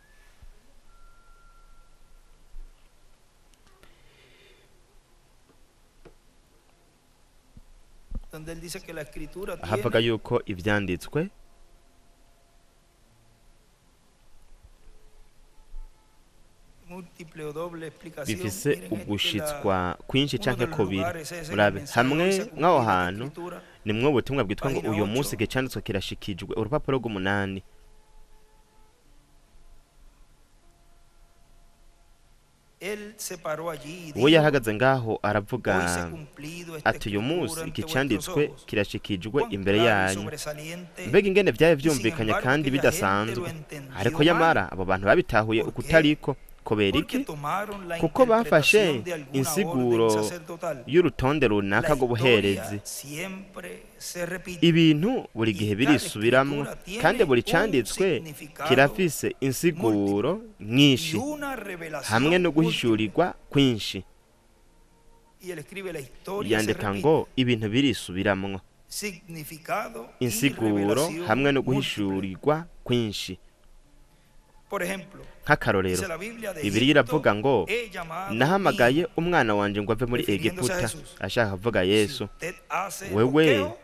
Speaker 1: Donde él dice que la escritura
Speaker 2: Ahavuga
Speaker 1: tiene
Speaker 2: yuko ivyanditswe
Speaker 1: múltiple o doble explicación.
Speaker 2: bifise
Speaker 1: Miren, este,
Speaker 2: ugushitswa kwinshi
Speaker 1: uno
Speaker 2: canke
Speaker 1: de los
Speaker 2: kubiri.
Speaker 1: lugares es en el
Speaker 2: Murabe
Speaker 1: mensaje, hoy
Speaker 2: hamwe
Speaker 1: se ha
Speaker 2: mw'aho
Speaker 1: cumplido esta
Speaker 2: hantu
Speaker 1: escritura.
Speaker 2: nimwo ubutumwa bwitwa ngo
Speaker 1: Página
Speaker 2: uyu
Speaker 1: 8.
Speaker 2: munsi icanditswe kirashikijwe, urupapuro rw'umunani.
Speaker 1: Él se paró allí y
Speaker 2: Uwo
Speaker 1: dijo,
Speaker 2: yarahagaze ngaho aravuga
Speaker 1: hoy se ha cumplido esta
Speaker 2: ati uyu
Speaker 1: escritura
Speaker 2: munsi
Speaker 1: ante
Speaker 2: iki
Speaker 1: vuestros
Speaker 2: canditswe
Speaker 1: ojos.
Speaker 2: kirashikijwe
Speaker 1: Cuán
Speaker 2: imbere
Speaker 1: claro y
Speaker 2: yanyu.
Speaker 1: sobresaliente.
Speaker 2: Mbega ingene vyari
Speaker 1: Y sin
Speaker 2: vyumvikanye
Speaker 1: embargo,
Speaker 2: kandi
Speaker 1: aquella gente lo
Speaker 2: bidasanzwe,
Speaker 1: entendió
Speaker 2: ariko
Speaker 1: mal.
Speaker 2: yamara abo bantu babitahuye
Speaker 1: ¿Por qué?
Speaker 2: ukutariko. Kubera
Speaker 1: Porque
Speaker 2: iki?
Speaker 1: tomaron la
Speaker 2: Kuko bafashe
Speaker 1: interpretación de alguna orden
Speaker 2: insiguro
Speaker 1: sacerdotal.
Speaker 2: y'urutonde
Speaker 1: La
Speaker 2: runaka
Speaker 1: historia
Speaker 2: rw'ubuherezi.
Speaker 1: siempre se repite.
Speaker 2: Ibintu buri gihe
Speaker 1: Y cada
Speaker 2: birisubiramwo,
Speaker 1: escritura tiene
Speaker 2: kandi buri
Speaker 1: un
Speaker 2: canditswe
Speaker 1: significado
Speaker 2: kirafise insiguro
Speaker 1: y
Speaker 2: nyinshi
Speaker 1: una revelación
Speaker 2: hamwe no
Speaker 1: múltiple.
Speaker 2: guhishurirwa kwinshi.
Speaker 1: Y él escribe la historia se
Speaker 2: Yandika
Speaker 1: repite.
Speaker 2: ngo ibintu birisubiramwo,
Speaker 1: Significado y
Speaker 2: insiguro
Speaker 1: revelación
Speaker 2: hamwe no
Speaker 1: múltiple.
Speaker 2: guhishurirwa kwinshi.
Speaker 1: Por ejemplo,
Speaker 2: Nk'akarorero,
Speaker 1: dice la Biblia, de
Speaker 2: Bibiliya
Speaker 1: Egipto
Speaker 2: iravuga ngo
Speaker 1: he llamado mi
Speaker 2: nahamagaye
Speaker 1: hijo.
Speaker 2: umwana wanje ngo ave muri
Speaker 1: Refiriéndose a
Speaker 2: Egiputa,
Speaker 1: Jesús.
Speaker 2: ashaka kuvuga
Speaker 1: Si
Speaker 2: Yesu.
Speaker 1: usted hace el
Speaker 2: Wewe
Speaker 1: bosquejo,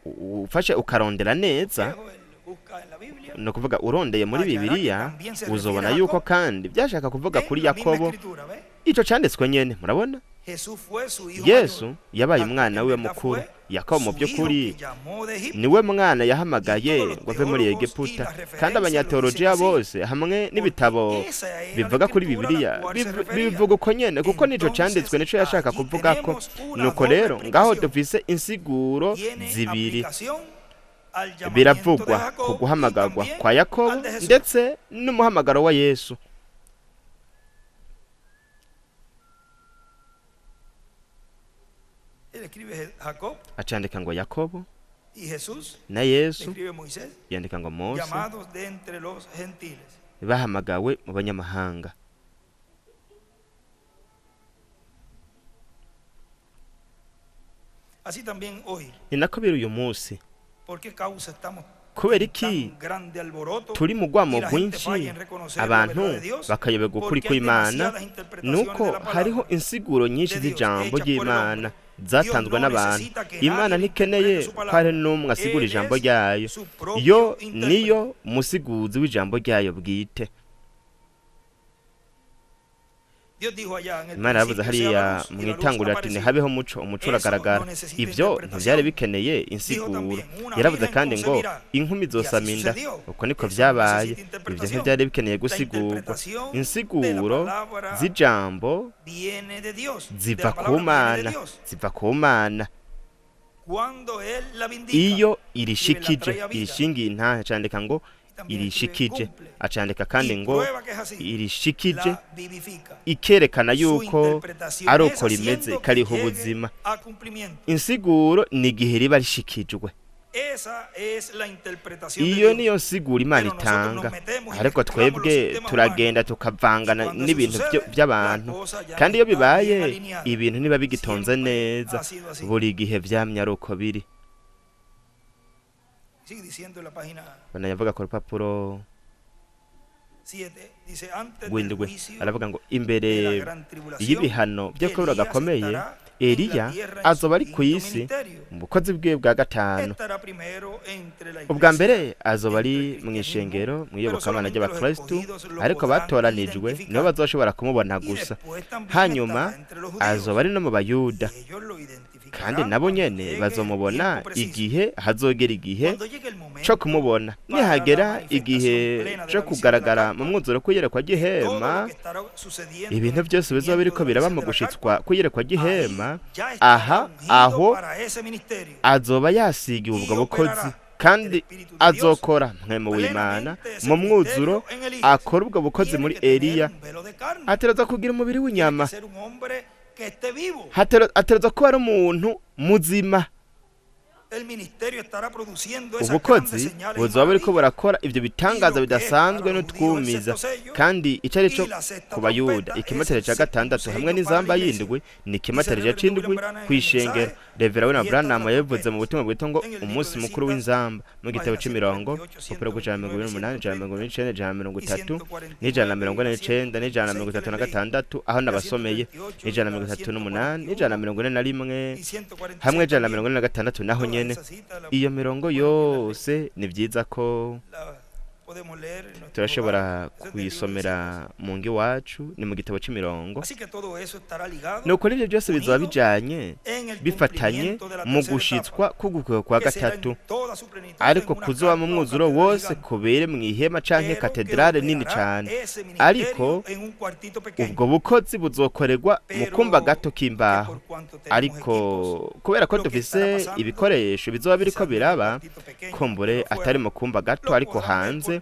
Speaker 2: ufashe ukarondera neza,
Speaker 1: bosquejo, él busca en la Biblia,
Speaker 2: ni ukuvuga urondeye muri
Speaker 1: hallará que
Speaker 2: Bibiliya,
Speaker 1: también se
Speaker 2: uzobona
Speaker 1: refiere a
Speaker 2: yuko
Speaker 1: Jacob.
Speaker 2: kandi byashaka kuvuga
Speaker 1: En
Speaker 2: kuri
Speaker 1: la misma
Speaker 2: Yakobo.
Speaker 1: escritura, ¿ve?
Speaker 2: Ico canditswe nyene, murabona.
Speaker 1: Jesús fue su hijo
Speaker 2: Yesu
Speaker 1: mayor.
Speaker 2: yabaye
Speaker 1: Jacob
Speaker 2: umwana
Speaker 1: en
Speaker 2: wiwe
Speaker 1: verdad
Speaker 2: mukuru.
Speaker 1: fue
Speaker 2: Yakobo mu
Speaker 1: su hijo
Speaker 2: by'ukuri
Speaker 1: que llamó de Egipto.
Speaker 2: niwe mwana
Speaker 1: Y
Speaker 2: yahamagaye
Speaker 1: todos los
Speaker 2: ngo ave muri
Speaker 1: teólogos y
Speaker 2: Egiputa,
Speaker 1: las
Speaker 2: kandi
Speaker 1: referencias lo dicen
Speaker 2: abanyateolojiya
Speaker 1: así,
Speaker 2: bose hamwe
Speaker 1: porque
Speaker 2: n'ibitabo
Speaker 1: esa era la
Speaker 2: bivuga kuri
Speaker 1: escritura a la
Speaker 2: Bibiliya
Speaker 1: cual se refería.
Speaker 2: bivuga uko nyene, kuko nico
Speaker 1: Entonces,
Speaker 2: canditswe nico yashaka
Speaker 1: allí
Speaker 2: kuvugako.
Speaker 1: tenemos una
Speaker 2: Nuko
Speaker 1: doble
Speaker 2: rero ngaho
Speaker 1: explicación.
Speaker 2: dufise insiguro
Speaker 1: Tiene
Speaker 2: zibiri,
Speaker 1: aplicación al llamamiento de
Speaker 2: biravugwa ku
Speaker 1: Jacob y
Speaker 2: guhamagarwa
Speaker 1: también
Speaker 2: kwa Yakobo
Speaker 1: al de Jesús.
Speaker 2: ndetse n'umuhamagaro wa Yesu.
Speaker 1: Él escribe Jacob
Speaker 2: Acandika ngo Yakobo
Speaker 1: y Jesús,
Speaker 2: na Yesu,
Speaker 1: escribe Moisés,
Speaker 2: yandika ngo Mose
Speaker 1: llamados de entre los gentiles.
Speaker 2: bahamagawe mu banyamahanga.
Speaker 1: Así también hoy,
Speaker 2: Ni nako biri uyu munsi.
Speaker 1: ¿por qué causa estamos
Speaker 2: Kubera
Speaker 1: en
Speaker 2: iki
Speaker 1: tan grande alboroto
Speaker 2: turi mu rwamo
Speaker 1: y la gente
Speaker 2: rwinshi,
Speaker 1: falla en reconocer la
Speaker 2: abantu
Speaker 1: verdad de Dios?
Speaker 2: bakayoberwa ukuri
Speaker 1: Porque hay
Speaker 2: kw'Imana?
Speaker 1: demasiadas interpretaciones
Speaker 2: Nuko
Speaker 1: de la
Speaker 2: hariho
Speaker 1: palabra
Speaker 2: insiguro nyinshi
Speaker 1: de Dios
Speaker 2: z'ijambo
Speaker 1: hechas por el
Speaker 2: ry'Imana
Speaker 1: hombre. Dios
Speaker 2: zatanzwe
Speaker 1: no
Speaker 2: n'abantu.
Speaker 1: necesita que
Speaker 2: Imana
Speaker 1: nadie le
Speaker 2: ntikeneye
Speaker 1: interprete su
Speaker 2: ko hari
Speaker 1: palabra.
Speaker 2: n'umwe asigura
Speaker 1: Él
Speaker 2: ijambo
Speaker 1: es
Speaker 2: ryayo,
Speaker 1: su
Speaker 2: yo
Speaker 1: propio intérprete.
Speaker 2: niyo musiguzi w'ijambo ryayo bwite.
Speaker 1: Dios dijo allá en el
Speaker 2: Imana yaravuze
Speaker 1: principio sea la
Speaker 2: hariya
Speaker 1: luz
Speaker 2: mu
Speaker 1: y la luz
Speaker 2: itanguriro ati
Speaker 1: apareció.
Speaker 2: ntihabeho umuco, umuco
Speaker 1: Eso
Speaker 2: uragaragara.
Speaker 1: no necesita
Speaker 2: Ivyo ntivyari
Speaker 1: interpretación.
Speaker 2: bikeneye
Speaker 1: Dijo
Speaker 2: insiguro.
Speaker 1: también, una
Speaker 2: Yaravuze
Speaker 1: virgen
Speaker 2: kandi ngo
Speaker 1: concebirá.
Speaker 2: inkumi
Speaker 1: Y así
Speaker 2: izosama inda,
Speaker 1: sucedió.
Speaker 2: uko niko
Speaker 1: Eso no
Speaker 2: vyabaye.
Speaker 1: necesita
Speaker 2: Ivyo
Speaker 1: interpretación.
Speaker 2: ntivyari bikeneye
Speaker 1: La
Speaker 2: gusigurwa.
Speaker 1: interpretación de la
Speaker 2: Insiguro
Speaker 1: palabra
Speaker 2: z'ijambo
Speaker 1: viene de Dios. De
Speaker 2: ziva
Speaker 1: la
Speaker 2: ku
Speaker 1: palabra viene de
Speaker 2: Mana,
Speaker 1: Dios.
Speaker 2: ziva ku Mana.
Speaker 1: Cuando Él la vindica
Speaker 2: Iyo
Speaker 1: y la
Speaker 2: irishikije,
Speaker 1: trae a vida.
Speaker 2: irishingiye intahe, acandika ngo
Speaker 1: Y también escribe
Speaker 2: irishikije,
Speaker 1: cumple.
Speaker 2: acandika kandi
Speaker 1: Y
Speaker 2: ngo
Speaker 1: prueba que es así.
Speaker 2: irishikije,
Speaker 1: La vivifica.
Speaker 2: ikerekana
Speaker 1: Su
Speaker 2: yuko
Speaker 1: interpretación
Speaker 2: ari
Speaker 1: es
Speaker 2: uko rimeze,
Speaker 1: haciendo que
Speaker 2: ikariha
Speaker 1: llegue
Speaker 2: ubuzima.
Speaker 1: a cumplimiento.
Speaker 2: Insiguro ni igihe riba rishikijwe.
Speaker 1: Esa es la interpretación de
Speaker 2: Iyo
Speaker 1: Dios.
Speaker 2: niyo nsiguro Imana
Speaker 1: Pero nosotros nos
Speaker 2: itanga,
Speaker 1: metemos y
Speaker 2: ariko
Speaker 1: mezclamos los
Speaker 2: twebwe
Speaker 1: sistemas humanos.
Speaker 2: turagenda
Speaker 1: Y
Speaker 2: tukavangana
Speaker 1: cuando eso
Speaker 2: n'ibintu
Speaker 1: sucede, la
Speaker 2: by'abantu,
Speaker 1: cosa ya no
Speaker 2: kandi iyo
Speaker 1: está bien
Speaker 2: bibaye
Speaker 1: alineada.
Speaker 2: ibintu ntiba bigitonze
Speaker 1: Siempre
Speaker 2: neza.
Speaker 1: ha sido así.
Speaker 2: Buri gihe vyamye ari uko biri.
Speaker 1: Sigue diciendo en la página
Speaker 2: Banayavuga ku rupapuro
Speaker 1: 7, dice, antes del
Speaker 2: rw'indwi,
Speaker 1: juicio
Speaker 2: aravuga ngo
Speaker 1: de
Speaker 2: imbere
Speaker 1: la gran tribulación,
Speaker 2: y'ibihano by'akababaro
Speaker 1: Elías
Speaker 2: gakomeye,
Speaker 1: estará en la
Speaker 2: Eliya
Speaker 1: tierra en
Speaker 2: azoba
Speaker 1: su
Speaker 2: ari ku
Speaker 1: quinto
Speaker 2: isi
Speaker 1: ministerio.
Speaker 2: mu bukozi bwiwe bwa gatanu.
Speaker 1: Estará primero entre la
Speaker 2: Ubwa
Speaker 1: iglesia,
Speaker 2: mbere azoba
Speaker 1: entre
Speaker 2: ari
Speaker 1: el
Speaker 2: mu
Speaker 1: cristianismo,
Speaker 2: ishengero, mu
Speaker 1: pero
Speaker 2: iyobokamana
Speaker 1: solamente los
Speaker 2: ry'abakristu,
Speaker 1: escogidos lo
Speaker 2: ariko
Speaker 1: podrán
Speaker 2: abatoranijwe nibo
Speaker 1: identificar.
Speaker 2: bazoshobora kumubona
Speaker 1: Y
Speaker 2: gusa.
Speaker 1: después también
Speaker 2: Hanyuma
Speaker 1: estará entre los
Speaker 2: azoba
Speaker 1: judíos.
Speaker 2: ari no mu bayuda,
Speaker 1: Y ellos lo
Speaker 2: kandi
Speaker 1: identificarán
Speaker 2: nabo
Speaker 1: cuando
Speaker 2: nyene
Speaker 1: llegue el
Speaker 2: bazomubona
Speaker 1: tiempo preciso.
Speaker 2: igihe hazogera igihe
Speaker 1: Cuando llegue el
Speaker 2: co
Speaker 1: momento
Speaker 2: kumubona.
Speaker 1: para la
Speaker 2: Nihagera
Speaker 1: manifestación
Speaker 2: igihe
Speaker 1: plena de
Speaker 2: co
Speaker 1: la visión de la
Speaker 2: kugaragara
Speaker 1: carpa,
Speaker 2: mu mwuzuro kw'iyerekwa
Speaker 1: de todo lo
Speaker 2: ry'ihema,
Speaker 1: que estará sucediendo en
Speaker 2: ibintu
Speaker 1: el
Speaker 2: byose bizoba
Speaker 1: cumplimiento
Speaker 2: biriko
Speaker 1: de la
Speaker 2: biraba
Speaker 1: visión
Speaker 2: mu
Speaker 1: de la carpa,
Speaker 2: gushitswa kw'iyerekwa
Speaker 1: ahí
Speaker 2: ry'ihema,
Speaker 1: ya estará
Speaker 2: aha
Speaker 1: ungido
Speaker 2: aho
Speaker 1: para ese ministerio
Speaker 2: azoba yasigiwe
Speaker 1: y
Speaker 2: ubwo bukozi,
Speaker 1: operará el
Speaker 2: kandi
Speaker 1: Espíritu de Dios
Speaker 2: azokora mpwemu w'Imana
Speaker 1: plenamente ese
Speaker 2: mu mwuzuro,
Speaker 1: ministerio en Elías.
Speaker 2: akora ubwo bukozi
Speaker 1: Tiene
Speaker 2: muri
Speaker 1: que tener
Speaker 2: Eliya.
Speaker 1: un velo de carne,
Speaker 2: Ategerezwa kugira umubiri
Speaker 1: tiene que
Speaker 2: w'inyama,
Speaker 1: ser un hombre que esté vivo.
Speaker 2: ategerezwa kuba ari umuntu muzima. Ubukozi buzoba buriko burakora ivyo bitangaza bidasanzwe n'utwumiza, kandi ico ari cyo ku Bayuda ikimatare ca gatandatu hamwe n'inzamba y'indwi ni ikimatare c'indwi kw'ishengero. Revera William Branham yabivuze mu butumwa bwitwa ngo umunsi mukuru w'inzamba, mu gitabo c'imirongo, urupapuro rw'ijana na mirongo ibiri n'umunani, 129, 130 n'149 n'136, aho nabasomeye n'138 n'141 hamwe 146 naho nyene. Iyo mirongo yose ni byiza ko turashobora kuyisomera mu ngo iwacu, ni mu gitabo c'imirongo. Nuko n'ivyo byose bizoba bijanye, bifatanye mu gushitswa k'ugukwiye kwa gatatu, ariko kuzoba mu mwuzuro wose kubere mu ihema canke katedrale nini cane, ariko ubwo bukozi buzokorerwa mu kumba gato k'imbaho. Ariko kubera ko dufise ibikoresho, bizoba biriko biraba kumbure atari mu kumba gato ariko hanze.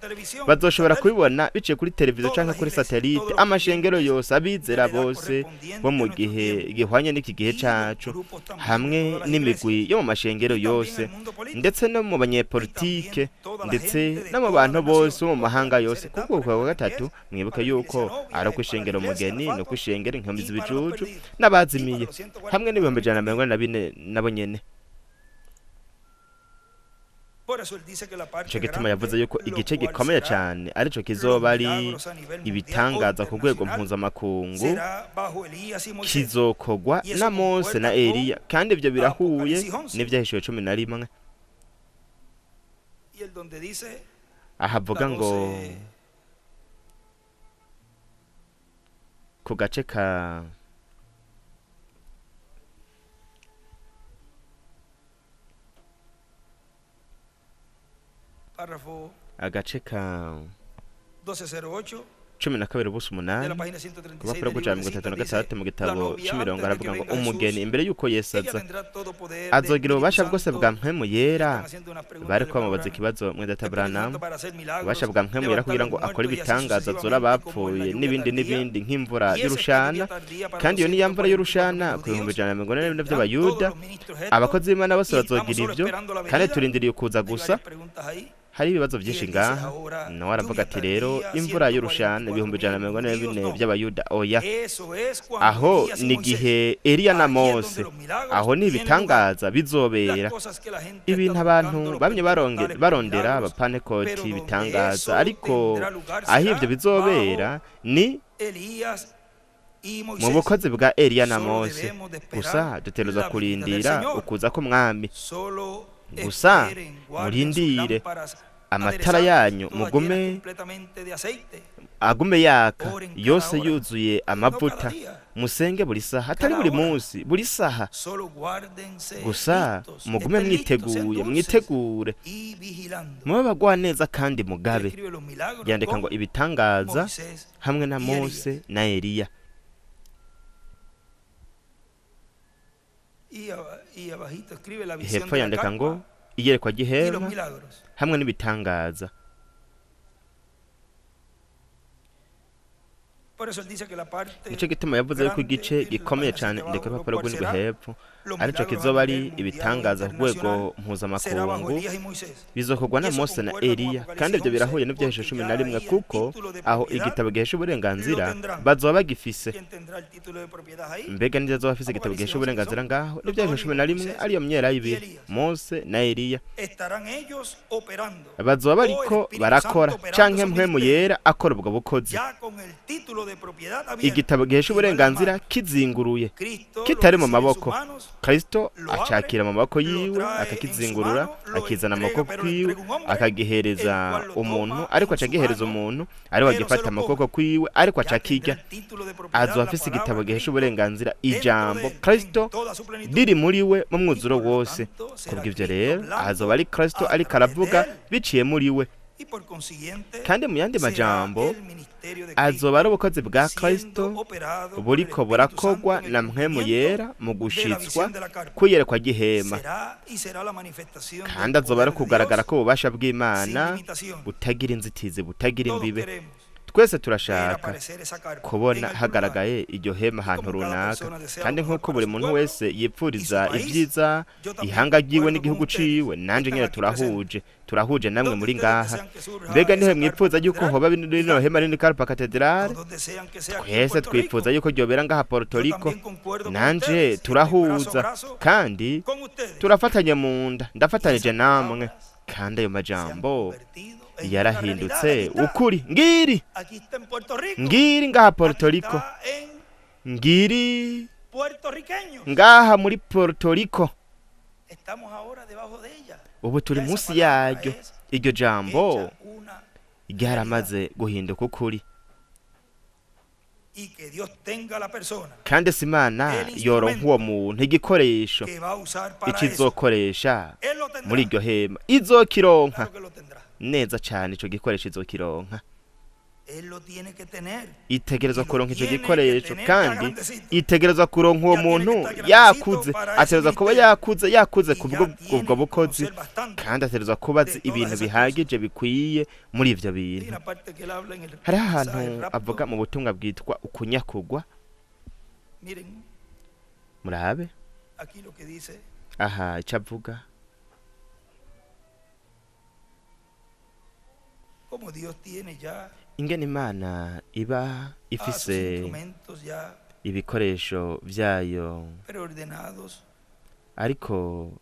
Speaker 2: Bazoshobora kubibona biciye kuri televiziyo canke kuri satellite, amashengero yose, abizera bose bo mu gihe gihwanye n'iki gihe cacu, hamwe n'imigwi yo mu mashengero yose, ndetse no mu banyepolitike, ndetse no mu bantu bose bo mu mahanga yose. Kuko kwa gatatu, mwibuke yuko ari ukwishengera umugeni, no kwishengera inkombe z'ibijuju n'abazimiye, hamwe n'144,000 nabo nyene. Ico gituma yavuze yuko igice gikomeye cyane arico kizoba ari ibitangaza ku rwego mpuzamakungu kizokogwa na Mose na Eliya, kandi ibyo birahuye n'Ibyahishuwe 11, ahavuga ngo ku gace ka agace ka 12.8, ku rupapuro rw'ijana mirongo itatu na gatandatu mu gitabo c'imirongo, aravuga ngo umugeni imbere y'uko Yesu aza azogira ububasha bwose bwa Mpwemu Yera. Bariko bamubaza ikibazo, mwene Branham, ububasha bwa Mpwemu Yera kugira ngo akore ibitangaza, azura abapfuye n'ibindi n'ibindi nk'imvura y'urushana, kandi iyo ni ya mvura y'urushana ku 144,000 vy'Abayuda. Abakozi b'Imana bose bazogira ivyo, kandi turindiriye ukuza gusa. Hari ibibazo byinshi ngaha. Nawe aravuga ati rero imvura y'urushana 144,000 by'Abayuda, oya, aho ni igihe Eliya na Mose, aho ni ibitangaza bizobera. Ibintu abantu bamye barondera, abapanekoti, ibitangaza, ariko aho ibyo bizobera ni mu bukozi bwa Eliya na Mose. Gusa dutegerezwa kurindira ukuza k'Umwami. Gusa murindire, amatara yanyu mugume agume yaka, yose yuzuye amavuta. Musenge buri saha, atari buri munsi, buri saha. Gusa mugume mwiteguye, mwitegure, mube bagwa neza kandi mugabe. Yandika ngo ibitangaza hamwe na Mose na Eliya. Hepfo yandika ngo iyerekwa ry'ihema hamwe n'ibitangaza. Nico gituma yavuze yuko igice gikomeye cyane, ndeka urupapuro rw'indwi hepfo, arico kizoba ari ibitangaza ku rwego mpuzamakungu bizokorwa na Mose na Eliya, kandi ibyo birahuye n'Ibyahishe 11, kuko aho igitabo gihesha uburenganzira bazoba bagifise. Mbega ninde azoba afise igitabo gihesha uburenganzira ngaho? N'Ibyahishe 11, ariyo myera y'ibiri, Mose na Eliya bazoba bariko barakora, canke Mpwemu Yera akora ubwo bukozi, igitabo gihesha uburenganzira kizinguruye, kitari mu maboko. Kristo acakira mu maboko yiwe, akakizingurura, akizana amaboko kwiwe, akagihereza umuntu, ariko acagihereza umuntu ariwe agifata amaboko kwiwe, ariko acakirya. Azoba afise igitabo gihesha uburenganzira, ijambo Kristo riri muri we mu mwuzuro wose. Kubw'ivyo rero azoba ari Kristo ariko aravuga biciye muri we, kandi mu yandi majambo azoba ari ubukozi bwa Kristo buriko burakogwa na Mpwemu Yera mu gushitswa kuyerekwa gihema, kandi azoba ari kugaragara ko ububasha bw'Imana butagira inzitizi, butagira imbibe. Twese turashaka kubona hagaragaye iryo hema ahantu runaka, kandi nk'uko buri muntu wese yipfuriza ibyiza ihanga ryiwe n'igihugu ciwe, nanje nyene turahuje namwe muri ngaha. Mbega nihe mwipfuza yuko hoba rino hema rinini Carpa Cathedral? Twese twifuza yuko ryobera ngaha Puerto Rico. Nanje turahuza kandi turafatanye mu nda, ndafatanije namwe. Kandi ayo majambo yarahindutse ukuri. Ngiri ngiri ngaha Puerto Rico, ngiri ngaha muri Puerto Rico, ubu turi munsi yaryo. Iryo jambo ryaramaze guhinduka ukuri. Kandi si Imana yoronka uwo muntu igikoresho ikizokoresha muri iryo hema, izokironka neza cyane. Ico gikoresho izokironka, itegerezwa kuronka ico gikoresho, kandi itegerezwa kuronka uwo muntu yakuze. Ategerezwa kuba yakuze kubwo ubwo bukozi, kandi ategerezwa kuba azi ibintu bihagije bikwiye muri ivyo bintu. Hariho ahantu avuga mu butumwa bwitwa ukunyakugwa. Murabe aha ico avuga, ingene Imana iba ifise ibikoresho vyayo, ariko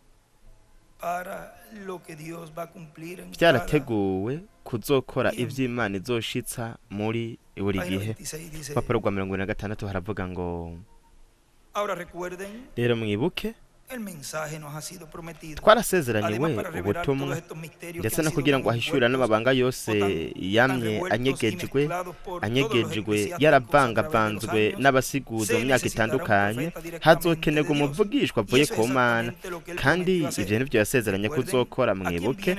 Speaker 2: vyarateguwe kuzokora ivy'Imana izoshitsa muri buri gihe. Urupapuro rwa 46 haravuga ngo rero mwibuke twarasezeraniwe ubutumwa, ndetse no kugira ngo ahishure n'amabanga yose yamye anyegejwe yaravangavanzwe n'abasiguzi mu myaka itandukanye, hazokenerwa umuvugishwa avuye ku Mana. Kandi ivyo nivyo yasezeranye kuzokora. Mwibuke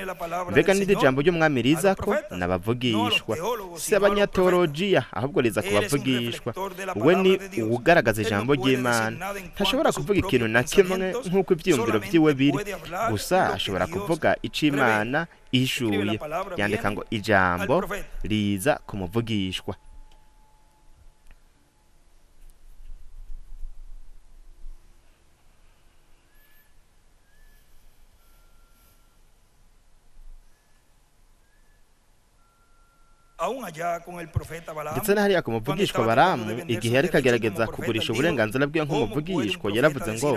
Speaker 2: mbega n'iryo jambo ry'umwami riza ko n'abavugishwa, si abanyateolojiya, ahubwo riza ku bavugishwa. We ni uwugaragaza ijambo ry'Imana, ntashobora kuvuga ikintu na kimwe nk'uko ivyiyumviro vyiwe biri, gusa ashobora kuvuga ico Imana ihishuye. Yandika ngo ijambo riza ku muvugishwa. Ndetse na hariya ku muvugishwa Balamu, igihe yariko agerageza kugurisha uburenganzira bwiwe nk'umuvugishwa, yaravuze ngo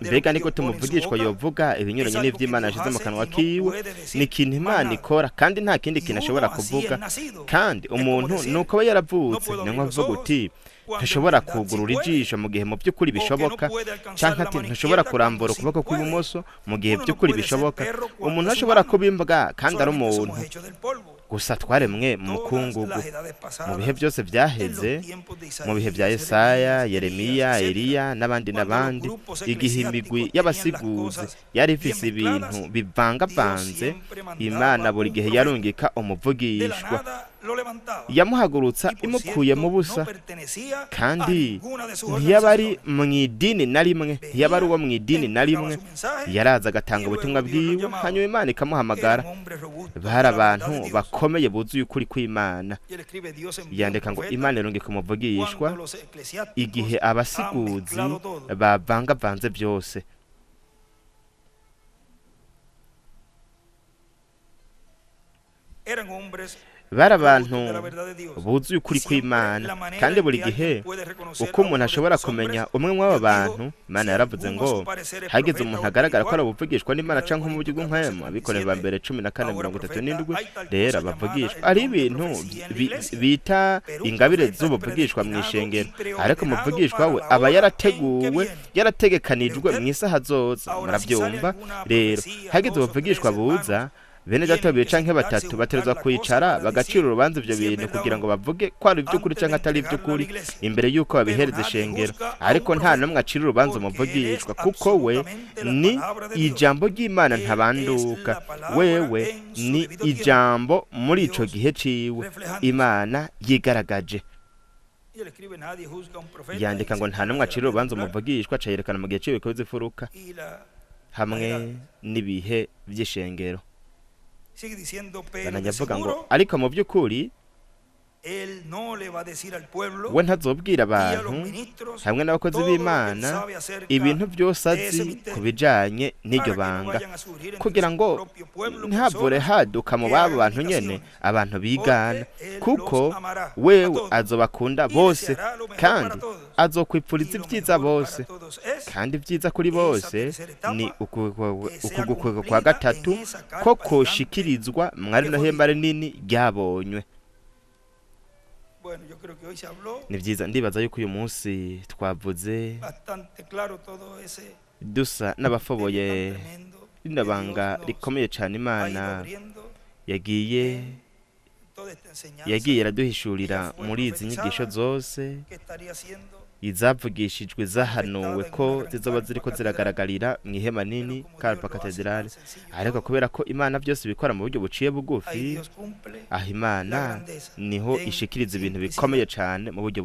Speaker 2: mbega niko tumuvugishwa yovuga ibinyuranye n'ivy'Imana yashize mu kanwa kiwe? Ni ikintu Imana ikora, kandi nta kindi kintu ashobora kuvuga. Kandi umuntu nuko aba yaravutse, ni nko avuga uti ntushobora kugurura ijisho mu gihe mu by'ukuri bishoboka, canke ati ntushobora kurambura ukuboko kw'ibumoso mu gihe by'ukuri bishoboka. Umuntu ashobora kuba imbwa kandi ari umuntu, gusa twaremwe mu mukungugu. Mu bihe byose vyaheze, mu bihe vya Yesaya, Yeremiya, Eliya n'abandi n'abandi, igihe imigwi y'abasiguzi yari ifise ibintu bivangavanze, Imana buri gihe yarungika umuvugishwa, yamuhagurutsa imukuye mu busa. Kandi ntiyaba ari mu idini na rimwe, ntiyaba ari uwo mu idini na rimwe. Yaraza agatanga ubutumwa bwiwe, hanyuma Imana ikamuhamagara. Bari abantu bakomeye buzuye ukuri kw'Imana. Yandika ngo Imana irungika umuvugishwa igihe abasiguzi bavangavanze byose. Bari abantu buzuye ukuri kw'Imana, kandi buri gihe uko umuntu ashobora kumenya umwe mw'abo bantu, Imana yaravuze ngo hagize umuntu agaragara ko ari ubuvugishwa n'Imana canke mu buryo bw'impwemu, Abikorintho ba mbere 14:37. Rero abavugishwa ari ibintu bita ingabire z'ubuvugishwa mu ishengero, ariko umuvugishwa we aba yarateguwe, yarategekanijwe mu isaha zoza. Muravyumva? Rero hagize ubuvugishwa buza, bene data babiri canke batatu baterezwa kwicara bagacira urubanza ivyo bintu kugira ngo bavuge ko ari ivy'ukuri canke atari ivy'ukuri imbere y'uko babihereza ishengero. Ariko nta n'umwe acira urubanza umuvugishwa, kuko we ni ijambo ry'Imana ntabanduka. Wewe ni ijambo muri ico gihe ciwe Imana yigaragaje. Yandika ngo nta n'umwe acira urubanza umuvugishwa, aca yerekana mu gihe ciwe ko zifuruka hamwe n'ibihe vy'ishengero. Banajya avuga ngo ariko mu by'ukuri
Speaker 1: Él no le va a decir al pueblo
Speaker 2: We ntazobwira
Speaker 1: y a los
Speaker 2: abantu
Speaker 1: ministros
Speaker 2: hamwe n'abakozi
Speaker 1: todo lo que él
Speaker 2: b'Imana
Speaker 1: sabe acerca
Speaker 2: ibintu byose
Speaker 1: de ese
Speaker 2: azi
Speaker 1: misterio,
Speaker 2: ku bijanye n'iryo
Speaker 1: para que no
Speaker 2: banga,
Speaker 1: vayan a surgir entre
Speaker 2: kugira
Speaker 1: su
Speaker 2: ngo
Speaker 1: propio pueblo
Speaker 2: ntihavure
Speaker 1: personas
Speaker 2: haduka mu
Speaker 1: que
Speaker 2: babo
Speaker 1: hagan
Speaker 2: bantu nyene
Speaker 1: imitaciones,
Speaker 2: abantu bigana,
Speaker 1: porque él
Speaker 2: kuko
Speaker 1: los amará a
Speaker 2: wewe
Speaker 1: todos
Speaker 2: azobakunda
Speaker 1: y
Speaker 2: bose
Speaker 1: deseará lo mejor
Speaker 2: kandi
Speaker 1: para todos.
Speaker 2: azokwipfuriza
Speaker 1: Y lo
Speaker 2: ibyiza
Speaker 1: mejor para
Speaker 2: bose,
Speaker 1: todos es
Speaker 2: kandi ibyiza kuri
Speaker 1: esa
Speaker 2: bose
Speaker 1: tercera etapa
Speaker 2: ni
Speaker 1: que sea
Speaker 2: uku gukwega kwa
Speaker 1: cumplida
Speaker 2: gatatu
Speaker 1: en esa
Speaker 2: ko
Speaker 1: carpa gigante
Speaker 2: koshikirizwa mwari
Speaker 1: que
Speaker 2: no
Speaker 1: fue
Speaker 2: hema
Speaker 1: vista.
Speaker 2: rinini ryabonywe.
Speaker 1: Bueno, yo creo que hoy se habló
Speaker 2: Ni vyiza, ndibaza yuko uyu munsi twavuze
Speaker 1: bastante claro todo ese
Speaker 2: dusa
Speaker 1: misterio tan
Speaker 2: n'abafoboye
Speaker 1: tremendo que
Speaker 2: rino
Speaker 1: Dios
Speaker 2: banga
Speaker 1: nos
Speaker 2: rikomeye cane
Speaker 1: ha ido
Speaker 2: Imana
Speaker 1: abriendo
Speaker 2: yagiye
Speaker 1: en toda esta enseñanza
Speaker 2: yagiye
Speaker 1: que ya
Speaker 2: iraduhishurira
Speaker 1: fue
Speaker 2: muri izi nyigisho
Speaker 1: profetizada,
Speaker 2: zose
Speaker 1: que estaría siendo
Speaker 2: izavugishijwe zahanuwe
Speaker 1: manifestada en
Speaker 2: ko
Speaker 1: una gran
Speaker 2: zizoba
Speaker 1: carpa
Speaker 2: ziriko
Speaker 1: catedral.
Speaker 2: ziragaragarira mu ihema
Speaker 1: Pero
Speaker 2: nini
Speaker 1: como Dios
Speaker 2: carpa
Speaker 1: lo hace tan
Speaker 2: katedrale.
Speaker 1: sencillo
Speaker 2: Ariko
Speaker 1: todo,
Speaker 2: kubera ko Imana byose ibikora mu buryo buciye
Speaker 1: ahí
Speaker 2: bugufi,
Speaker 1: Dios cumple
Speaker 2: aho
Speaker 1: la
Speaker 2: Imana
Speaker 1: grandeza
Speaker 2: niho
Speaker 1: en
Speaker 2: ishikiriza ibintu bikomeye
Speaker 1: simplicidad.
Speaker 2: cane mu buryo